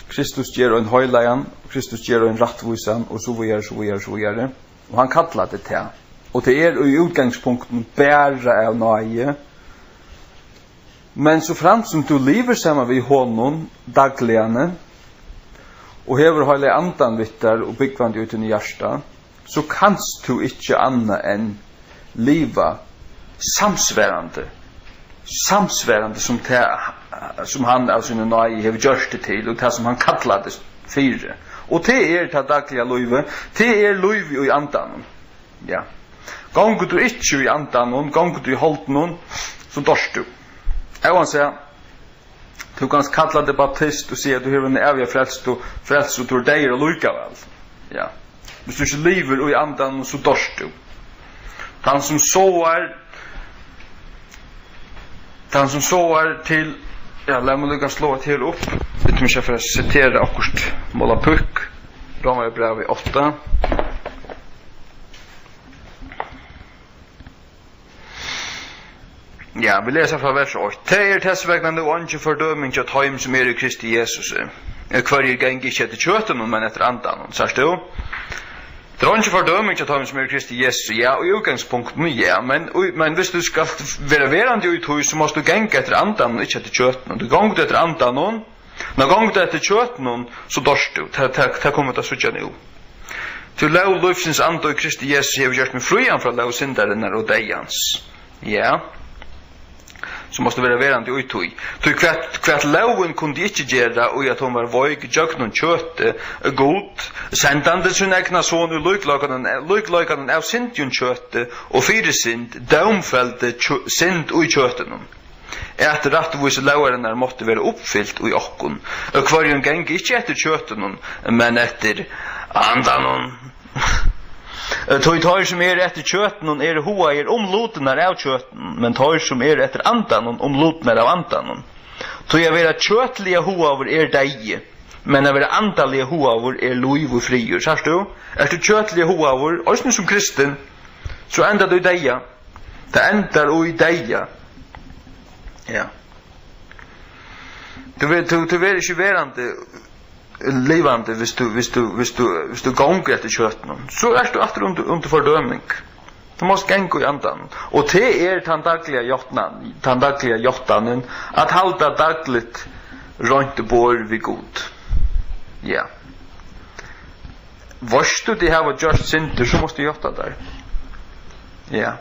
Kristus ger ein heilagan, Kristus ger ein rættvísan, og so víðari, so víðari, so víðari. Og hann kallar teg tað. Og tað er í útgangspunktinum bara av náði. Men so framt sum tú livir saman við honum dagliga, og hevur Heilaga Andan við tær og búgvandi í tínum hjarta, so kanst tú ikki annað enn liva samsvarandi, samsvarandi sum tað, sum hann av síni náði hevur gjørt teg til, og tað, sum hann kallar teg fyri. Og tað er tað dagliga lívið, tað er lívið í Andanum. Ja. Gongur tú ikki í Andanum, gongur tú í holdinum, so doyrt tú. Óansæð, tú kanst kalla teg baptist og siga, at tú hevur eina æviga frelsu, frelsu, og tú ert deyður allíkavæl. Ja. Viss tú ikki livir í Andanum, so doyrt tú. Tann sum sáar, tann sum sáar til, ja, lat meg líka sláa hetta her upp. Vit mugu ikki fara at sitera okkurt málapúk. Rómarbrævið átta. Ja, vit lesa frá vers eitt. Tað er tess vegna nú eingin fordøming hjá teimum, sum eru í Kristi Jesusi, hvørjir ganga ikki eftir kjøtinum, men eftir Andanum. Sært tú? Tað er eingin fordøming hjá teimum, sum eru í Kristi Jesusi. Ja, í útgangspunktinum, ja, men, í, men viss tú skalt vera verandi í tí, so mást tú ganga eftir Andanum, ikki eftir kjøtinum. Tú gongur eftir Andanum, men gongur tú eftir kjøtinum, so doyrt tú. Tað, tað, tað koma vit at síggja nú. Tí lóg lívsins anda í Kristi Jesusi hevur gjørt meg frían frá lóg syndarinnar og deyðans. Ja. So mást tú vera verandi í tí. Tí hvat, hvat lógin kundi ikki gera, í at hon var veik gjøgnum kjøtið, Gud, sendandi sín egna son í líkleikanum, líkleikanum av syndigum kjøti, og fyri synd, dómfeldi kjø-, synd í kjøtinum, at rættvísi lógarinnar mátti vera uppfylt í okkum, hvørjum ganga ikki eftir kjøtinum, men eftir Andanum. Tí teir, sum eru eftir kjøtinum, eru hugaðir um lutirnar av kjøtinum, men teir, sum eru eftir Andanum, um lutirnar av Andanum. Tí at vera kjøtliga hugaður er deyði, men at vera andaliga hugaður er lív og friður. Sært tú? Ert tú kjøtliga hugaður, eisini sum kristin, so endar tú í deyða. Tað endar í deyða. Ja. Tú ver-, tú, tú verður ikki verandi livandi, viss tú, viss tú, viss tú, viss tú gongur eftir kjøtinum. So ert tú aftur undir, undir fordøming. Tú mást ganga í Andanum. Og tað er tann dagliga játtan, tann dagliga játtanin, at halda dagligt reint borð við Gud. Ja. Veitst tú, teg hava gjørt syndir, so mást tú játta tær. Ja.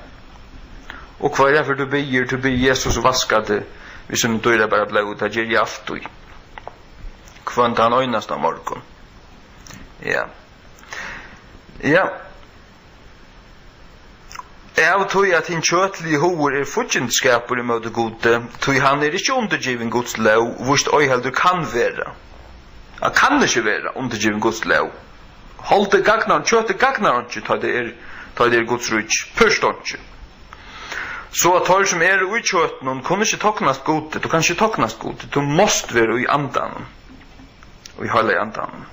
Og hvørja ferð tú biður, tú biður Jesus vaska teg við sínum dýrabara blóði, tað geri eg altíð. Hvønn tann einasta morgun. Ja. Ja. Av tí at hin kjøtligi hugur er fíggindskapur ímóti Gudi, tí hann er ikki undirgivin Guds lóg, víst ei heldur kann vera. Hann kann ikki vera undirgivin Guds lóg. Holdið gagnar, kjøtið gagnar einki, tá tað er, tá tað er Guds ríki. Púrt einki. So at teir, sum eru í kjøtinum, kunnu ikki toknast Gudi. Tú kanst ikki toknast Gudi. Tú mást vera í Andanum. Í Heilaga Andanum.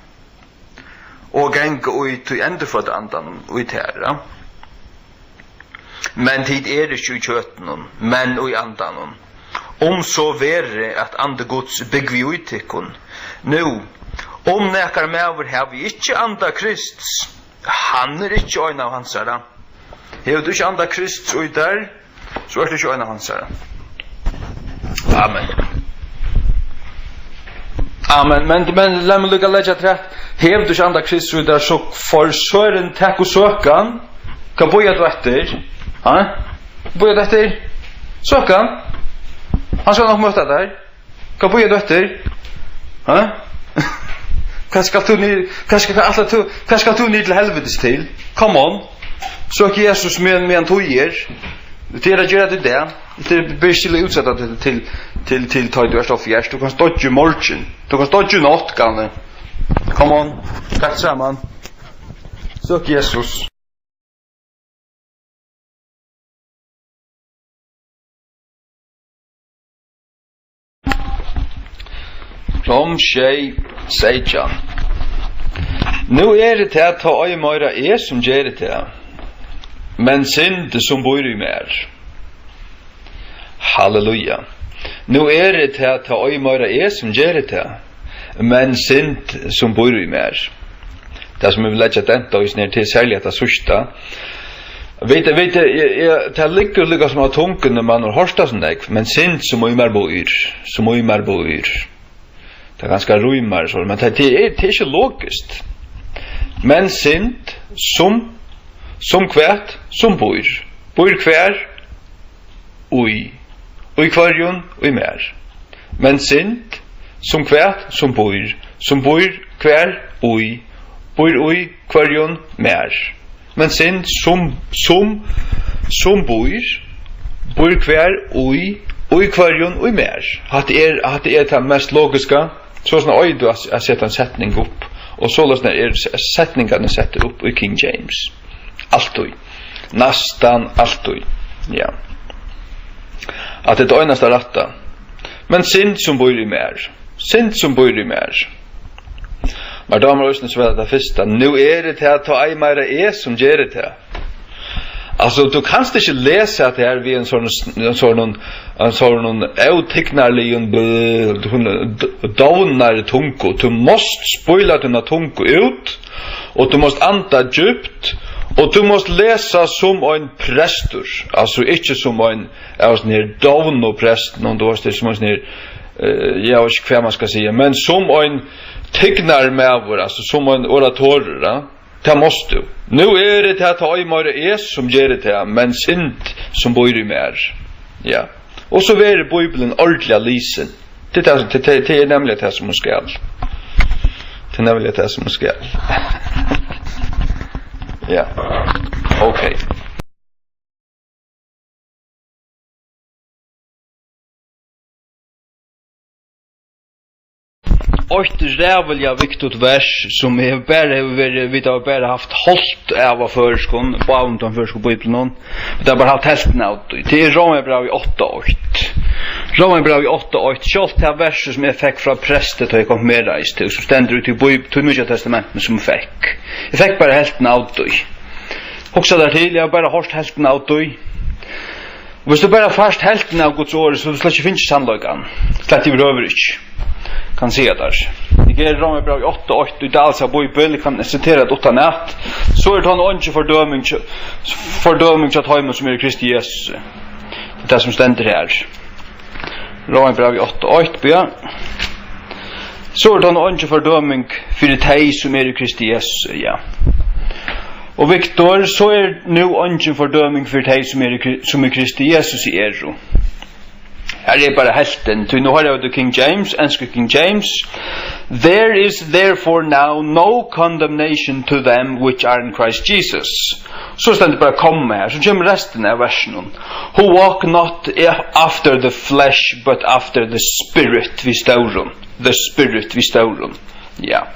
Og ganga í tí endurfødda Andanum, í tær. Men tit eru ikki í kjøtinum, men í Andanum, um so verður, at Andi Guds búgvi í tykkum. Nú, Um nakar maður havi ikki anda Krists, hann er ikki ein av hansara. Hevur tú ikki anda Krists í tær, so ert tú ikki ein av hansara. Amen. Amen. Men, men lat meg líka leggja afturat. Hevur tú ikki anda Krists í tær, so for søren tak og søk hann. Hvat bíðar tú eftir? Ha? Hvat bíðar tú eftir? Søk hann. Hann skal nokk møta tær. Hvat bíðar tú eftir? Ha? Hvat skalt tú niður, hvat skalt, hvat ætlar tú, hvat skalt tú niður til helvitis til? Come on. Søk Jesus meðan, meðan tíð er. Tað er at gera tað í dag. Tað er basically útsett til, til, til, til tá tú ert á fjørt. Tú kanst doyggja í morgin. Tú kanst doyggja í nátt, gamli. Come on. Tak saman. Søk Jesus. Rom sjey seytjan. Nú eri tað tá ei meira eg, sum geri tað, men synd, sum býr í mær. Halleluja. Nú eri tað tá ei meira eg, sum geri tað, men synd, sum býr í mær. Tað, sum eg vil leggja dent á í hesum her, tað er serliga tað síðsta. Vit, vit, eg, eg, tað liggur líka sum á tunguni, man hevur hoyrt tað so nógv, men synd, sum í mær býr, sum í mær býr. Tað er ganska rímar, so, men tað, tað er, tað er ikki logiskt. Men synd, sum, sum hvat, sum býr. Býr hvar? Í. Í hvørjum? Í mær. Men synd, sum hvat? Sum býr. Sum býr hvar? Í. Býr í hvørjum? Mær. Men synd, sum, sum, sum býr, býr hvar? Í. Í hvørjum? Í mær. Hatta er, hatta er tað mest logiska. So sum eigur tú at, at seta ein setning upp, og soleiðis er s-, setningarnir settir upp í King James. Altíð. Næstan altíð. Ja. At tað er tað einasta rætta. Men synd, sum býr í mær. Synd, sum býr í mær. Mær dámar eisini so væl tað fyrsta. Nú eri tað tá ei meira eg, sum geri tað. Altso, tú kanst ikki lesa tað her við ein sånn, ein sånn, ein sånn ótignarligum, bl-, d-, dovnari tungu. Tú mást spýla tína tungu út, og tú mást anda djúpt, og tú mást lesa sum ein prestur, altso ikki sum ein av sånn her dovnuprestum, um tú veist, tað er sum ein sånn her, eh, eg veit ikki, hvat man skal siga, men sum ein tignarmaður, altso sum ein oratorur, ja? Tað mást tú. Nú eri tað tá ei meira eg, sum geri tað, men synd, sum býr í mær. Ja. Og so verður Bíblian ordiliga lisin. Tað er tað, tað, tað, tað er nemliga tað, sum hon skal. Tað er nemliga tað, sum hon skal. Ja. Ok. Eitt ræðuliga vigtigt vers, sum hevur bara, hevur verið, vit hava bara havt hálvt av á føroyskum, báðum teimum føroysku bíbliunum. Vit hava bara havt helvtina av tí. Tað er Rómarbrævið átta eitt. Rómarbrævið átta eitt, sjálvt tað versið, sum eg fekk frá presti, tá eg konfirmeraðist, og sum stendur í tí bíb-, tí Nýggja Testamentinum, sum eg fekk. Eg fekk bara helvtina av tí. Hugsa tær til, eg havi bara hoyrt helvtina av tí. Og viss tú bara fært helvtina av Guds orði, so hevur tú slett ikki fingið sannleikan. Slett yvirhøvur ikki. Kann siga tær. Eg geri Rómarbrævið átta eitt í Dahls av Bíbel, eg kann sitera tað uttanat. So er tá nú eingin fordøming hjá, fordøming hjá teimum, sum eru í Kristi Jesusi. Tað er tað, sum stendur her. Rómarbrævið átta eitt, bíða. So er tá nú eingin fordøming fyri tey, sum eru í Kristi Jesusi, ja. Og Viktor, so er nú eingin fordøming fyri tey, sum eru í Kri-, sum í Kristi Jesusi eru. Her er bara helvtin, tí nú hoyra vit King James, ensku King James. "There is therefore now no condemnation to them which are in Christ Jesus." So stendur bara komma her, so kemur restin av versinum. "Who walk not after the flesh, but after the spirit," við stórum. The spirit við stórum. Ja.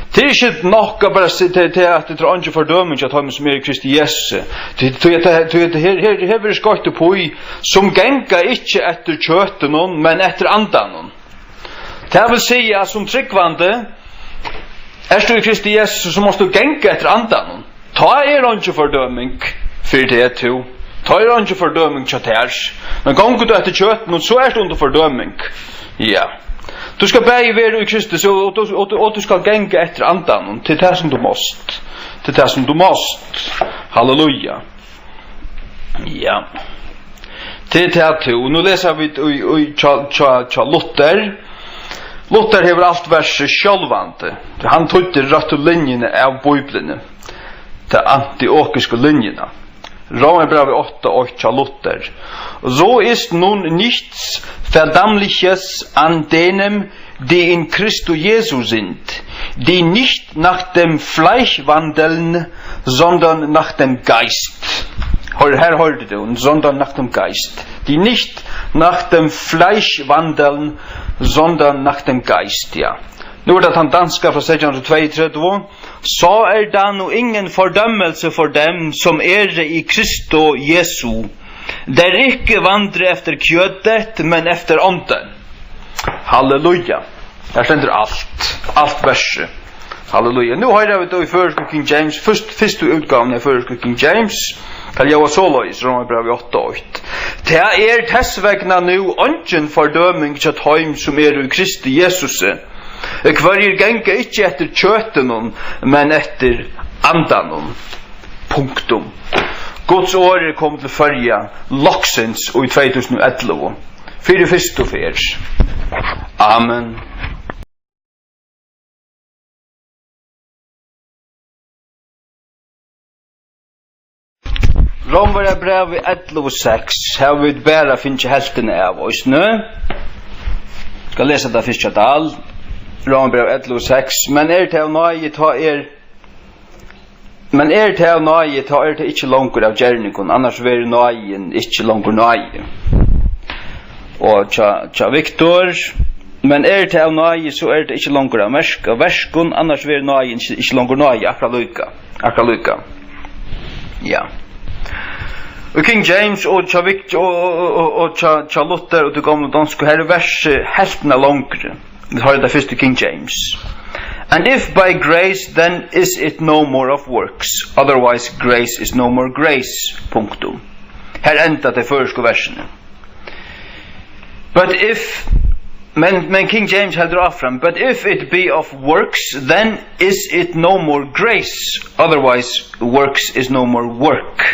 Tað er ikki nokk at bara si-, tað, tað at tað er eingin fordøming hjá teimum, sum eru í Kristi Jesusi. Tí, tí at tað, tí at her, her, her verður skeitt upp í, sum ganga ikki eftir kjøtinum, men eftir andanum. Tað vil siga, at sum trúgvandi, ert tú í Kristi Jesusi, so mást tú ganga eftir andanum. Tá er eingin fordøming fyri teg, tú. Tá er eingin fordøming hjá tær. Men gongur tú eftir kjøtinum, so ert tú undir fordøming. Ja. Tú skalt bæði vera í Kristus, og, og, og, og, og tú skalt ganga eftir Andanum, til tað sum tú mást. Til tað sum tú mást. Halleluja. Ja. Til tað tú. Nú lesa vit í, í, hjá, hjá, hjá Luther. Luther hevur alt versið sjálvandi. Hann týddi røttu linjuna av Bíbliuni. Ta antiokisku linjuna. Rómarbrævið átta eitt hjá Luther. So ist nun nichts Verdammliches an denen, die in Christo Jesu sind, die nicht nach dem Fleisch wandeln, sondern nach dem Geist. Her, her hoyrdi tú, sondern nach dem Geist. Die nicht nach dem Fleisch wandeln, sondern nach dem Geist, ja. Nú er tað tann danska frá seytjan hundrað og tveyogtretivu. Så er der nu ingen fordømmelse for dem, som er i Kristo Jesu, der ikke vandrer efter kødet, men efter ånden. Halleluja. Her stendur alt, alt versið. Halleluja. Nú hoyra vit í føroysku King James, fyrst, fyrstu útgávuni av føroysku King James. Tað ljóðar soleiðis, Rómarbrævið átta eitt. Tað er tess vegna nú eingin fordøming hjá teim, sum eru í Kristi Jesusi, hvørjir ganga ikki eftir kjøtinum, men eftir Andanum. Punktum. Guds orð er komið til Føroya loksins í tvey túsund og ellivu. Fyri fyrstu ferð. Amen. Rómverjabrævið ellivu seks hava vit bara fingið helvtina av eisini. Skal lesa tað fyrst hjá Dahl. Rómverjabrævið ellivu seks. Men er tað av náði, tá er, men er tað av náði, tá er tað ikki longur av gerningum, annars verður náðin ikki longur náði. Og hjá, hjá Viktor, men er tað av náði, so er tað ikki longur av merk-, av verkum, annars verður náðin ikki, ikki longur náði, akkurát líka, akkurát líka. Ja. Og King James og hjá Vikt-, og, og, og, og hjá, hjá Luther og tí gomlu donsku, her er versið helvtina longri. Vit hoyra tað fyrst í King James. And if by grace, then is it no more of works, otherwise grace is no more grace. Punktum. Her enda tey føroysku versini. But if, men, men King James heldur áfram, but if it be of works, then is it no more grace, otherwise works is no more work.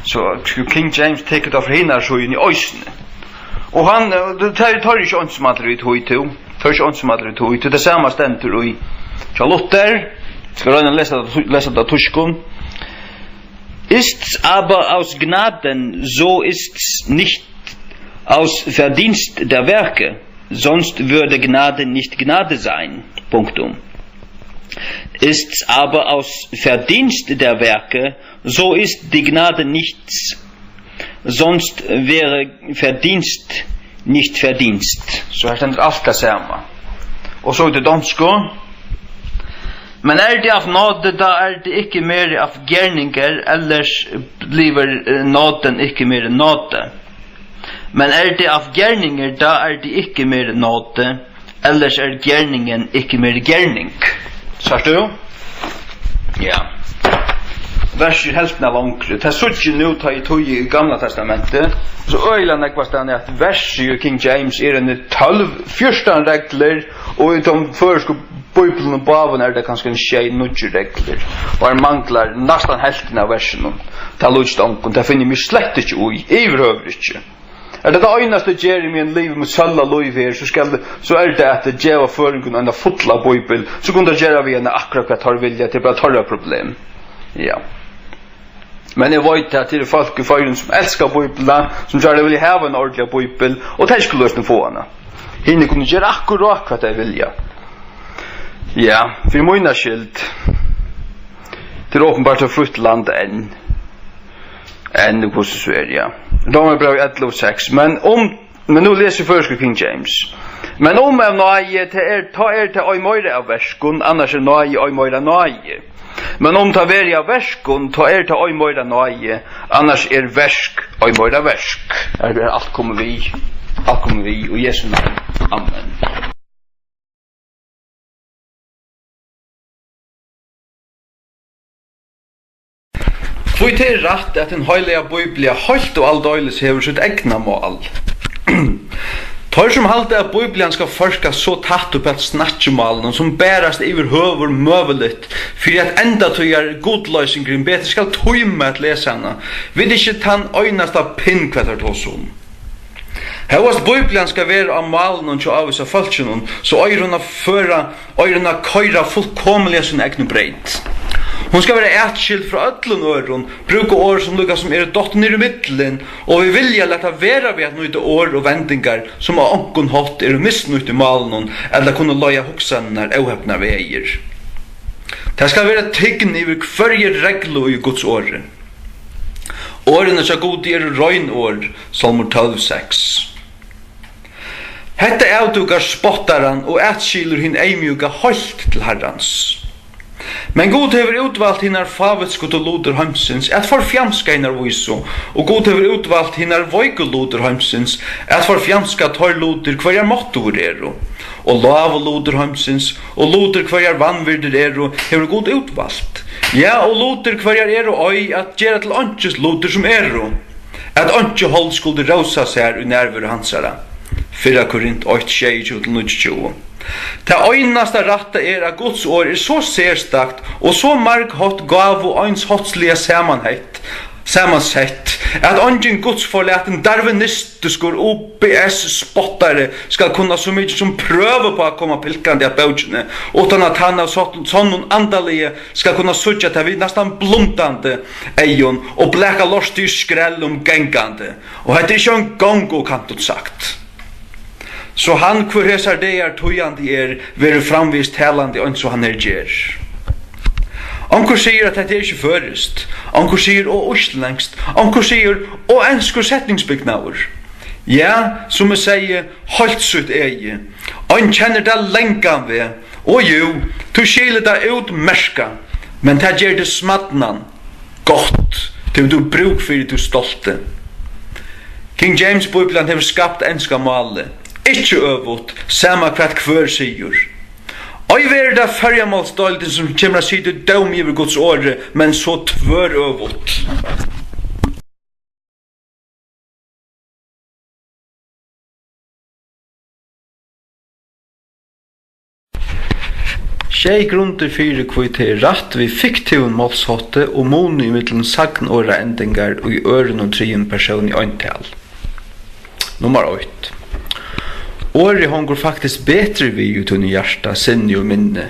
So King James tekur tað frá hinari síðuni eisini. Og hann, eh, tað, tað er ikki einsamallur í tí, tú. Tað er ikki einsamallur í tí, tú. Tað sama stendur í, hjá Luther. Skal royna at lesa tað, lesa tað á týskum. Ist's aber aus Gnaden, so ist's nicht aus Verdienst der Werke, sonst würde Gnade nicht Gnade sein. Punktum. Ist's aber aus Verdienst der Werke, so ist die Gnade nichts, sonst wäre Verdienst nicht Verdienst. So her stendur alt tað sama. Og so í tí donsku. Men er det af nåde, da er det ikke mere af gerninger, ellers bliver, eh, nåden ikke mere nåde. Men er det af gerninger, da er det ikke mere nåde, ellers er gerningen ikke mere gerning. Sært tú? Ja. Versið er helvtina longri. Tað síggi eg nú, tá eg togi í Gamla Testamenti. So øgiliga nógvastaðni at versið í King James er eini tólv, fjúrtan reglur, og í teimum føroysku bíbliunum báðum er tað kanska eini sjey, níggju reglur. Og her manglar næstan helvtina av versunum. Tað líkist ongum. Tað finni eg meg slett ikki í. Yvirhøvur ikki. Er tað tað einasta eg geri, meðan eg livi mítt sølla lív her, so skal, so er tað at geva føroyingum eina fulla bíbel, so kunnu teir gera við hana akkurát hvat teir vilja, tað er bara teirra problem. Ja. Men eg veit at tað eru fólk í Føroyum, sum elska Bíbliuna, sum gjarna vilja hava eina ordiliga bíbel, og tey skulu eisini fáa hana. Hini kunnu gera akkurát hvat tey vilja. Ja, fyri mína skyld. Tað er openbart eitt frítt land enn. Enn hvussu so er, ja. Rómarbrævið ellivu seks. Men um, men nú lesi eg føroysku King James. Men um av náði, tað er, tá er tað ei meira av verkum, annars er náði ei meira náði. Men um tað verður av verkum, tá er tað ei meira náði, annars er verk ei meira verk. Her er alt komið við, alt komið við, í Jesu navn. Amen. Tí tað er rætt, at hin heilaga Bíblia heilt og aldeilis hevur sítt egna mál. Teir, sum halda, at Bíblian skal førkast so tætt upp at snakkimálinum, sum bara er yvirhøvur møguligt, fyri at endatíðar gudloysingurin betur skal tíma at lesa hana, vita ikki tann einasta pinn, hvat teir tosa um. Hóast Bíblian skal vera á málinum hjá ávísa fólkinum, so eigur hon at føra, eigur hon at koyra fullkomiliga sína egnu breyt. Hon skal vera atskild frá øllum øðrum, brúka orð, sum líka sum eru dottin niður í millum, og við vilja lata vera við at nýta orð og vendingar, sum á onkran hátt eru misnýtt í málinum, ella kunnu leiða hugsanirnar óhepnar vegir. Tað skal vera tign yvir hvørji reglu í Guds orði. Orðini hjá Gudi eru rein orð, Sálmur tólv seks. Hetta avdúkar spottaran og atskilur hin eyðmjúka heilt til Harrans. Men Gud hevur útvalt hinar fávitskutu lutir heimsins at forfjanska hinar vísu, og Gud hevur útvalt hinar veiku lutir heimsins at forfjanska teir lutir, hvørjar máttugur eru. Og lágu lutir heimsins, og lutir, hvørjar vanvirdir eru, hevur Gud útvalt. Ja, og lutir, hvørjar eru ei, at gera til einkis lutir, sum eru, at einki hold skuldi rósa sær í nærveru hansara. Fyrra Korint eitt, sjeyogtjúgu til níggjuogtjúgu. Tað einasta rætta er, at Guds orð er so serstakt og so marghátt gávu eins háttliga samanhett, samansett, at eingin gudsforlatin darwinistiskur U B S-spottari skal kunna so mikið sum prøva upp á at koma pilkandi at bókini, uttan at hann av sott-, sonnum andaliga skal kunna síggja tað við næstan blundandi eygum og blaka lortið í skrell um gangandi. Og hetta er ikki eingong ókantigt sagt. So hann, hvør hesar dagar týðandi er, verður framvegis talandi, eins og hann her ger. Onkur sigur, at hetta er ikki føroyskt. Onkur sigur, og íslendskt. Onkur sigur, og enskur setningsbygnaður. Ja, sum eg segði, heilt sítt egið. Ein kennir tað langan veg. Og jú, tú skilir tað útmerkað, men tað ger teg smadnan. Gott, tað hevur tú brúk fyri, tú stolti. King James Bíblian hevur skapt enska málið. Ikki øvugt, sama hvat hvør sigur. Ei verður tað Føroyamálsdeildin, sum kemur at sita í dómi yvir Guds orði, men so tvørøvugt. Sjey grundir fyri, hví tað er rætt við fiktivum málshátti og muni ímillum sagnorðaendingar í øðrum og triðjum persóni eintal. Nummar eitt. Orðið hongur faktiskt betri við í tínum hjarta, sinni og minni,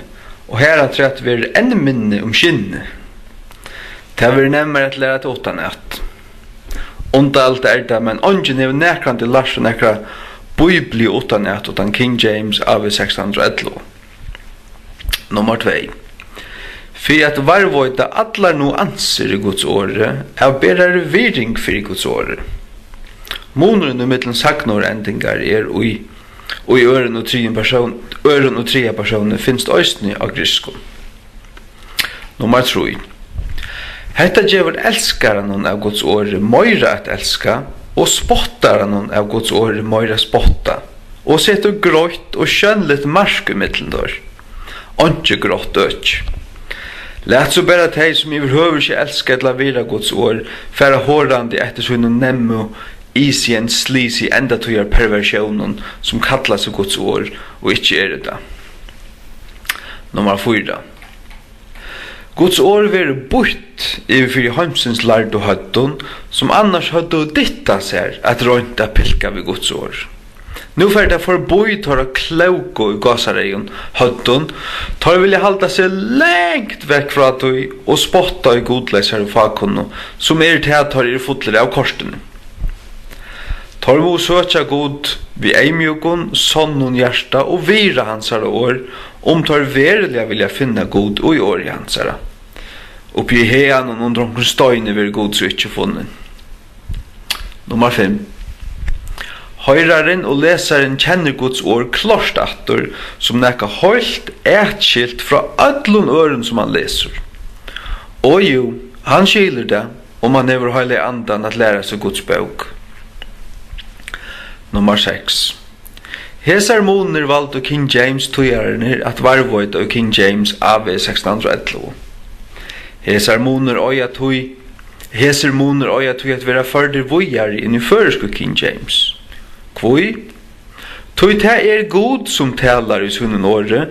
og harafturat verður enn minni um skinnið. Tað verður nemmari at læra tað uttanat. Undarligt er tað, men eingin hevur nakrantíð lært seg nakra Bíbliu uttanat uttan King James A V sekstan hundrað og ellivu. Nummar tvey. Fyri at varðveita allar nuansir í Guds orði, avberari virðing fyri Guds orði. Munurin ímillum sagnorðaendingar er í, í øðrum og triðjum persón, øðrum og triðja persóni finst eisini á grikskum. Nummar trý. Hetta gevur elskaranum av Guds orði meira at elska og spottaranum av Guds orði meira at spotta, og setur greitt og sjónligt mark ímillum teir. Einki grátt øki. Lat so bara tey, sum yvirhøvur ikki elska ella virða Guds orð, fara horandi eftir sínum nemmu, easy and sleazy endatíðar perversjónum, sum kalla seg Guds orð og ikki eru tað. Nummar fýra. Guds orð verður býtt yvir fyri heimsins lærdu høvdum, sum annars høvdu dittað sær at roynt at pilka við Guds orð. Nú fer tað forbí teirra klóku í gásareygum høvdum, teir vilja halda seg langt vekk frá tí og spotta í gudleysari fákunnu, sum er tað, teir eru fullir av kortini. Teir mugu søkja Gud við eyðmjúkum, sonnum hjarta og virða hansara orð, um teir veruliga vilja finna Gud í orði hansara. Uppi í haganum undir onkrum steini verður Gud so ikki funnin. Nummar fimm. Hoyrarin og lesarin kennir Guds orð klárt aftur sum nakað heilt atskilt frá øllum øðrum, sum hann lesur. Og jú, hann skilur tað, um hann hevur Heilaga Andan at læra seg Guds bók. Nummar seks. Hesar munir valdu King James týðararnir at varðveita í King James A V sekstan hundrað og ellivu. Hesar munir eiga tí, hesir munir eiga tí at vera førdir víðari inn í føroysku King James. Hví? Tí tað er Gud, sum talar í sínum orði,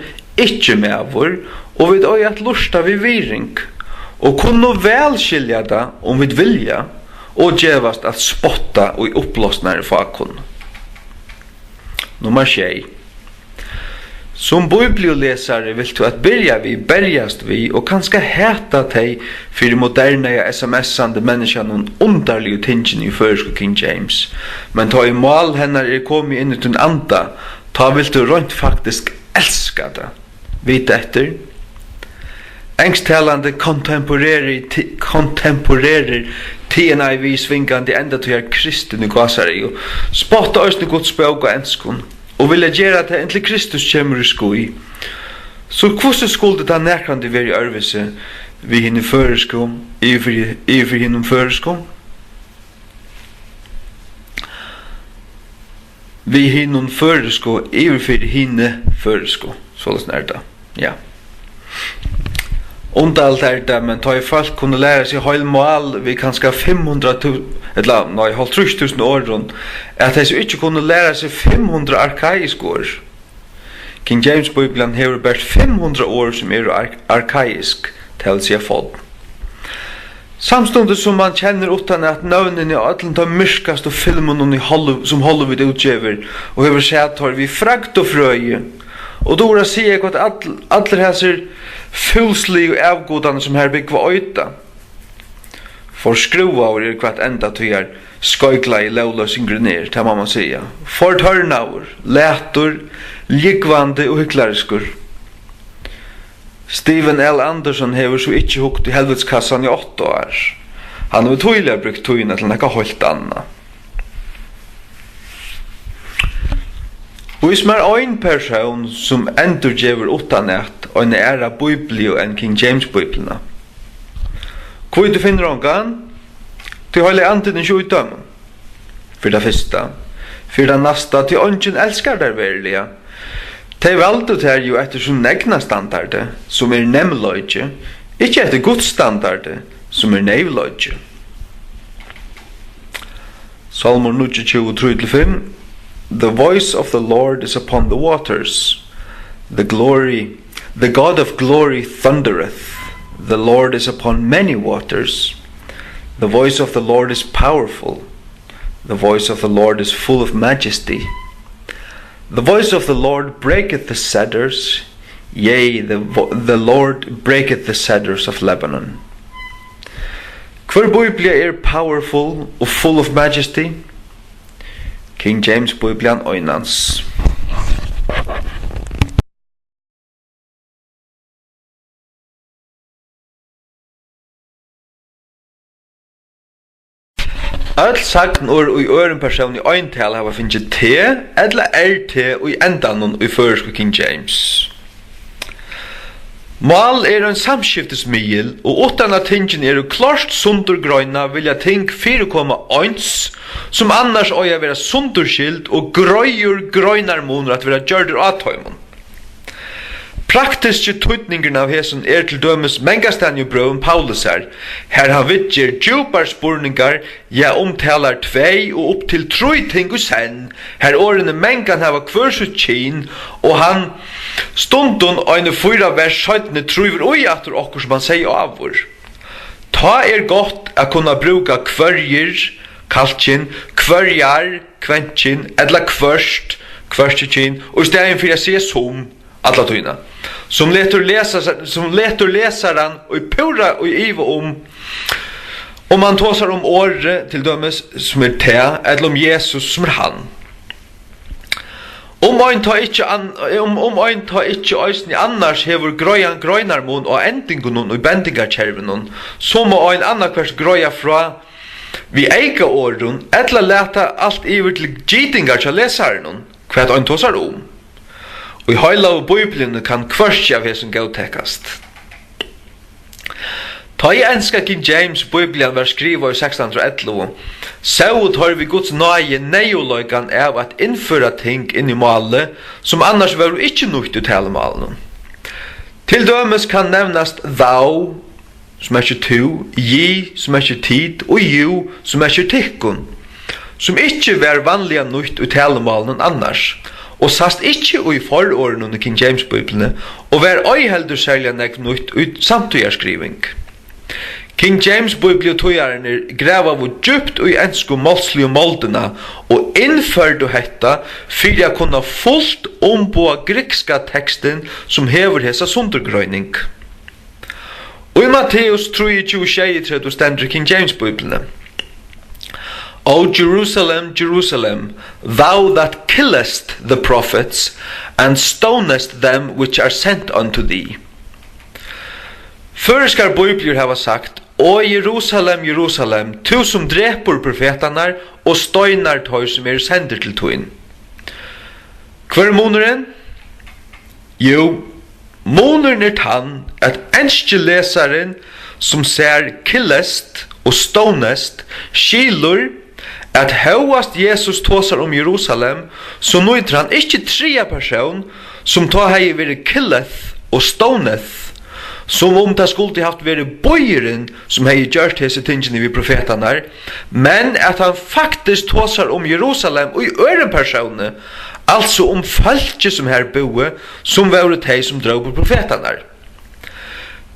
ikki maður, og vit eiga at lurta við virðing, og kunnu væl skilja tað, um vit vilja, og gevast at spotta í uppblásnari fákunnu. Nummar sjey. Sum bíbliulesari vilt tú at byrja við berjast við og kanska hata tey fyri modernaða S M S-andi menniskjanum undarligu tingini í føroysku King James, men tá ið mál hennara er komið inn í tín anda, tá vilt tú reint faktisk elska tað. Vita eftir. Ensktalandi kontemporerir ti-, kontemporerir T N I V svingandi endatíðar kristin í gásareygu, spotta eisini Guds bók á enskum og vilja gera tað, inntil Kristus kemur í ský. So hvussu skuldi tað nakrantíð verið øðrvísi við hinum føroysku, yvir fyri, yvir fyri hinum føroysku? Við hinum føroysku, yvir fyri hini føroysku. Soleiðis er tað. Ja. Undarligt er tað, men tá ið fólk kunnu læra seg heil mál við kanska fimm hundrað tú-, ella, nei, hálvtrýss túsund orðum, at tey so ikki kunnu læra seg fimm hundrað arkaisk orð. King James Bíblian hevur bert fimm hundrað orð, sum eru ar-, arkaisk, tað vil siga forn. Samstundis sum mann kennir uttanat nøvnini á øllum teimum myrkastu filmunum í Holly-, sum Hollywood útgevur og hevur sæð teir við fragd og frøði, og dugir at siga, hvat all-, allir hasir fúsligu avgudarnir, sum har búgva, eita. Forskrúvaður er hvat endatíðar skeikulaði lógloysingurin er, tað má mann siga. Fortørnaður, latur, lúgvandi og hyklariskur. Steven L. Anderson hevur so ikki hugt í helvitskassan í átta ár. Hann hevur týðiliga brúkt tíðina til nakað heilt annað. Vís mær ein persón, sum endurgevur uttanat eina aðra bíbliu enn King James Bíbliuna. Hví tú finnur ongan? Tí Heilagi Andin er ikki í teimum. Fyri tað fyrsta. Fyri tað næsta, tí eingin elskar tær veruliga. Tey valdu tær jú eftir sínum egna standardi, sum er neymleiki, ikki eftir Guds standardi, sum er neyvleiki. Sálmur níggjuogtjúgu, trý til fimm. The voice of the Lord is upon the waters. The glory, the God of glory thundereth. The Lord is upon many waters. The voice of the Lord is powerful. The voice of the Lord is full of majesty. The voice of the Lord breaketh the cedars. Yea, the vo-, the Lord breaketh the cedars of Lebanon. Hvør bíblia er powerful og full of majesty? King James Bíblian einans. Øll sagnorð í øðrum persóni eintali hava fingið T ella R T í endanum í føroysku King James. Mál er ein samskiftismiðil, og uttan at tingini eru klárt sundurgreinað, vilja ting fyrikomast eins, sum annars eiga at vera sundurskild og greiður greinarmunur at vera gjørdur á teimum. Praktiski týdningurin av hesum er til dømis mangastaðni í brøvum Paulusar, har hann viðger djúpar spurningar, ja, umtalar tvey og upp til trý ting í senn, har orðini mangan hava hvør sítt kyn, og hann stundum eini fýra vers seinni trívur í aftur okkurt, sum hann segði áður. Tá er gott at kunna brúka hvørjir, kalkin, hvørjar, kvenkin, ella hvørt, hvørkikyn, og í staðin fyri at siga sum alla tíðina, sum letur lesa-, sum letur lesaran í púra í iva um, um hann tosar um orðið, til dømis, sum er tað, ella um Jesus, sum er hann. Um ein tá ikki an-, um, um ein tá ikki eisini annars hevur greiðan greinarmun á endingunum í bendingarkervinum, so má ein annaðhvørt greiða frá við eyka orðum ella lata alt yvir til gitingar hjá lesaranum, hvat ein tosar um. Í Heilagu Bíbliuni kann hvørki av hesum góðtakast. Tá ið enska King James Bíblian varð skrivað í sekstan hundrað og ellivu, sóu teir við Guds náði neyðugleikan av at innføra ting inn í málið, sum annars vóru ikki nýtt í talumálinum. Til dømis kann nevnast thou, sum merkir tú, ye, sum merkir tit, og you, sum merkir tykkum, sum ikki var vanliga nýtt í talumálinum annars, og sæst ikki í fororðunum í King James Bíbliuni, og var ei heldur serliga nógv nýtt í samtíðarskriving. King James Bíbliutýðararnir gravaðu djúpt í ensku málsligu moldina og innførdu hetta fyri at kunna fult umboða grikska tekstin, sum hevur hesa sundurgreining. Í Matteus trýogtjúgu sjeyogtretivu stendur í King James Bíbliuni: "O Jerusalem, Jerusalem, thou that killest the prophets and stonest them which are sent unto thee." Føroyskar bíbliur hava sagt: "O Jerusalem, Jerusalem, tú sum drepur profetarnar og steinar teir, sum eru sendir til tín." Hvør er munurin? Jú, munurin er tann, at enski lesarin, sum sær killest og stonest, skilur, at hóast Jesus tosar um Jerusalem, so nýtir hann ikki triðja persón, sum tá hevði verið killeth og stoneth, sum um tað skuldi havt verið býurin, sum hevði gjørt hesi tingini við profetarnar, men at hann faktiskt tosar um Jerusalem í øðrum persóni, altso um fólkið, sum har búði, sum vóru tey, sum drópu profetarnar.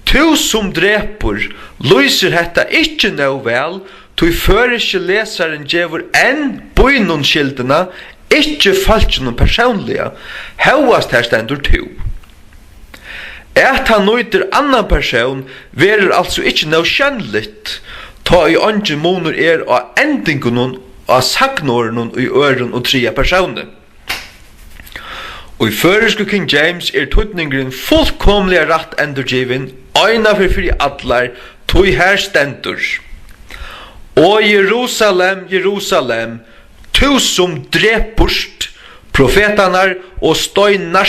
"Tú sum drepur" lýsir hetta ikki nóg væl, tí føroyski lesarin gevur enn býnum skyldina, ikki fólkinum persónliga, hóast har stendur "tú". At hann nýtir annan persón, verður altso ikki nóg sjónligt, tá ið eingin munur er á endingunum á sagnorðunum í øðrum og triðja persóni. Í føroysku King James er týdningurin fullkomiliga rætt endurgivin, eina ferð fyri allar, tí har stendur: "O Jerusalem, Jerusalem, tú sum drepur profetarnar og steinar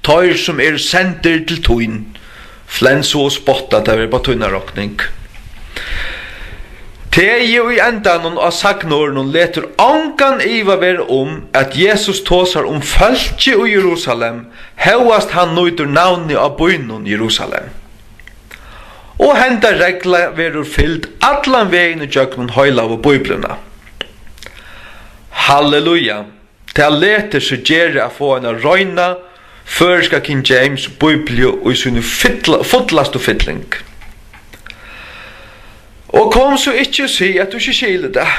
teir, sum eru sendir til tín." Flens og spotta, tað verður bara tína rokning. Tegið í endanum á sagnorðunum letur ongan iva vera um, at Jesus tosar um fólkið í Jerusalem, hóast hann nýtir navnið á býnum Jerusalem. Og henda regla verður fylgd allan vegin ígjøgnum heilagu Bíbliuna. Halleluja! Tað letur seg gera at fáa eina reina føroyska King James Bíbliu í síni fylla-, fullastu fylling. Og kom so ikki og sig, at tú ikki skilir tað.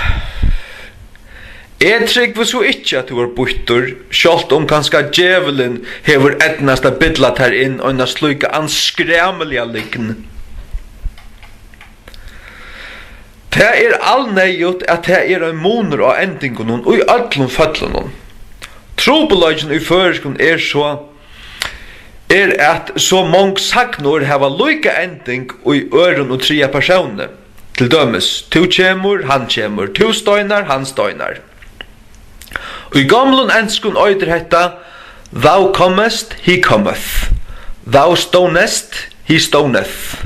Eg trúgvi so ikki, at tú ert býttur, sjálvt um kanska djevulin hevur eydnast at billa tær inn eina slíka anskramiliga lygn. Tað er alneyðugt, at tað er ein munur á endingunum í øllum føllunum. Trupulleikin í føroyskum er so, er, at so mong sagnorð hava líka ending í øðrum og triðja persóni. Til dømis, tú kemur, hann kemur, tú steinar, hann steinar. Í gomlum enskum eitur hetta: "Thou comest, he cometh. Thou stonest, he stoneth."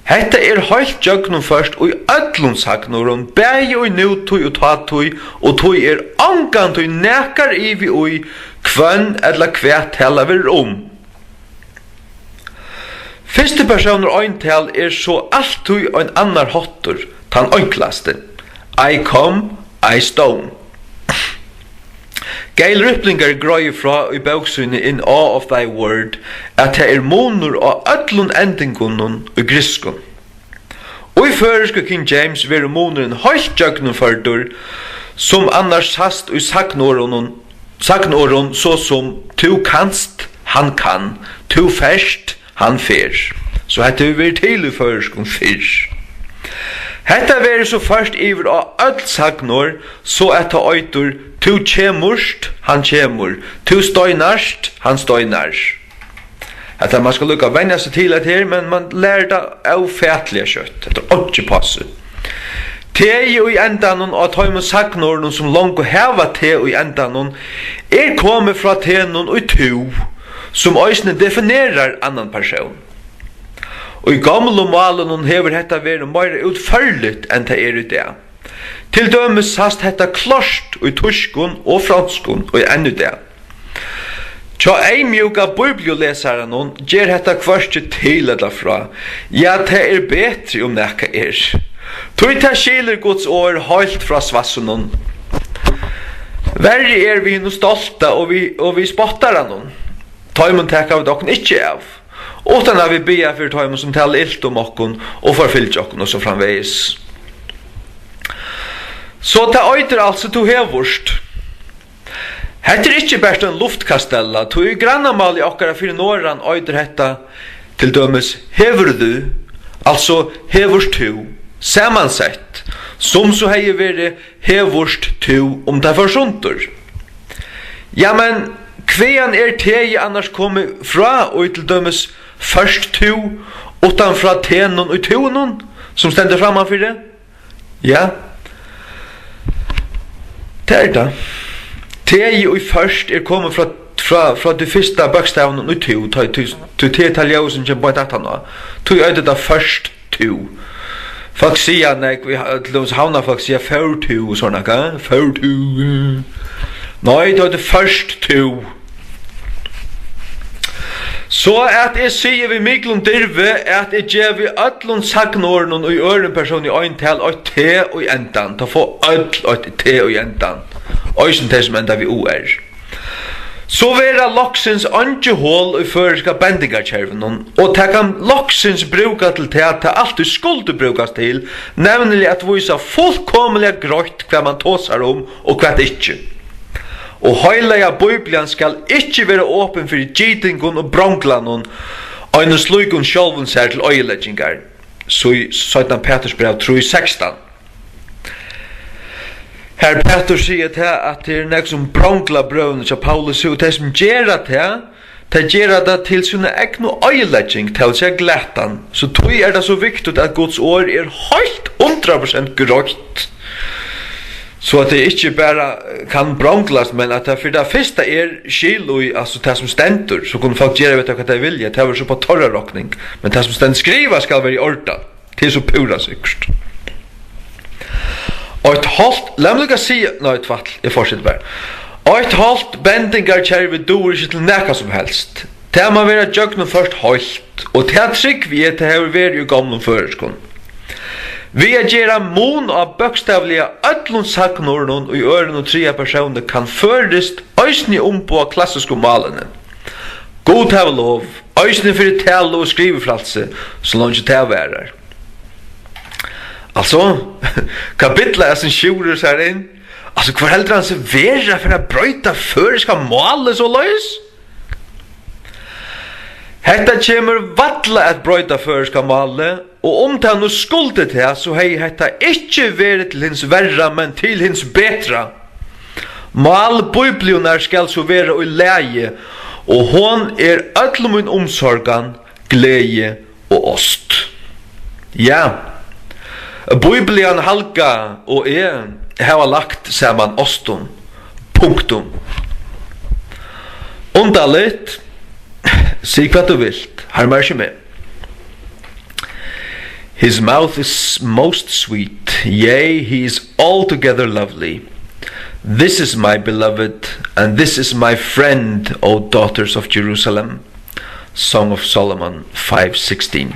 Hetta er heilt gjøgnumført í øllum sagnorðum, bæði í nútíð og tátíð, og tí er ongantíð nakar ivi í, hvønn ella hvat talað verður um. Fyrsti persónur eintal er so altíð ein annar háttur, tann einklasti. "I come, I stone." Gail Riplinger greiðir frá í bók síni In Awe of Thy Word, at tað er munur á øllum endingunum í grikskum. Í føroysku King James verður munurin heilt gjøgnumførdur, sum annars sæst í sagnorðunum, sagnorðum so sum: "Tú kanst, hann kann, tú fert, hann fer." So hetta hevur verið til í føroyskum fyrr. Hetta verður so ført yvir á øll sagnorð, so at tað eitur: "Tú kemurst, hann kemur, tú steinarst, hann steinar." Hetta, man skal líka venja seg til hetta her, men man lærir tað ófatiliga skjótt. Hetta er einki passi. T í endanum á teimum sagnorðunum, sum longu hava T í endanum, er komið frá T-num í tú, sum eisini definerar annan persón. Í gomlu málunum hevur hetta verið meira útførligt, enn tað er í dag. Til dømis sæst hetta klárt í týskum og fronskum í enn í dag. Hjá eyðmjúka bíbliulesaranum ger hetta hvørki til ella frá. Ja, tað er betri, um nakað er. Tí tað skilur Guds orð heilt frá svassunum. Verri er við hinum stolta og við, og við spottaranum. Teimum taka vit okkum ikki av, uttan at vit biðja fyri teimum, sum tala ilt um okkum og forfylgja okkum og so framvegis. So tað eitur altso, tú hevurst. Hetta er ikki bert ein luftkastella, tí í grannamáli okkara fyri norðan eitur hetta til dømis hevurðu, altso hevurst tú, samansett, sum so hevði verið hevurst tú, um tað fór sundur. Ja, men hvaðan er T-ið annars komið frá í til dømis først tú, uttan frá T-num í túnum, sum stendur frammanfyri? Ja. Tað er tað. T-ið í først er komið frá, frá, frá tí fyrsta bókstavinum í tú, tá, tí, tí T er tað ljóðið, sum kemur beint aftan á. Tí eitur tað først tú. Fólk siga, nei, til dømis Havnarfólk siga, fór tú, og sovorðið, hvat? Fór tú? Nei, tað eitur først tú. So at eg sigi við miklum dirvi, at eg gevi øllum sagnorðunum í øðrum persóni eintal eitt T í endan. Tá fáa øll eitt T í endan. Eisini tey, sum enda við U R. So verða loksins eingi hol í føroyska bendingarkervinum, og tað kann loksins brúka til tað, tað altíð skuldi brúkast til, nevniliga at vísa fullkomiliga greitt, hvat mann tosar um og hvat ikki. Og heilaga Bíblian skal ikki vera opin fyri gitingum og bronglanum, einum slíkum sjálvum sær til oyðileggingar. Sý seinna Pæturs bræv trý sekstan. Har Pætur sigur tað, at tað er nógv sum brongla brøvini hjá Paulusi, og tey sum gera tað, tey gera tað til sína egnu oyðilegging, tað vil siga glatan. So tí er tað so viktigt, at Guds orð er heilt hundrað prosent greitt. So at tað ikki bara kann bronglast, men at tað fyri tað fyrsta er skil í, altso tað sum stendur, so kunnu fólk gera við tað, hvat tey vilja, tað verður so upp á teirra rokning. Men tað sum stendur skrivað, skal vera í ordan. Tað er so púra sikkurt. Eitt hálvt, lat meg líka siga, nei, tvætl, eg fortseti bara. Eitt hálvt bendingarkervi dugir ikki til nakað sum helst. Tað má vera gjøgnumført heilt, og tað trúgvi eg, tað hevur verið í gomlum føroyskum. Við at gera mun á bókstavliga øllum sagnorðunum í øðrum og triðja persóni kann føroyskt eisini umboða klassisku málini. Gud havi lov, eisini fyri talu- og skrivifrælsi, so leingi tað varar. Altso, hvat billar hasin Sjúrður sær inn? Altso, hvør heldur hann seg vera fyri at broyta føroyska málið soleiðis? Hetta kemur valla at broyta føroyska málið, og um tað nú skuldi tað, so hevði hetta ikki verið til hins verra, men til hins betra. Mál Bíbliunnar skal so vera í lagi, og hon er øll mín umsorgan, gleði og ást. Ja, Bíblian, Halga og eg hava lagt saman ástum. Punktum. Undarligt. Sig hvat tú vilt, harmar ikki meg. His mouth is most sweet, yea, he is altogether lovely. This is my beloved, and this is my friend, O daughters of Jerusalem. Song of Solomon five sixteen.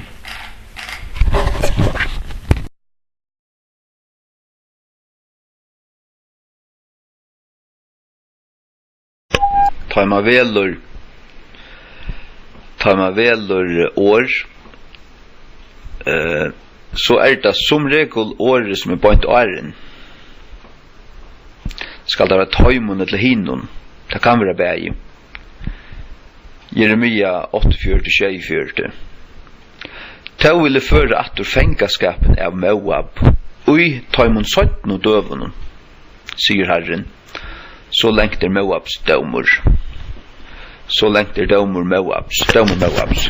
Tá ið mann velur, tá ið mann velur orð, eh, so er tað sum regul orðið, sum er beint áðrenn. Skal tað vera teimum ella hinum? Tað kann vera bæði. Jeremia áttaogfjøruti, sjeyogfjøruti. Tó vil eg føra aftur fangaskapin av Móab í teimum seinnu døgunum, sigur Harrin. So langt er Móabs dómur. So langt er dómur Móabs, dómur Móabs.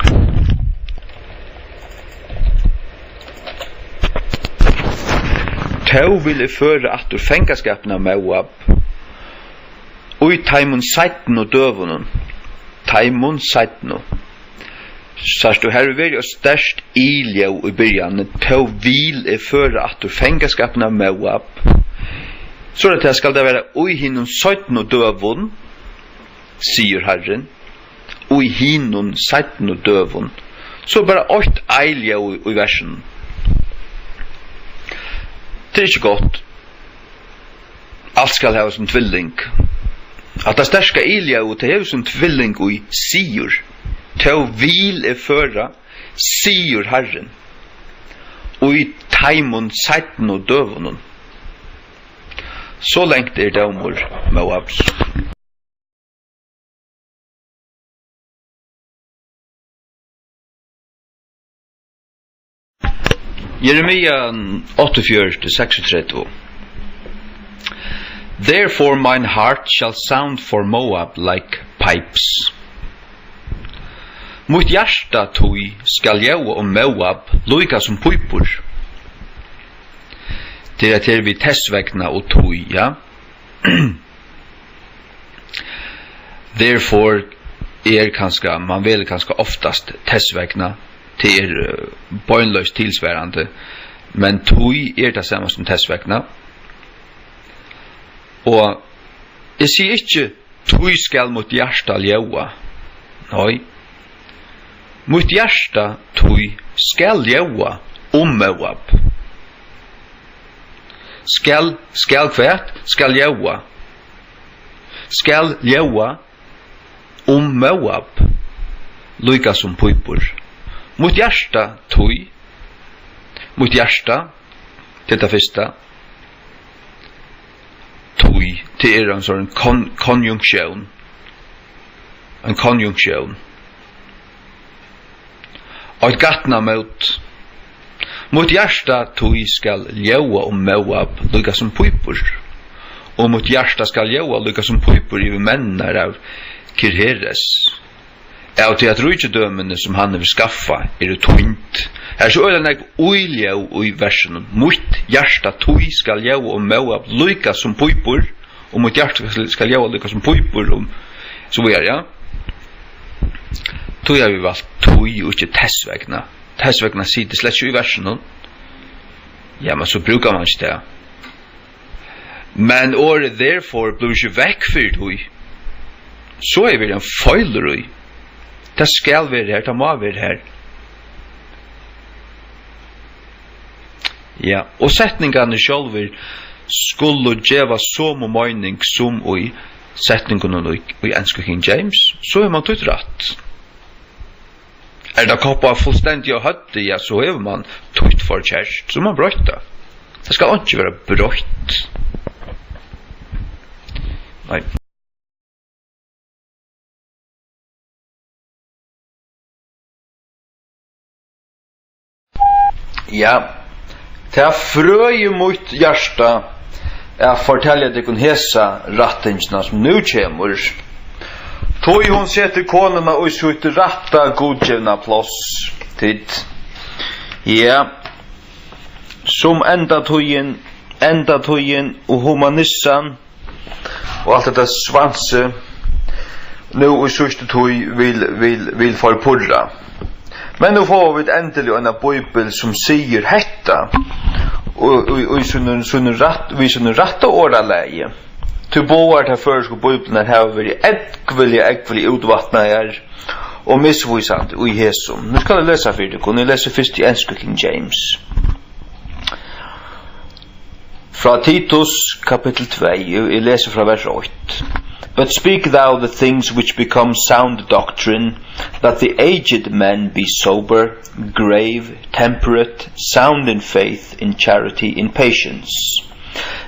Tó vil eg føra aftur fangaskapin av Móab í teimum seinnu døgunum, teimum seinnu. Sært tú, har hevur verið eitt sterkt i-ljóð í byrjanini, tó vil eg føra aftur fangaskapin av Móab. So er tað, skal tað vera í hinum seinnu døgum, sigur Harrin, í hinum seinnu døgum. So bara eitt i-ljóð í, í versinum. Tað er ikki gott. alt skal hava sín tvilling. At tað sterka I-ljóðið, tað hevur sín tvilling í sigur. Tó vil eg føra, sigur Harrin, í teimum seinnu døgunum. So langt er dómur Móabs. Jeremia áttaogfjøruti, seksogtretivu. Therefore mine heart shall sound for Moab like pipes. Mítt hjarta tí skal ljóða um Móab líka sum pípur. Tað er, at her við tess vegna og tí, ja. Therefore er kanska, man velur kanska oftast tess vegna, tað er, eh, beinleiðis tilsvarandi, men tí er tað sama sum tess vegna. Og eg sigi ikki, tí skal mítt hjarta ljóða. Nei. Mítt hjarta tí skal ljóða um Móab. Skal, skal hvat? Skal ljóða. Skal ljóða um Móab, líka sum pípur. Mítt hjarta tí, mítt hjarta, tað er tað fyrsta. Tí, tað er ein sånn kon-, konjunksjón. Ein konjunksjón. Eitt gatnamót. Mítt hjarta tí skal ljóða um Móab, líka sum pípur. Og mítt hjarta skal ljóða líka sum pípur yvir menninar av Kir-Heres. Av tí at ríkidømini, sum hann hevur skaffað, eru týnd. Her er so øgiliga nógv íljóð í versinum. Mítt hjarta tí skal ljóða um Móab líka sum pípur, og mítt hjarta skal, skal ljóða líka sum pípur, um, so víðari, ja. Tí havi eg valt tí og ikki tess vegna. Tess vegna situr slett ikki í versinum. Ja, men so brúkar man ikki tað. Men orðið therefore blívur ikki vekk fyri tí. So er verið ein feilur í. Tað skal vera her, tað má vera her. Ja, og setningarnir sjálvir skulu geva somu meining sum í setningunum í, í ensku King James, so hevur mann týtt rætt. Er tað koppað fullstendiga á høvdið, ja, so hevur mann týtt forkert, so má broytt tað. Tað skal einki vera broytt. Nei. Ja, tað frøði mítt hjarta at fortelja tykkum hesa rættingina, sum nú kemur. Tí hon setir konuna í sítt rætta gudgivna pláss. Tit. Ja, sum endatíðin, endatíðin og humanissan og alt hetta svansið nú í síðstu tíð vil, vil, vil forpurra. Men nú fáa vit endiliga eina bíbel, sum sigur hetta, og í, í sínum, sínum rætt, við sínum rætta orðalagi. Tí báðar tær føroysku bíblarnar hava verið ógvuliga, ógvuliga útvatnaðar og misvísandi í hesum. Nú skal eg lesa fyri tykkum. Eg lesi fyrst í ensku King James. Frá Titus, kapittul tvey, eg lesi frá vers eitt. But speak thou the things which become sound doctrine, that the aged men be sober, grave, temperate, sound in faith, in charity, in patience.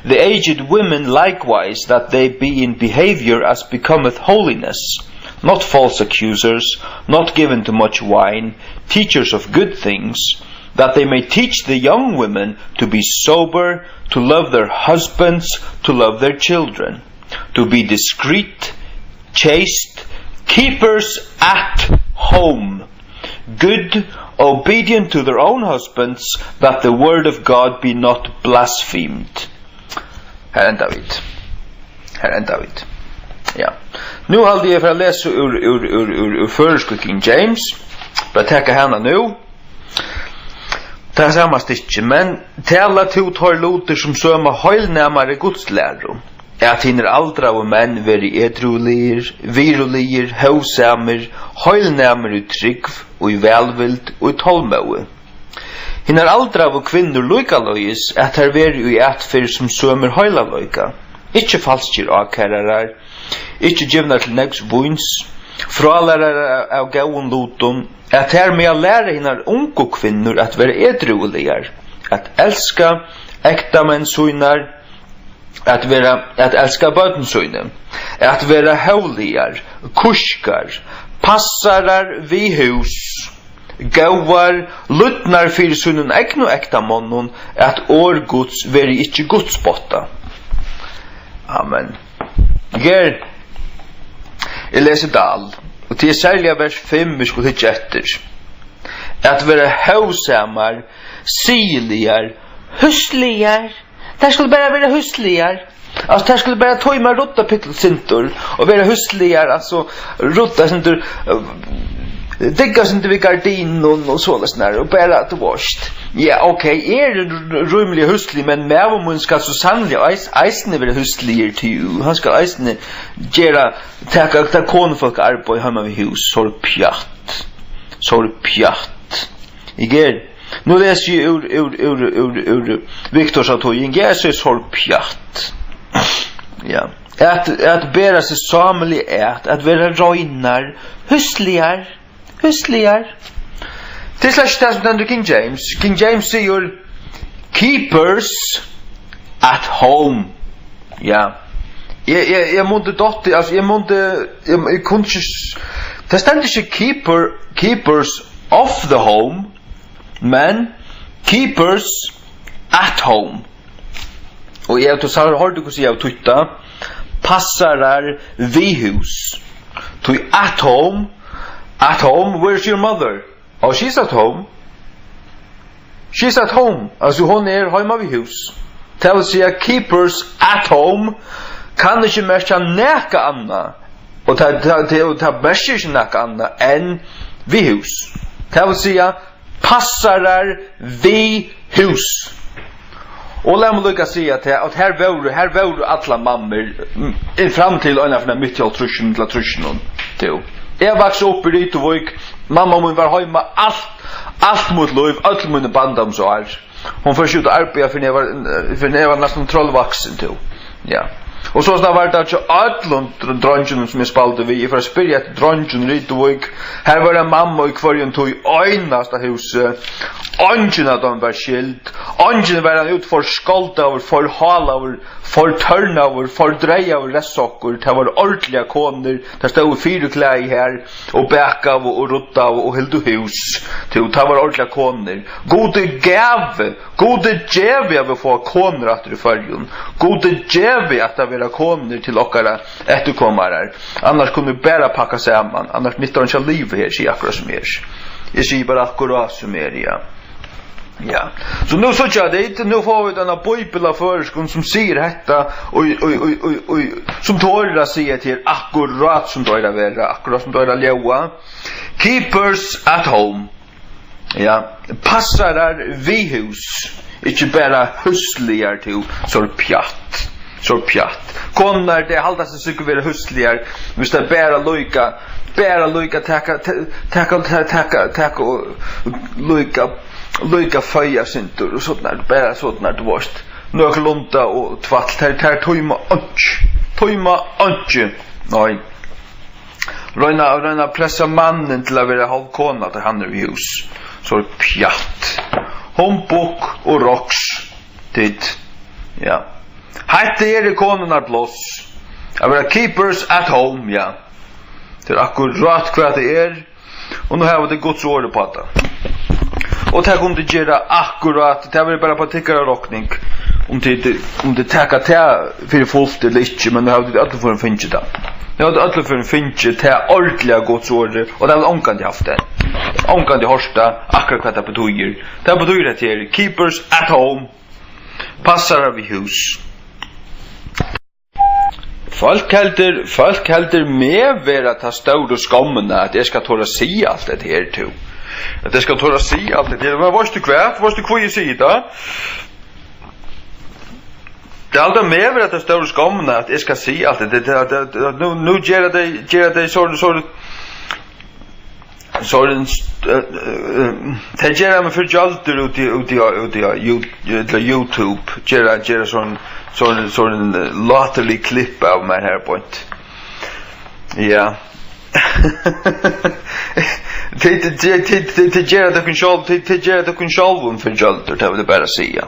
The aged women likewise, that they be in behaviour as becometh holiness, not false accusers, not given to much wine, teachers of good things, that they may teach the young women to be sober, to love their husbands, to love their children, to be discreet, chaste, keepers at home, good, obedient to their own husbands, that the word of God be not blasphemed. Her enda vit. Her enda vit. Ja. Nú haldi eg, eg fer at lesa úr, úr, úr, úr, úr føroysku King James. Bara taka hana nú. Tað sama stykki. Men tala tú teir lutir sum søma heilnæmari gudslæru, at hinir aldraðu menn veri edruligir, viruligir, hóvsamir, heilnæmir í trúgv, í vælvild, í tolmóði. Hinar aldraðu kvinnur líkaleiðis, at tær veri í atferð sum sømir heilagleika, ikki falskir ákærarar, ikki givnar til nógvs víns, frálærarar av góðum lutum, at tær mega læra hinar ungu kvinnur at vera edrúiligar, at elska ektamenn sínar, at vera, at elska børn síni, at vera hóvligar, kúskar, passarar við hús, góðar, lydnar fyri sínum egnu ektamonnum, at orð Guds veri ikki gudspottað. Amen. Her, eg lesi Dal, og tað er serliga vers fimm, vit skulu hyggja eftir. At vera hóvsamar, siðiligar, húsligar. Tær skulu bara vera húsligar. Altso, tær skulu bara tíma at rudda eitt sindur og vera húsligar, altso, rudda eitt sindur, eh, dygga eitt sindur við gardinum og soleiðis nær, og bara, tú veitst. Ja, ok, eg eri r-, rímiliga húslig, men maður mín skal so sanniliga eis-, eisini vera húsligur, tú. Hann skal eisini gera, taka, taka konufólk arbeiði heima við hús, so er pjatt. So er pjatt. Eg eri Nú lesi eg úr, úr, úr, úr, úr Viktors á týðing. Eg sigi sorgpjatt. Ja. At, at bera seg sámiliga at, at vera reinar, húsligar, húsligar. Tað er slett ikki tað, sum stendur í King James. King James sigur, "Keepers at home." Ja. Eg, eg, eg mundi dotti, altso, eg mundi, eg, eg kundi ikki s-, tað stendur ikki keeper, "keepers of the home", men "keepers at home". Og eg, tú sá, hoyrdi hvussu eg havi týtt tað. Passarar við hús. Tí at home, at home, where's your mother? Oh, she's at home. She's at home. Altso, hon er heima við hús. Tað vil siga, keepers at home kann ikki merkja nakað annað. Og tað, tað, tað, og tað merkir ikki nakað annað enn við hús. Tað vil siga, passarar við hús. Og lat meg líka siga tað, at her vóru, her vóru allar mammur, mm, inn fram til eina ferð mitt í hálvtrýssunum til trýssunum, tú. Eg vaks upp í Rituvík, mamma mín var heima alt, alt mítt lív, øll míni barndómsár. Hon fór ikki út at arbeiða, fyrr enn eg var, fyrr enn eg var næstan trøllvaksin, tú. Ja. Og so snart var tað hjá øllum dr-, dreingjunum, sum eg spældi við. Eg fór at spyrja eftir dreingjunum í Rituvík. Har var ein mamma í hvørjum tí einasta húsi. Eingin av teimum var skild. Eingin var hann út for skoldaður, for hálaður, for tørnaður, for dreygaður restsokkur. Tað var ordiliga konur. Tað stóðu fyri klæði her og bakaðu og ruddaðu og hildu hús. Tú, tað var ordiliga konur. Gudi gavi, Gudi gevi, at vit fáa konur aftur í Føroyum. Gudi gevi, at tað verða konur til okkara eftirkomarar. Annars kunnu vit bara pakka saman. Annars nyttar einki at liva her, sigi eg akkurát sum er. Eg sigi bara akkurát sum er, ja. Ja. So nú síggja tit, nú fáa vit eina bíbel á føroyskum, sum sigur hetta, og, og, sum torir at siga til, akkurát sum tað eigur at vera, akkurát sum tað eigur at ljóða. Keepers at home. Ja, passarar við hús, ikki bara húsligar, tú, so er pjatt, so er pjatt. Konurnar, tey halda seg sikkurt vera húsligar, viss tað bara líka, bara líka taka, ta-, taka, ta-, taka, taka og líka, líka føða sindur og sovorðið, bara sovorðið, tú veitst, nøkulunda og tvætl, tær, tær tíma einki, tíma einki, nei. Royna, royna at pressa mannin til at vera hálv kona, tá hann er í hús. So er pjatt. Humbug og roks. Tit. Ja. Hetta er konurnar pláss. At vera keepers at home, ja. Tað er akkurát hvat tað er. Og nú hava tit Guds orð uppá tað. Og tað kunnu tit gera akkurát, tað verður bara upp á tykkara rokning, um tit, um tit taka tað fyri fult ella ikki, men nú hava tit øll fingið tað. Nú hava tit øll fingið tað ordiliga Guds orð, og tað hava ongantíð havt tað. Ongantíð hoyrt tað, akkurát hvat tað betýðir. Tað betýðir, at tað er keepers at home, passarar við hús. Fólk heldur, fólk heldur meg vera ta stóru skommina, at eg skal tora at siga alt hetta her, tú. At eg skal tora at siga alt hetta her. Men veitst tú hvat? Veitst tú hví eg sigi tað? Tey halda meg vera ta stóru skommina, at eg skal siga alt hetta. Tað, tað, tað, nú, nú gera tey, gera tey so, so, So er ein st-, eh, eh, tey gera meg fyri gjøldur úti, úti á, úti á You-, ella YouTube, gera, gera sovorðin So, so ein, eh, láturlig klipp av mær her beint. Ja. Tit, tit, tit, tit, tit gera tykkum sjálv, tit, tit gera tykkum sjálvum fyri gjøldur, tað vil eg bara siga.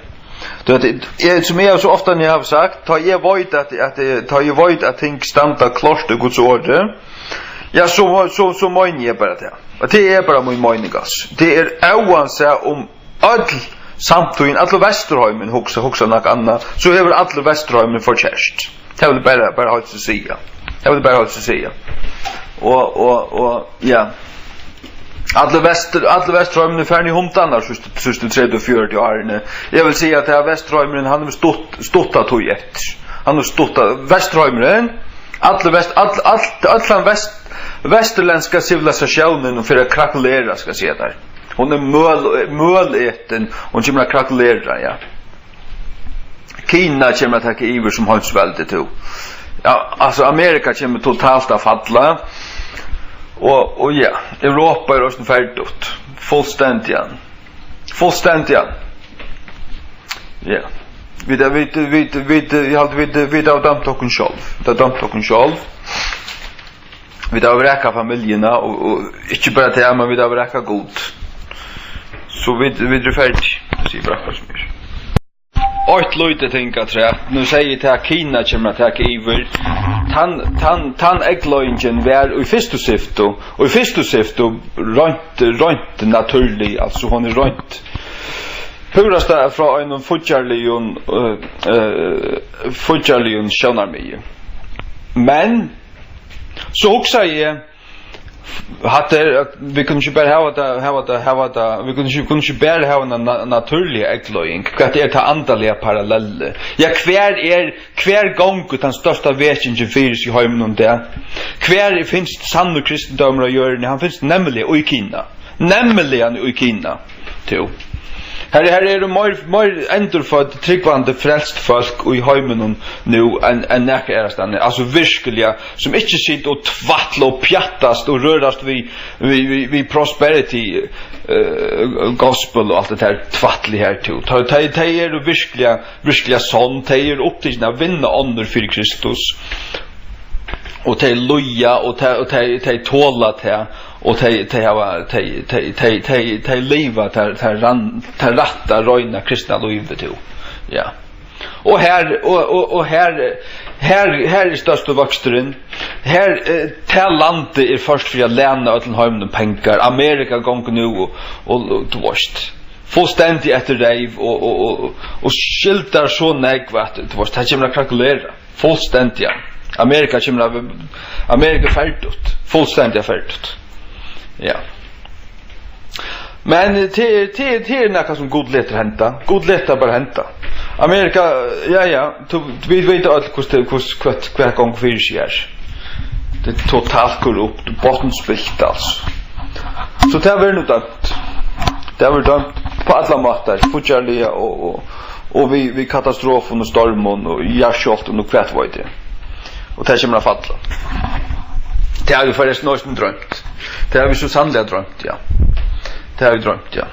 Tú veit, eg, sum eg so ofta nú havi sagt, tá eg veit at, at, tá eg veit at ting standa klárt í Guds orði, ja, so, so, so meini eg bara tað. Og tað er bara mín meining, altso. Tað er óansæð um øll samtíðin, allur Vesturheimin hugsa, hugsa nakað annað, so hevur allur Vesturheimin forkert. Tað vil eg bara, bara heilt sikkurt siga. Tað vil eg bara heilt sikkurt siga. Og, og, og, ja. Allur Vestur-, allur Vesturheimin er farin í hundarnar síðstu, síðstu tretivu, fjøruti árini. Eg vil siga at tað er Vesturheimurin, hann hevur stutt, stutta tíð eftir. Hann hevur stutta, Vesturheimurin, allur Vest-, all, all, allan Vest-, vesturlendska sivilisatiónin fer at krakulera, skal eg siga tær. Hon er møl-, møletin, hon kemur at krakulera, ja. Kina kemur at taka yvir sum heimsveldi, tú. Ja, altso, Amerika kemur totalt at falla. Og, og ja, Europa er eisini ferdigt. Fullstendiga. Fullstendiga. Ja. Vit, vit, vit, vit, eg haldi, vit, vit hava dømt okkum sjálv. Vit hava dømt okkum sjálv. Vit hava vrakað familjuna, og, og ikki bara tað, men vit hava vrakað Gud. So vit, vit eru ferdig, sigur Brakkarsmyr. Eitt lítið ting afturat. Nú segði eg tað, Kina kemur at taka yvir. Tann, tann, tann eygleiðingin var í fyrstu syftu, og í fyrstu syftu roynt, roynt natúrlig, altso hon er roynt púrasta frá einum fíggjarligum, eh, eh, fíggjarligum sjónarmiði. Men so hugsaði eg, hatta er, at vit kunnu ikki bara hava tað, hava tað, hava tað, vit kunnu ikki, kunnu ikki bara hava eina na-, natúrliga eygleiðing. Hvat er tað andaliga parallelli? Ja, hvar er, hvar gongur tann størsta vekingin fyri seg í heiminum í dag? Hvar finst sannur kristindómur á jørðini? Hann finst nemliga í Kina. Nemliga í Kina. Tú. Her, her eru meir, meir endurfødd, trúgvandi, frelst fólk í heiminum nú enn, enn nakað aðrastaðni. Altso, virkiliga, sum ikki sita og tvætla og pjattast og rørast við, við, við, við prosperity, eh, gospel og alt tað har tvætlið har, tú. Tey, tey, tey eru virkiliga, virkiliga sonn, tey eru upptikin av at vinna onnur fyri Kristus. Og tey líða, og tey, og tey, tey tola tað, og tey, tey hava, tey, tey, tey, tey, tey liva tað, tað rann-, tað rætta, reina, kristna lívið, tú. Ja. Og her, og, og, og her, her, her er størsti vøksturin. Her, eh, tað landið er ført fyri at læna øllum heiminum pengar. Amerika gongur nú og, og, og, tú veitst, fullstendig eftir reyv og, og, og, og skyldar so nógv at, tú veitst, tað kemur at krakulera. Fullstendiga. Amerika kemur at, Amerika er ferdigt. Fullstendiga ferdigt. Ja. Men tað er, tað er, tað er nakað sum Gud letur henda. Gud letur bara henda. Amerika, ja, ja, tú, vit vita øll hvussu tað, hvussu, hvat, hvat gongur fyri seg her. Tað er totalt korrupt, botnspilt, altso. So tað verður nú dømt. Tað verður dømt á allar mátar, fíggjarliga og, og, og við, við katastrofum og stormum og jarðskjálvtum og hvat veit eg. Og tað kemur at falla. Tað hava vit forrestin eisini droymt. Tað hava vit so sanniliga droymt, ja. Tað hava vit droymt, ja.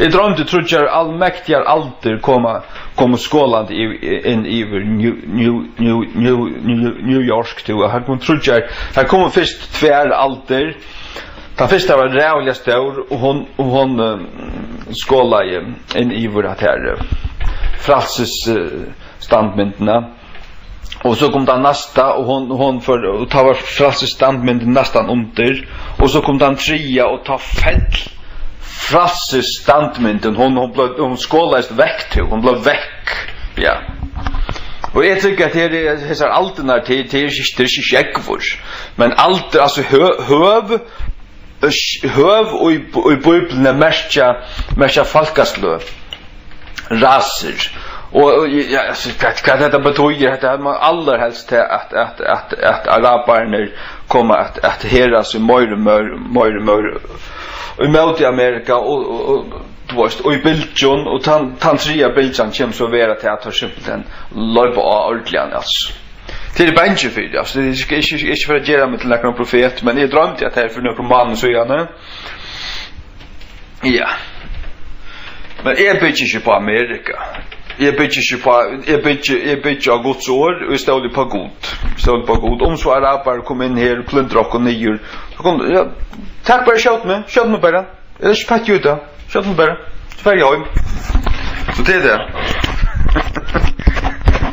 Eg droymdi tríggjar almektigar aldir koma, komu skolandi í, inn yvir New, New, New, New, New, New York, tú, og har komu tríggjar, har komu fyrst tvær aldir. Tann fyrsta var ræðuliga stór, og hon, og hon, eh, skolaði inn yvir at her, eh, frælsis, eh, standmyndina. Og so kom tann næsta, og hon, hon fór, og tá var frælsis standmyndin næstan undir. Og so kom tann triðja, og tá fell frælsis standmyndin. Hon, hon bleiv, hon skolaðist vekk, tú, hon bleiv vekk. Ja. Og eg trúgvi at her er, hesar aldirnar til, til, til, til sjógvur. Men aldur, altso hø-, høv, Høv í, í Bíbliuni merkja, merkja fólkasløg, rasir. Og, og, ja, altso, hvat, hvat hetta betýðir, hetta hevði man allarhelst til at, at, at, at arabararnir koma at, at herða seg meir og meir, meir og meir ímóti Amerika og, og, og, tú veitst, og í bylgjum, og tann, tann triðja bylgjan kemur so vera til at teir simpelthen loypa á ordiliga, altso. Tað eri eg bangin fyri, altso, eg skal ikki, ikki fara at gera meg til nakran profet, men eg droymdi at tað er fyri nøkrum mánaðum síðani. Ja. Men eg byggi ikki upp á Amerika. Eg byggi ikki upp á, eg byggi, eg byggi á Guds orð, og eg stóli upp á Gud. Eg stóli upp á Gud. Um so arabarar koma inn her og plyndra okkum niður, so kom, ja, tak bara, skjót meg, skjót meg bara. Eg eri ikki petti út av. Skjót meg bara. So fari eg heim. So tað er tað.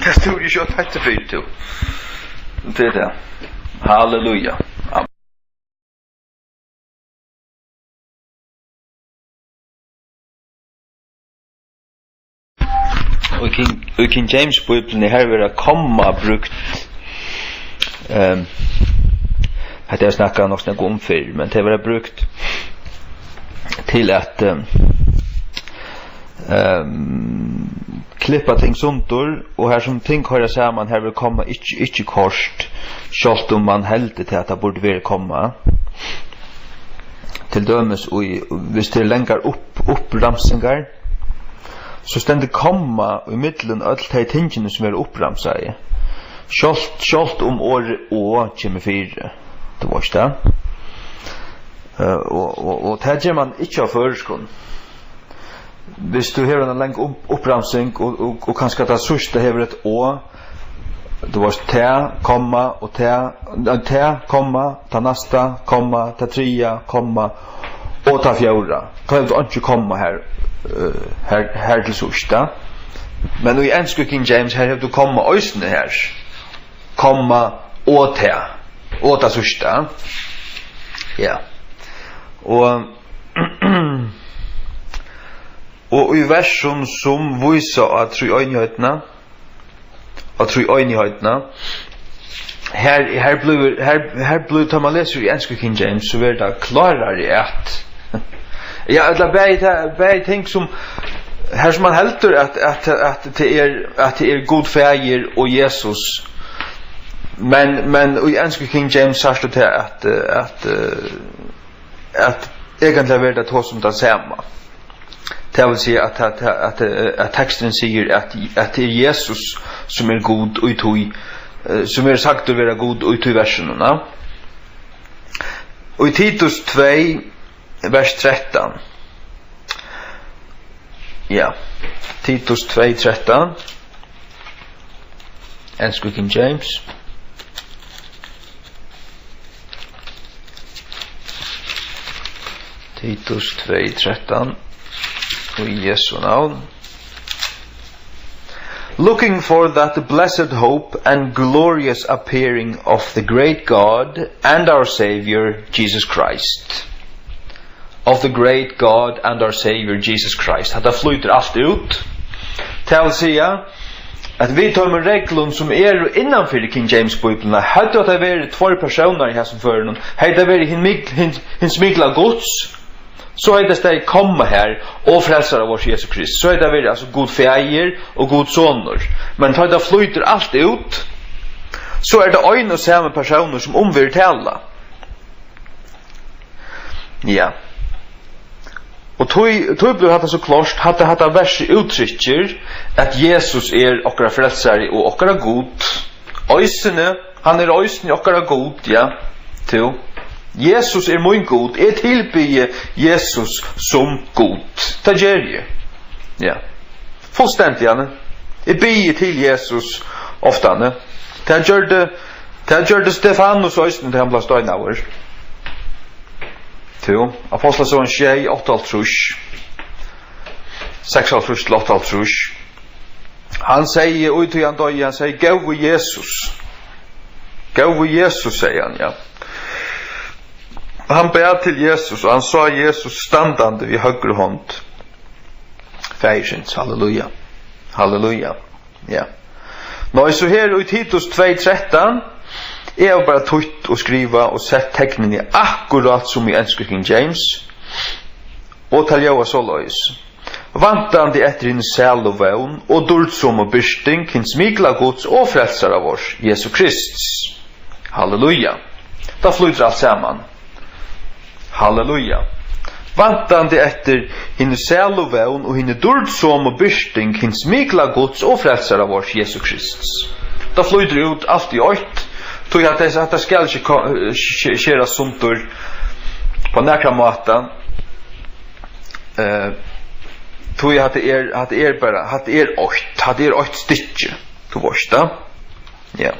Tað stúri eg ikki at petti fyri, tú. So tað er tað. Halleluja. Amen. Og í King, í King James Bíbliuni, her verður komma brúkt, ehm, hetta er snakkað nokk so nógv um fyrr, men tað verður brúkt til at, ehm, ehm, klippa ting sundur, og har sum ting hoyra saman, har verður komma ikki, ikki koyrt, sjálvt um mann heldur til, at tað burdi verið komma. Til dømis í, viss tað er langar upp, uppramsingar, so stendur komma í millum øll tey tingini, sum eru uppramsaði. Sjálvt, sjálvt um orðið og kemur fyri, tú veitst tað. Eh, og, og, og tað ger mann ikki á føroyskum. Viss tú hevur eina langa upp-, uppramsing og, og, og kanska tað síðsta hevur eitt og, tú veitst, tað, komma, og tað, nei, tað, komma, tað næsta, komma, tað triðja, komma, og tað fjórða. Tá hevur tú einki komma har, eh, har, har til síðst, ja. Men í ensku King James, har hevur tú komma eisini har. Komma, og tað. Og tað síðsta. Ja. Og Og í versum, sum vísa á tríeinigheitina, á tríeinigheitina, har, har blívur, har, har blívur, tá man lesur í ensku King James, so verður tað klárari at, ja, ella bæði ta-, bæði ting sum, har sum man heldur at, at, at tað er, at tað er Gud Faðir og Jesus, men, men í ensku King James sært tú tað at, at, at eigentliga verður tað tosað um tað sama. Tað vil siga, at, at, at, at, at teksturin sigur, at, at tað er Jesus, sum er Gud í tí, eh, sum er sagdur vera Gud í tí versinum, ja. Og í Titus tvey, vers trettan. Ja, Titus tvey trettan. Ensku King James. Titus tvey trettan. Í Jesu navn. Looking for that blessed hope and glorious appearing of the great God and our Savior, Jesus Christ. Of the great God and our Savior Jesus Christ. Hatta flýtur alt út. Tað vil siga, at við teimum reglum, sum eru innan fyri King James Bíbliuna, høvdu tað verið tveir persónar í hasum førinum, hevði tað verið hin mik-, hin, hin smikla Guds, so hevði tað staðið komma har, og frelsara vors Jesu Krist. So hevði tað verið, altso, Gud Faðir og Gud Sonur. Men tá tað flýtur alt út, so er tað ein og sami persónur, sum um verður talað. Ja. Og tí, tí blívur hatta so klárt, hatta, hatta versið úttrykkir, at Jesus er okkara frelsari og okkara Gud. Eisini, hann er eisini okkara Gud, ja. Tú. Jesus er mín Gud, eg tilbiði Jesus sum Gud. Tað geri eg. Ja. Fullstendiga, ne? Eg biði til Jesus ofta, ne? Tað gjørdi, tað gjørdi Stefanus eisini, tá hann bleiv steinaður. Tú, Ápostlasøgan sjey, áttaoghálvtrýss. Seksoghálvtrýss til áttaoghálvtrýss. Hann segði, í tí hann doyði, hann segði: "Góði Jesus." "Góði Jesus", segði hann, ja. Hann bað til Jesus, og hann sá Jesus standandi við høgru hond Faðirsins. Halleluja. Halleluja. Ja. Nei, so her í Titus tvey trettan, eg havi bara týtt og skrivað og sett teknini akkurát sum í ensku King James, og tað ljóðar soleiðis: "Væntandi eftir hini sælu vón og dýrdsomu byrting hins mikla Guds og frelsara vors, Jesu Krists." Halleluja. Tá flýtur alt saman. Halleluja. Væntandi eftir hini sælu vón og hini dýrdsomu byrting hins mikla Guds og frelsara vors, Jesu Krists. Tá flýtur út alt í eitt, tí at tess-, hatta skal ikki ko-, ske-, skerast sundur á nakran máta. Eh, tí hatta er, hatta er bara, hatta er eitt, hatta er eitt stykki, tú veist tað. Ja.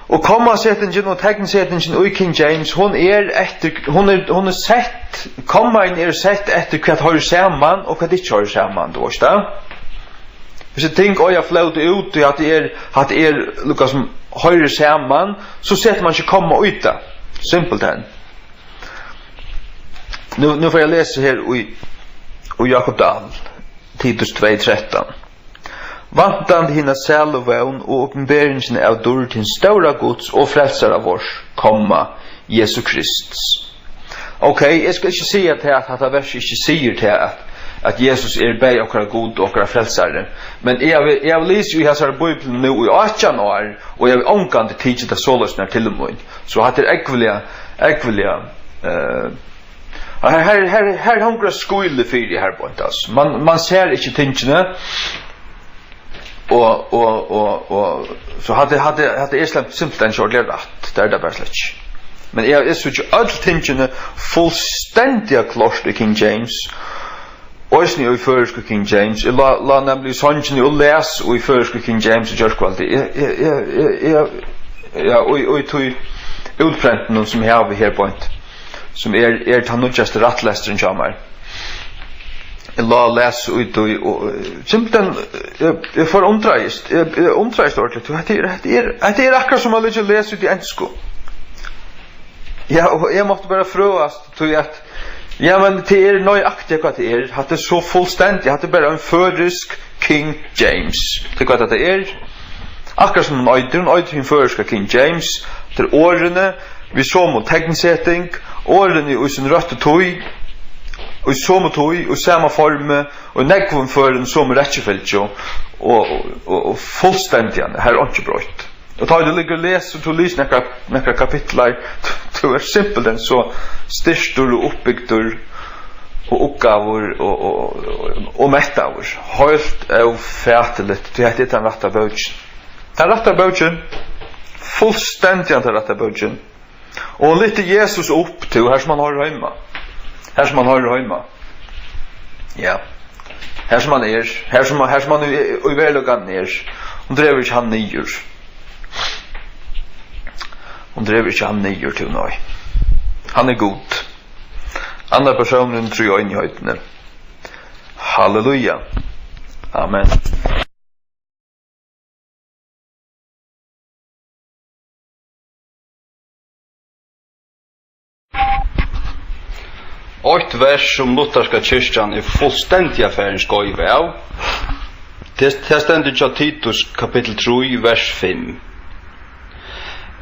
Og kommasetingin og teknsetingin í King James, hon er eftir, hon er, hon er sett, kommaini eru sett eftir hvat hoyrir saman og hvat ikki hoyrir saman, tú veist tað. Hvis ting eiga at flóta út, tí hatta er, hatta er líka sum hoyrir saman, so setir man ikki komma í tað. Simpelthen. Nú, nú fari eg at lesa her í, í Jákup Dahl, Titus tvey trettan. Vantandi hina sælu vón og opinberingina av dýrd hins stóra Guds og frelsara vors, komma, Jesu Krists. Ok, eg skal ikki siga tað at hatta versið ikki sigur tað at, at Jesus er bæði okkara Gud og okkara frelsari. Men eg havi, eg havi lisið í hasari Bíbliuni nú í átjan ár, og eg havi ongantíð tikið tað soleiðis nær til mín. So hatta er ógvuliga, ógvuliga, eh, her, her, her, her hongur eitt skíli fyri her beint, altso. Man, man sær ikki tingini, og, og, og, og, so hatta, hatta, hatta er slemt, simpelthen ikki ordiliga rætt. Tað er tað bara slett ikki. Men eg, eg síggi øll tingini fullstendiga klárt í King James. Eisini í føroysku King James. Eg lá, lá nemliga í songini og las í føroysku King James í gjárkvøldið. Eg, eg, eg, eg, eg, ja, í, í tí útprentinum sum eg havi her beint, sum er, er tann nýggjasti rættlesturin hjá mær. Eg lá og las í tí, og, eh, simpelthen, eg, eg forundraðist, eg, eg undraðist ordiliga. Hetta er, hetta er, hetta er akkurát sum at liggja og lesa út í ensku. Ja, og eg mátti bara frøast, tí at, ja, men tað er nøyaktigt hvat tað er. Hatta er so fullstendigt, hatta er bara ein føroysk King James. Tað er hvat tað er. Akkurát sum hon eitur, hon eitur hin føroyska King James. Tað er orðini við somu teknseting, orðini í sín røttu tíð, í somu tíð, í sama formi, og í nógvum førum somu rækkifylgju, og, og, og, og fullstendiga, har er einki broytt. Og tá tú liggur og lesur, tú lesur nakrar, nakrar kapitlar, tú, tú ert simpelthen so styrktur og uppbygdur og uggaður og, og, og, og mettaður. Heilt ófatiligt, tí hetta er tann rætta bókin. Tann rætta bókin, fullstendiga tann rætta bókin. Og hon lyftir Jesus upp, tú, har sum hann hoyrir heima. Har sum hann hoyrir heima. Ja. Har sum hann er, har sum, har sum hann í, í veruleikanum er. Hon dregur ikki hann niður. Hon dregur ikki hann niður, tú, nei. Hann er Gud. Annar persónurin í tríeinigheitini. Halleluja. Amen. Eitt vers sum lutherska kirkjan er fullstendiga farin skeiv av. Tað, tað stendur hjá Titus kapittul trý, vers fimm.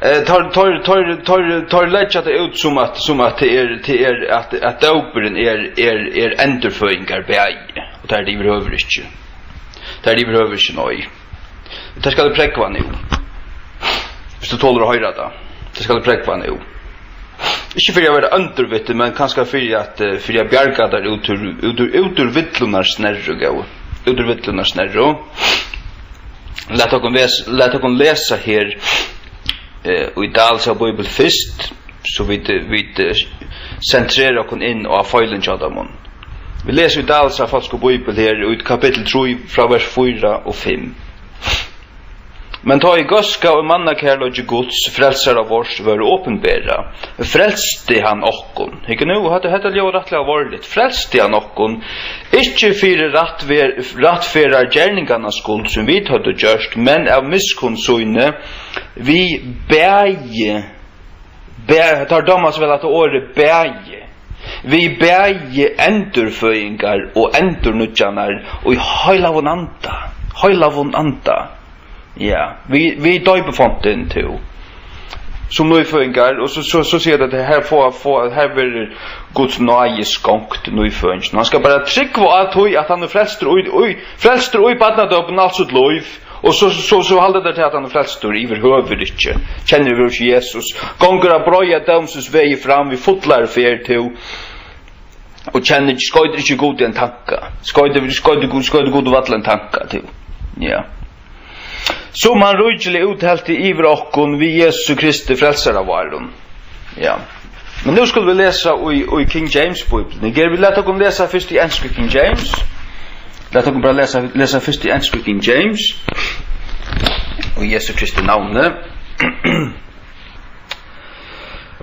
Eh, teir, teir, teir, teir, teir leggja tað út sum at, sum at tað er, tað er at, at dópurin er, er, er endurføðingarbæði, og tað er tað yvirhøvur ikki. Tað er tað yvirhøvur ikki, nei. Tað skal eg prógva nú. Hvis tú tolir at hoyra tað. Tað skal eg prógva nú. Ikki fyri at vera óndur við teg, men kanska fyri at, eh, fyri at bjarga tær út úr, út úr, út úr villunnar snerru, góði. Út úr villunnar snerru. Lat okkum ves-, lat okkum lesa her, eh, í Dahls av Bíbel fyrst, so vit, eh, vit, eh, sentrera okkum inn á feilin hjá teimum. Vit lesa í Dahls av falsku Bíbel her í kapittul trý frá vers fýra og fimm. Men tá ið góðska og mannakærleiki Guds, frelsara vors, vóru opinberað, frelsti hann okkum. Hygg nú, hetta, hetta ljóðar rættiliga alvorligt. Frelsti hann okkum, ikki fyri rættver-, rættferðar gerningarnar skuld, sum vit høvdu gjørt, men av miskunn síni, við bæði, bæ-, teir dáma so væl hetta orðið bæði, við bæði endurføðingar og endurnýggjanar í heilagum anda, heilagum anda. Ja, við, við døypifontin, tú. Sum nýføðingar, og so, so, so sigur tað, at her fáa, fáa, her verður Guds náði skonkt nýføðingin. Hann skal bara trúgva á tí, at hann er frelstur í, í, frelstur í barnadópinum alt sítt lív. Og so, so, so halda teir til, at hann er frelstur yvirhøvur ikki. Kennir yvirhøvur ikki Jesus. Gongur á breiða dómsins vegi fram við fullari ferð, tú. Og kennir ikki, skoytir ikki Gud í ein tanka. Skoytir, skoytir Gud, skoytir Gud valla ein tanka, tú. Ja. Sum hann ríkiliga úthelti yvir okkum við Jesu Kristi frelsara várum. Ja. Men nú skulu vit lesa í, í King James Bíbliuni. Ger, vit lata okkum lesa fyrst í ensku King James. Lat okkum bara lesa, lesa fyrst í ensku King James. Og Jesu Kristi navni.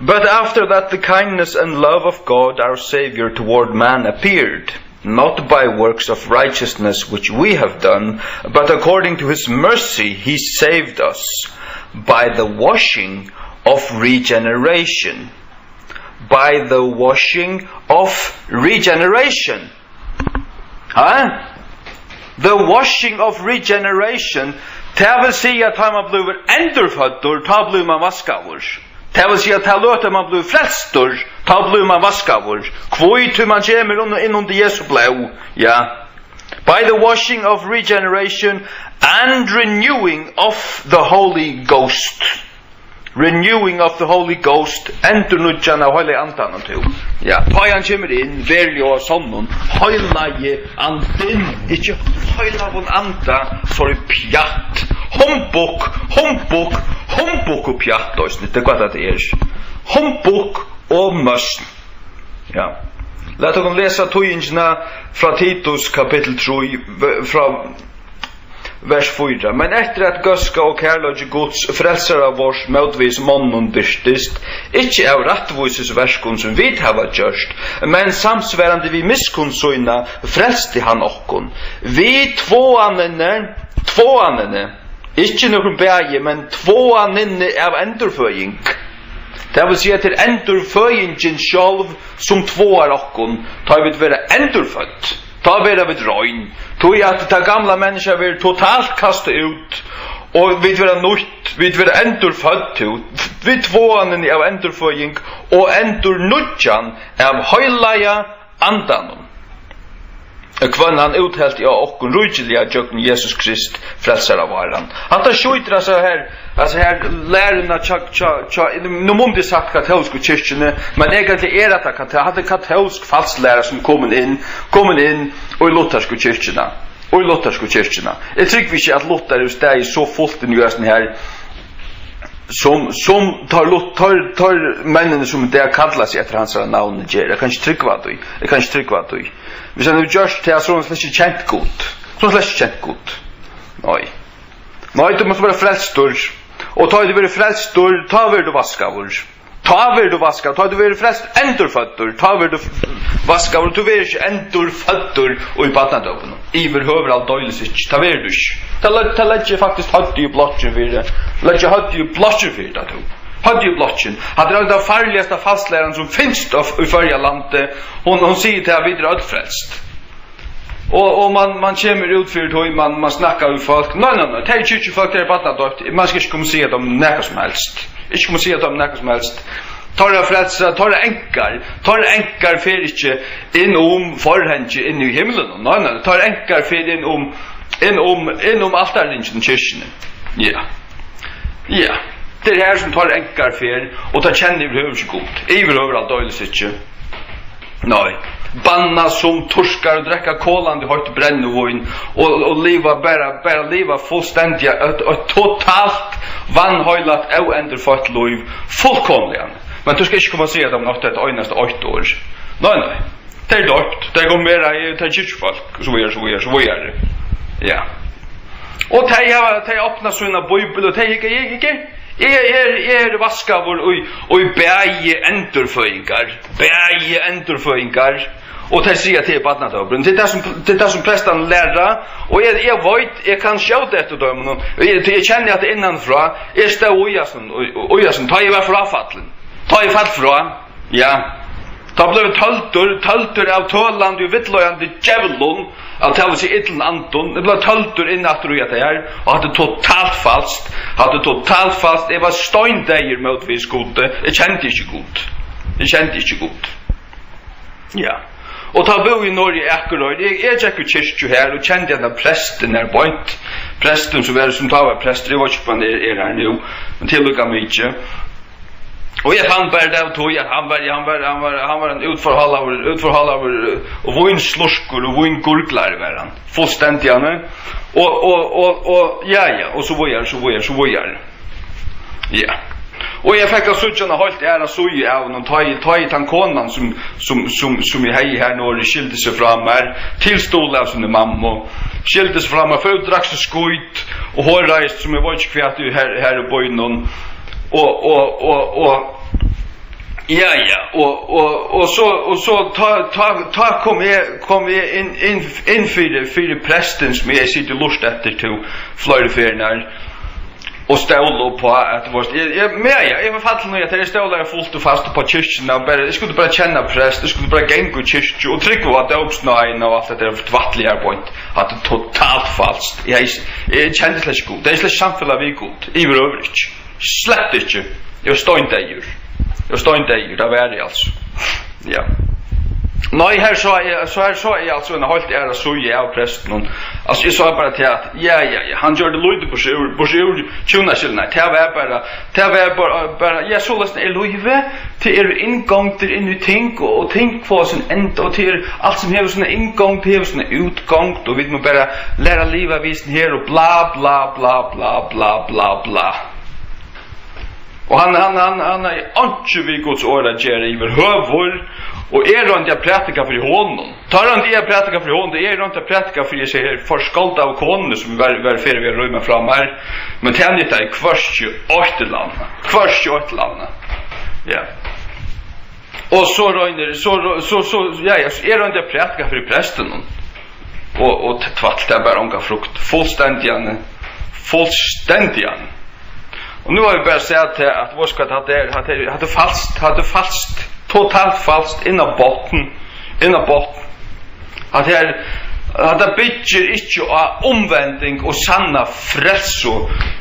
But after that the kindness and love of God our Savior toward man appeared, not by works of righteousness which we have done, but according to his mercy he saved us by the washing of regeneration. By the washing of regeneration. Ha? The washing of regeneration. Tað vil siga, at tá man blívur endurføddur, tá blívur man vaskaður. Tað vil siga, at tað løta man blívur frelstur, tá blívur man vaskaður. Hví? Tí man kemur inn, inn undir Jesu blóð. Ja. By the washing of regeneration and renewing of the Holy Ghost. Renewing of the Holy Ghost, endurnýggjan av Heilaga Andanum, tú. Ja, tá hann kemur inn, veruliga og av sonnum, Heilagi Andin, ikki Heilagan Anda, sorry, pjatt, humbug, humbug, humbug og pjatt, eisini, tað er hvat tað er, humbug og møsn. Ja. Lat okkum lesa týðingina frá Titus, kapittul trý, v-, frá vers fýra. Men eftir at góðska og kærleiki Guds, frelsara vors, mótvegis monnum birtist, ikki av rættvísisverkum, sum vit hava gjørt, men samsvarandi við miskunn sína, frelsti hann okkum. Við tváanini, tváanini, ikki nøkrum bæði, men tváanini av endurføðing. Tað vil siga, til endurføðingin sjálv, sum tváar okkum, tá vit verða endurfødd. Tá verða vit rein. Tí at tað gamla menniskja verður totalt kastað út, og vit verða nýtt, vit verða endurfødd, tú. Við tváanini av endurføðing og endurnýggjan av Heilaga Andanum, hvønn hann úthelti á okkum ríkiliga gjøgnum Jesus Krist, frelsara váran. Hatta skjýtur hasa her, hasa her læruna hjá, hjá, hjá, nú mundi eg sagt katólsku kirkjuni, men eigentliga er hetta kata-, hatta er katólsk falsklæra, sum er komin inn, komin inn í luthersku kirkjuna. Í luthersku kirkjuna. Eg trúgvi ikki, at Luther hevur staðið so fult inn í hesum her, sum, sum teir Lut-, teir, teir menninir, sum í dag kalla seg eftir hansara navni, gera. Eg kann ikki trúgva tí. Eg kann ikki trúgva tí. Hvis hann hevur gjørt tað, so hevur hann slett ikki kent Gud. So hevur hann slett ikki kent Gud. Nei. Nei, tú mást vera frelstur. Og tá tú verður frelstur, tá verður tú vaskaður. Tá verður tú vaskaður, tá tú verður frelst, endurføddur, tá verður tú f-, vaskaður, og tú verður ikki endurføddur í barnadópinum. Yvirhøvur aldeilis ikki, tað verður tú ikki. Tað legg-, tað leggi eg faktiskt høvdið í blokkin fyri. Leggi høvdið í blokkin fyri tað, tú. Høvdið í blokkin. Hatta er ein av farligasta falsklæran, sum finst á f-, í Føroyalandi. Hon, hon sigur tað, at vit eru øll frelst. Og, og man, man kemur út fyri tí, man, man snakkar við fólk. Nei, nei, nei, tað er kirkjufólk, tað er barnadøpt. Man skal ikki koma og siga teimum nakað sum helst. Ikki koma og siga teimum nakað sum helst. Teirra frelsa, teirra enkar, teirra enkar fer ikki inn um forhangið inn í himlinum. Nei, nei, teirra enkar fer inn um, inn um, inn um altarringin í kirkjuni. Ja. Ja. Tað er har, sum teirra enkar fer, og tað kennir yvirhøvur ikki Gud. Yvirhøvur aldeilis ikki. Nei. Banna sum turkar og drekka kolandi heitt brennivín og, og liva bara, bara liva fullstendiga eitt, eitt totalt vanheiligt, óendurføtt lív, fullkomiliga. Men tú skal ikki koma og siga, at hann átti eitt einasta eitt orð. Nei, nei. Tey eru doypt, tey koma vera, tey eru kirkjufólk, og so víðari, so víðari, so víðari. Ja. Og tey hava, tey opna sína bíbel, og tey hygga, eg hyggi, eg er, eg er vaskaður í, í bæði endurføðingar, bæði endurføðingar, og tey siga, at tað er barnadópur. Tað er tað, sum, tað er tað, sum prestarnir læra, og eg, eg veit, eg kann skjóta eftir teimum, og eg, eg kenni, at innan frá, eg stóð í hasum, í, í hasum, tá eg var fráfallin, tá eg fall frá, ja, tá bleiv eg tøldur, tøldur av tølandi og villleiðandi djevlum, at tað vil siga illum andum. Eg bleiv tøldur inn aftur í hetta her, og hatta er totalt falskt. Hatta er totalt falskt. Eg var steindeyður móti við Gudi. Eg kendi ikki Gud. Eg kendi ikki Gud. Ja. Og tá búði eg norður í Akureyri. Eg, eg gekk í kirkju her og kendi henda prestin her beint. Prestin, sum var, sum tá var prestur, eg veit ikki, hvar hann er, er her nú, men tað er líka mikið. Og eg fann bara av tí, at hann var, hann var, hann var, hann var ein útforhalaður, útforhalaður, eh, vínslurkur og víngurglari var hann. Fullstendiga, ne? Og, og, og, og, ja, ja, og so víðari, so víðari, so víðari. Ja. Og eg fekk at síggja eina heilt aðra síðu av honum, tá eg, tá eg tann konan, sum, sum, sum, sum eg hevði her norðuri, skildi seg frá mær, til stuðul av síni mammu, skildi seg frá mær, fór út og drakk seg skít, og horaðist, sum eg veit ikki hvat, her, her í býnum, og, og, og, og, ja, ja, og, og, og so, og so, tá, tá, tá kom eg, kom eg inn, inn, inn fyri, fyri prestin, sum eg siti og lurti eftir til fleiri ferðir, og stóla upp á, at, tú veist, eg, eg, men ja, ja, eg var fallin í, at eg stólaði fult og fast upp á kirkjuna, og bara, eg skuldi bara kenna prest, eg skuldi bara ganga í kirkju og trúgva á dópsnáðina og alt hetta tvætlið her beint. Hatta er totalt falskt. Eg, eg, eg kendi slett ikki Gud. Eg hevði slett ikki samfelag við Gud. Yvirhøvur ikki. Slett ikki. Eg var steindeyður. Eg var steindeyður, tað var eg altso. Ja. Nei, her sá eg, so her sá eg altso eina heilt aðra síðu av prestinum. Altso, eg sá bara til at, ja, ja, ja, hann gjørdi lítið burtur úr, burtur úr hjúnaskilnaði. Tað var bara, tað var bara, bara, ja, soleiðis er lívið. Tað eru inngongdir inn í ting, og, og ting fáa sín enda, og tað er alt sum hevur sína inngongd, hevur sína útgongd, og vit mugu bara læra at liva við sín her, og bla, bla, bla. Og hann, hann, hann, hann hevði einki við Guds orð at gera yvirhøvur, og eg royndi at prædika fyri honum. Tá royndi eg at prædika fyri honum, tá eg royndi at prædika fyri hesi her forskaldaðu konuni, sum var, var ferdig við at rýma frá mær. Men tað nyttaði hvørki eitt ella annað. Hvørki eitt ella annað. Ja. Og so roynir, so, so, so, ja, ja, so eg royndi at prædika fyri prestinum. Og, og t-, tvætl, tað bar onga frukt. Fullstendiga, fullstendiga. Og nú havi eg bara sæð til, at, veitst hvat, hatta er, hatta er, hatta er falskt, hatta er falskt, totalt falskt, inn á botn, inn á botn. Hatta er, hatta byggir ikki á umvending og sanna frelsu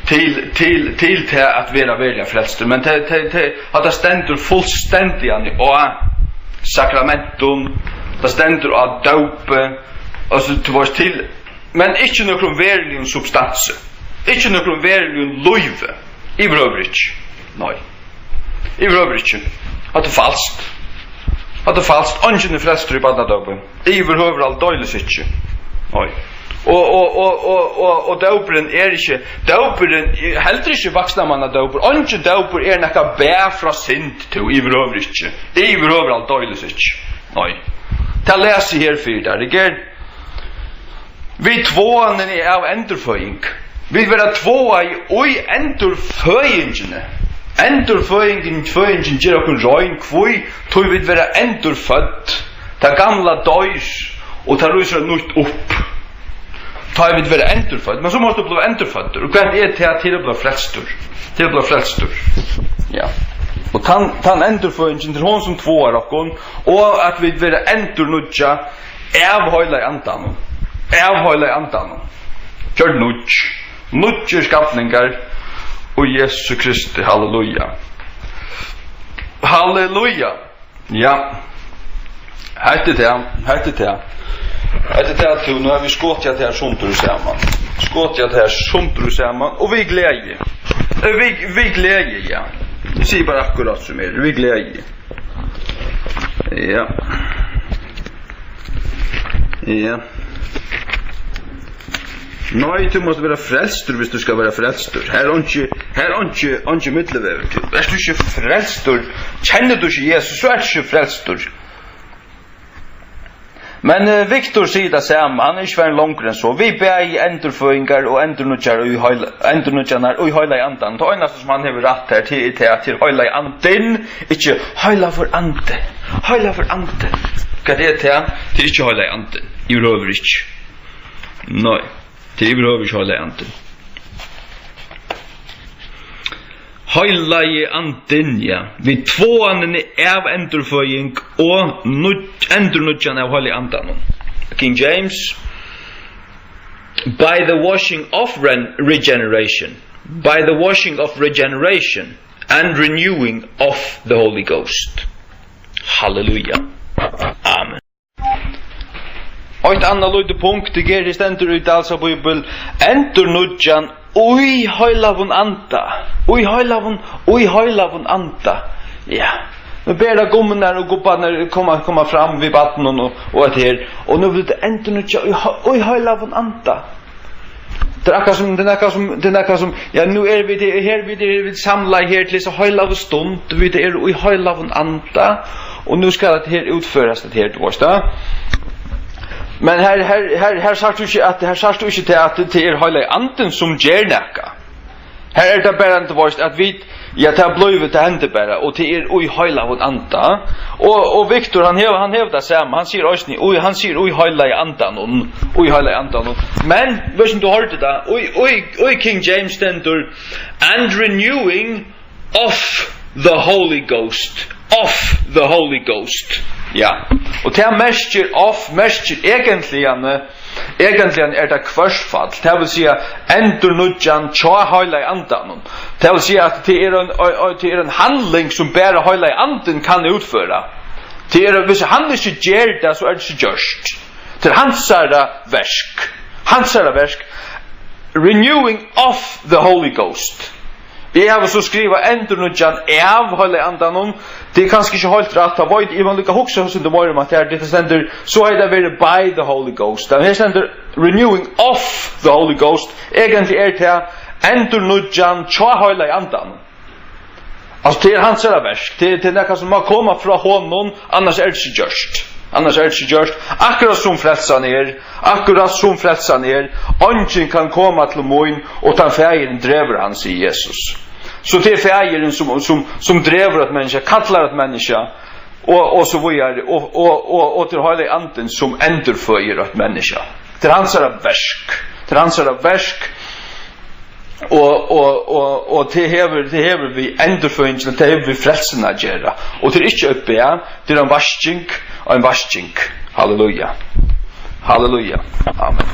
til, til, til tað at vera veruliga frelstur, men tað, tað, tað, hatta stendur fullstendiga á sakramentum, tað stendur á dópi, altso, tú veitst, til, men ikki nøkrum veruligum substansi. Ikki nøkrum veruligum lívi. Yvirhøvur ikki. Nei. Yvirhøvur ikki. Hatta er falskt. Hatta er falskt. Eingin er frelstur í barnadópi. Yvirhøvur aldeilis ikki. Nei. Og, og, og, og, og, og dópurin er ikki, dópurin er heldur ikki vaksnamannadópur. Eingin dópur er nakað bað frá synd, tú, yvirhøvur ikki. Yvirhøvur aldeilis ikki. Nei. Tað lesi eg her fyri tær. Eg er Við tváanini av endurføðing. Vit verða tváaði í endurføðingini. Endurføðingin, føðingin ger okkum rein, hví? Tí vit verða endurfødd. Tað gamla doyr, og tað rísur eitt nýtt upp. Tá vit verða endurfødd. Men so mást tú blíva endurføddur. Og hvat er tað til at blíva frelstur? Til at blíva frelstur. Ja. Og tann, tann endurføðingin, tað er hon sum tváar okkum, og at vit verða endurnýggjað, av Heilaga Andanum. Av Heilaga Andanum. Gjørd nýggj. Nýggir skapningar í Jesu Kristi. Halleluja. Halleluja. Ja. Hetta er tað. Hetta er tað. Hetta er tað, tú. Nú hava vit skotið tað her sundur og saman. Skotið tað her sundur og saman. Og við gleði. Eh, við, við gleði, ja. Eg sigi bara akkurát sum er. Við gleði. Ja. Ja. Nei, tú mást vera frelstur, viss tú skal vera frelstur. Her er einki, her er einki, einki millumvegur. Tú, ert tú ikki frelstur, kennir tú ikki Jesus, so ert tú ikki frelstur. Men, eh, Viktor sigur tað sama, hann er ikki farin longur enn so. Vit bæði endurføðingar og endurnýggjar í heila-, endurnýggjarnar í Heilaga Andanum. Tað einasta sum hann hevur rætt her, tað er tað, at tað er Heilagi Andin, ikki Heilagur Andi. Heilagur Andi. Hvat er tað? Tað er ikki Heilagi Andin. Yvirhøvur ikki. Nei, tað er yvirhøvur ikki Heilagi Andin. Heilagi Andin, ja. Við tváanini av endurføðing og nýggj-, endurnýggjan av Heilaga Andanum. King James. By the washing of ren-, regeneration. By the washing of regeneration and renewing of the Holy Ghost. Halleluja. Amen. Eitt annað lítið punkt, tað er, her stendur í Dahls av Bíbel, endurnýggjan í Heilagum Anda. Í Heilagum, í Heilagum Anda. Ja. Nú ber tað gummurnar og gubbarnar koma, koma fram við barninum og, og hetta her. Og nú vil tað endurnýggja í, Hei-, í Heilagum Anda. Tað er akkurát sum, tað er akkurát sum, tað er akkurát sum, ja, nú eru vit her, vit eru, vit samlaðir her til hesa heilagu stund, vit eru í heilagum anda, og nú skal hetta her útførast, hetta her, tú veitst tað. Men her, her, her, her sært tú ikki, at, her sært tú ikki til, at tað er heilagi andin, sum ger nakað. Her er tað bara, tú veitst, at vit, ja, tað blívur, tað hendir bara, og tað er í heilagum anda. Og, og Viktor, hann hevur, hann hevur tað sama, hann sigur eisini, í, hann sigur í heilagi andanum, í heilagi andanum. Men, veitst, sum tú hoyrdi tað, í, í, í King James stendur, "And renewing of the Holy Ghost, of the Holy Ghost." Ja, og tað merkir, of merkir eigentliga, Eigentliga er tað hvørsfall, tað vil siga endurnýggjan hjá heilaga andanum. Tað vil siga, at tað er ein, ein, ein, tað er ein handling, sum bara heilagi andin kann útføra. Tað er, hvis hann ikki ger tað, so er tað ikki gjørt. Tað er hansara verk. Hansara verk. Renewing of the Holy Ghost. Eg havi so skrivað endurnýggjan av heilaga andanum. Tað er kanska ikki heilt rætt, tað veit eg, man líka hugsa eitt sindur meira um, at her, tað stendur, so hevði tað verið by the Holy Ghost. Men her stendur renewing of the Holy Ghost. Eigentliga er tað endurnýggjan hjá heilaga andanum. Altso, tað er hansara verk. Tað er, tað er nakað, sum má koma frá honum, annars er tað ikki gjørt. Annars er tað ikki gjørt. Akkurát sum frelsan er, akkurát sum frelsan er, eingin kann koma til mín, uttan Faðirin dregur hann, sigur Jesus. So tað er Faðirin, sum, sum, sum dregur eitt menniskja, kallar eitt menniskja, og, og so víðari, og, og, og, og tað er heilagi andin, sum endurføðir eitt menniskja. Tað er hansara verk. Tað er hansara verk. Og, og, og, og tað hevur, tað hevur við endurføðingina, tað hevur við frelsuna at gera. Og tað er ikki eitt bað, tað er ein vasking, ein vasking. Halleluja. Halleluja. Amen.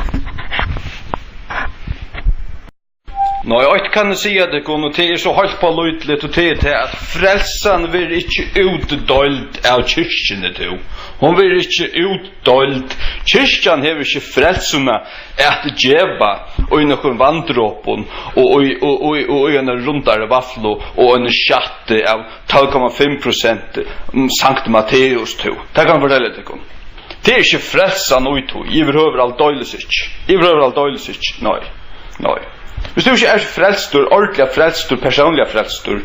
Nei, eitt kann eg siga tykkum, og tað er so heilt pálítiligt, og tað er tað, at frelsan verður ikki útdeild av kirkjuni, tú. Hon verður ikki út- deild. Kirkjan hevur ikki frelsuna at geva í nøkrum vanndropum og í, og, og, og í eini rundari vaflu og eini skjattu av tólv komma fimm prosent, mm, Sankt Matteus, tú. Tað kann eg fortelja tykkum. Tað er ikki frelsan í tí, yvirhøvur aldeilis ikki. Yvirhøvur aldeilis ikki, nei, nei. Hvis tú ikki ert frelstur, ordiliga frelstur, persónliga frelstur,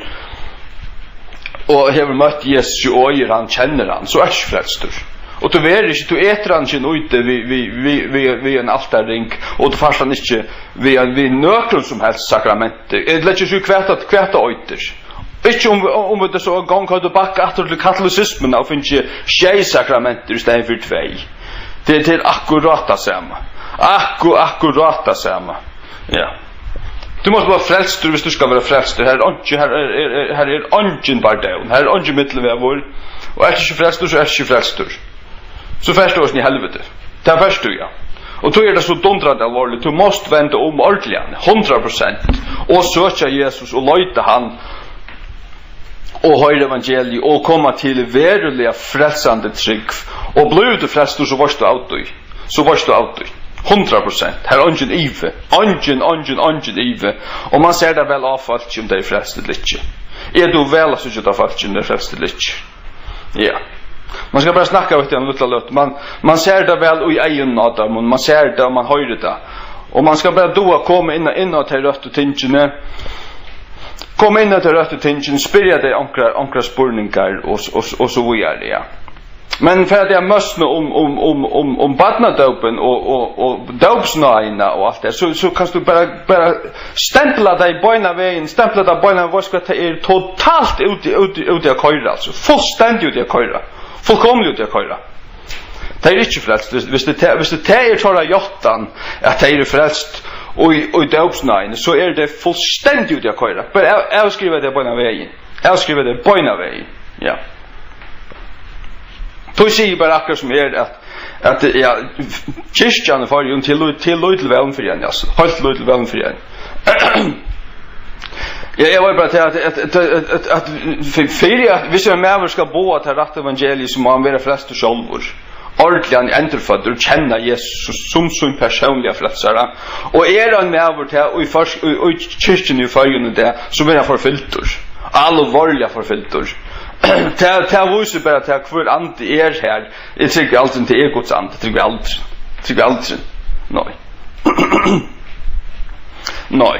og hevur møtt Jesus í oyður, hann kennir hann, so ert ikki frelstur. Og tú verður ikki, tú etur hann ikki inn í teg við, við, við, við, við ein altarring, og tú fært hann ikki við, við nøkrum sum helst sakramenti. Eg leggi ikki í hvat at, hvat tað eitur. Ikki um, um vit so ein gong høvdu bakkað aftur til katolisismuna og fingið sjey sakramentir í staðin fyri tvey. Tað, tað er akkurát tað sama. Akku-, akkurát tað sama. Ja. Tú mást vera frelstur, hvis tú skal vera frelstur. Her er einki, her er, er, er, her er eingin bardón. Her er eingin millumvegur. Og ert tú ikki frelstur, so ert tú ikki frelstur. So fert tú eisini í helviti. Tað fert tú, ja. Og tí er tað so dundrandi alvorligt. Tú mást venda um ordiliga, hundrað prosent. Og søkja Jesus og leita hann. Og hoyra evangeliið og koma til veruliga frelsandi trúgv. Og blívur tú frelstur, so veitst tú av tí. So veitst tú av tí. Hundrað prosent. Her er eingin ivi. Eingin, eingin, eingin ivi. Og man sær tað væl á fólki, um tey eru frelst ella ikki. Eg dugi væl at síggja tað á fólki, um tey eru frelst ella ikki. Ja. Man skal bara snakka við tey eina lítla løtu. Man, man sær tað væl í eygunum á teimum. Man sær tað og man hoyrir tað. Og man skal bara duga at koma inn, inn á tey røttu tingini. Koma inn á tey røttu tingini, spyrja tey onkrar, onkrar spurningar og, og, og so víðari, ja. Men fyri at eg møsni um, um, um, um, um barnadópin og, og, og dópsnáðina og alt tað, so, so kanst tú bara, bara stempla tey beinanvegin, stempla tey beinanvegin, veitst hvat, tað er totalt úti, úti, úti at koyra, altso. Fullstendig úti at koyra. Fullkomiliga úti at koyra. Tey eru ikki frelst. Hvis, hvis tað, hvis tað er teirra játtan, at tey eru frelst og í, og í dópsnáðini, so eru tey fullstendig úti at koyra. Bara av, avskriva tey beinanvegin. Avskriva tey beinanvegin. Ja. Tú sigur bara akkurát sum er, at, at, ja, kirkjan í Føroyum, til lít-, til lítil vón fyri henni, altso. Heilt lítil vón fyri henni. Ja, eg var bara til at, at, at, at, at, fyri, fyri at, hvis ein maður skal boða tað rætta evangeliið, so má hann vera frelstur sjálvur. Ordiliga endurføddur, kenna Jesus sum sín persónliga frelsara. Og er ein maður tað í, í, í kirkjuni í Føroyum í dag, so verður hann forfylgdur. Alvorliga forfylgdur. Tað, tað vísir bara tað, hvør andi er her. Eg trúgvi aldrin, tað er Guds andi. Trúgvi aldrin. Trúgvi aldrin. Nei. Nei.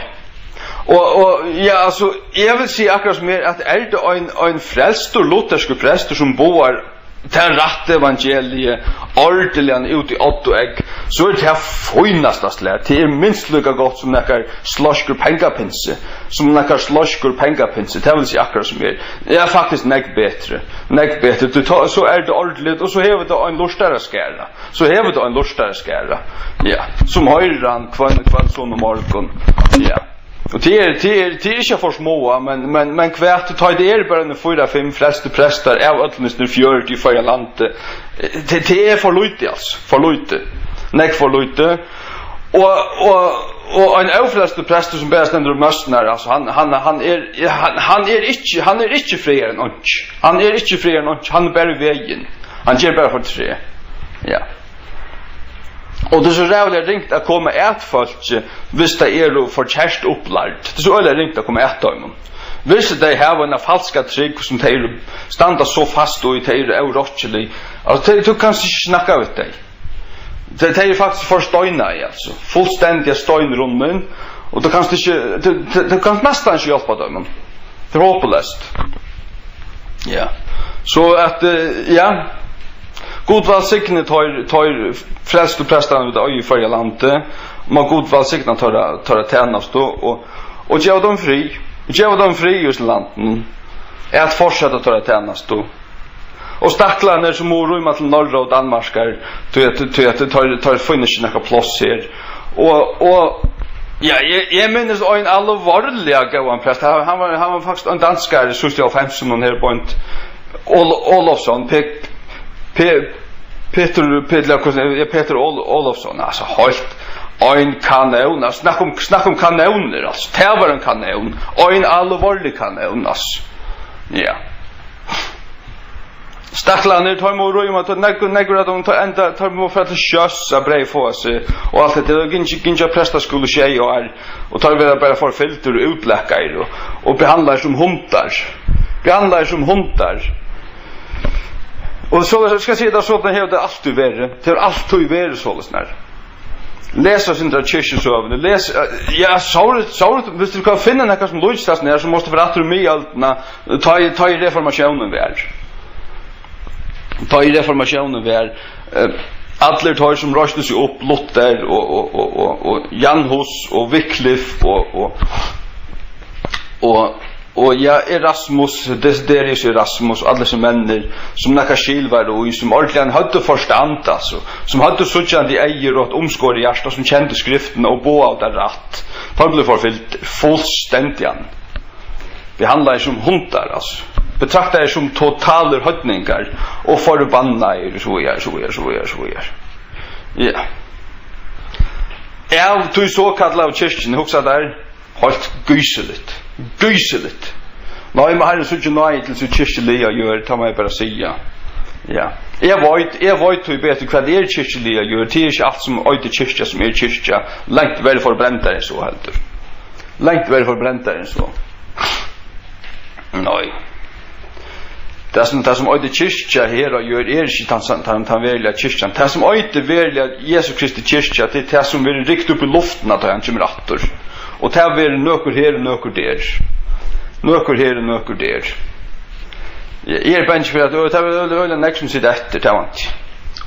Og, og, ja, altso, eg vil siga akkurát sum er, at er tað ein, ein frelstur lutherskur prestur, sum boðar tað rætta evangeliið ordiliga út í odd og egg, so er tað fínasta slag. Tað er minst líka gott sum nakar sleiskur pengapinsi, sum nakar sleiskur pengapinsi. Tað vil siga akkurát sum er. Ja, faktiskt nógv betri. Nógv betri. Tú tá, so er tað ordiligt, og so hevur tað ein lurtaraskara. So hevur tað ein lurtaraskara. Ja, sum hoyrir hann hvønn, hvønn sunnan morgun. Ja. Og tað er, tað er, tað er ikki at forsmáa, men, men, men hvat, tá tað er bara eini fýra, fimm frelstir prestar av øllum hesum fjøruti í Føroyalandi. Eh, tað, tað er for lítið, altso. For lítið. Nógv for lítið. Og, og, og ein ófrelstur prestur sum bara stendur og møsnar, altso, hann, hann, hann er, hann, hann er ikki, hann er ikki frægari enn einki. Hann er ikki frægari enn einki. Hann er bara í vegin. Hann ger bara fortreð. Ja. Og tað er so ræðuliga ringt at koma at fólki, viss tey eru forkert upplærd. Tað er so øgiliga ringt at koma at teimum. Viss tey hava eina falska trúgv, sum tey eru, standa so fast í, tey eru órokkilig. Altso, tey, tú kanst ikki snakka við tey. Tey, tey eru faktiskt forsteinað, altso. Fullstendiga steinrunnin, og tú kanst ikki, tú, tú, tú kanst næstan ikki hjálpa teimum. Tað er hopuleyst. Ja. So at, eh, ja. Gud vælsigni teir, teir frelstu prestarnar, vit eiga í Føroyalandi. Má Gud vælsigna teirra, teirra tænastu og, og geva teimum frið. Geva teimum frið í hesum landinum. At fortseta teirra tænastu. Og staklarnir sum mugu rýma til Norra og Danmarkar, tí at, tí at teir, teir finna ikki nakað pláss her. Og, og, ja, eg, eg minnist ein alvorliga góðan prest. Hann, hann var, hann var faktiskt ein danskari, síðst í hálvfemsunum her, Bent Ol-, Olofsson, Pe-, Pe-, Petur, Petur, ja, hvussu er, Petur Ol-, Olofsson, altso, heilt ein kanón, altso, snakk um, snakk um kanónir, altso, tað var ein kanón, ein alvorlig kanón, altso, ja. Staklarnir, teir mugu rýma, teir, nógv, nógv av teimum, teir enda, teir mugu fara til sjós at breyðfáa seg, og alt hetta, og gingu, gingu á prestaskúla í sjey ár, og teir verða bara forfylgdir og útlakaðir, og, og behandlaðir sum hundar, behandlaðir sum hundar. Og so, eg skal siga tað, soleiðis hevur tað altíð verið, tað hevur altíð verið soleiðis, nær. Les eitt sindur av kirkjusøguni, les, eh, ja, so, so, viss tú kanst finna nakað sum líkist hasum her, so mást tú fara aftur í miðøldina, tá ið, tá ið reformatiónin var. Tá ið reformatiónin var, eh, allir teir sum reistu seg upp, Luther og, og, og, og, og Jan Hus og Wycliffe og, og, og, og, ja, Erasmus, Desiderius Erasmus, allir sum menninir, sum nakað skil var í, sum ordiliga høvdu forstand, altso, sum høvdu síggjandi eygu og eitt umskorið hjarta, sum kendu skriftina og boðaðu tað rætt. Teir blivu forfylgdir fullstendiga. Behandlaðir sum hundar, altso. Betraktaðir sum totalir heidningar og forbannaðir, so víðari, so víðari, so víðari, so víðari. Ja. Av tí sokallaðu kirkjuni, hugsa tær, heilt gísiligt. Gísiligt. Nei, má Harrin síggja náði til sítt kirkjuliga jørð, tað má eg bara siga. Ja. Eg veit, eg veit tí betur, hvat er kirkjuliga jørð. Tað er ikki alt sum eitur kirkja, sum er kirkja. Langt verri forbrendar enn so heldur. Langt verri forbrendar enn so. Nei. Tað sum, tað sum eitur kirkja her á jørð, er ikki tann, tann, tann veruliga kirkjan. Tað sum eitur veruliga Jesu Kristi kirkja, tað er tað sum verður rykt upp í luftina, tá hann kemur aftur. Og tað verður nøkur her og nøkur der. Nøkur her og nøkur der. Eg, eg eri bangin fyri, at tað verður øgiliga, øgiliga nógv sum sita eftir, tað vænti eg.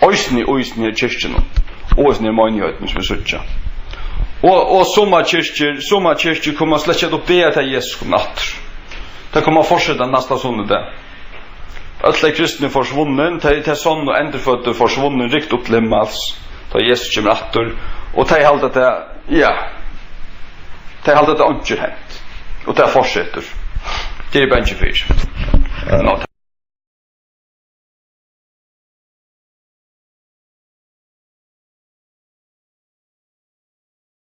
Eisini, eisini her í kirkjunum. Og eisini her í meinigheitunum, sum vit síggja. Og, og summar kirkjur, summar kirkjur koma slett ikki at uppdaga, at Jesus kom aftur. Tey koma at fortseta næsta sunnudag. Øll tey kristnu forsvunnin, tey, tey sonnu endurføddu forsvunnin, rykt upp til himmals, tá Jesus kemur aftur, og tey halda tað, ja, tey halda tað einki er hent, og tað fortsetur. Tað eri eg bangin fyri. Ná,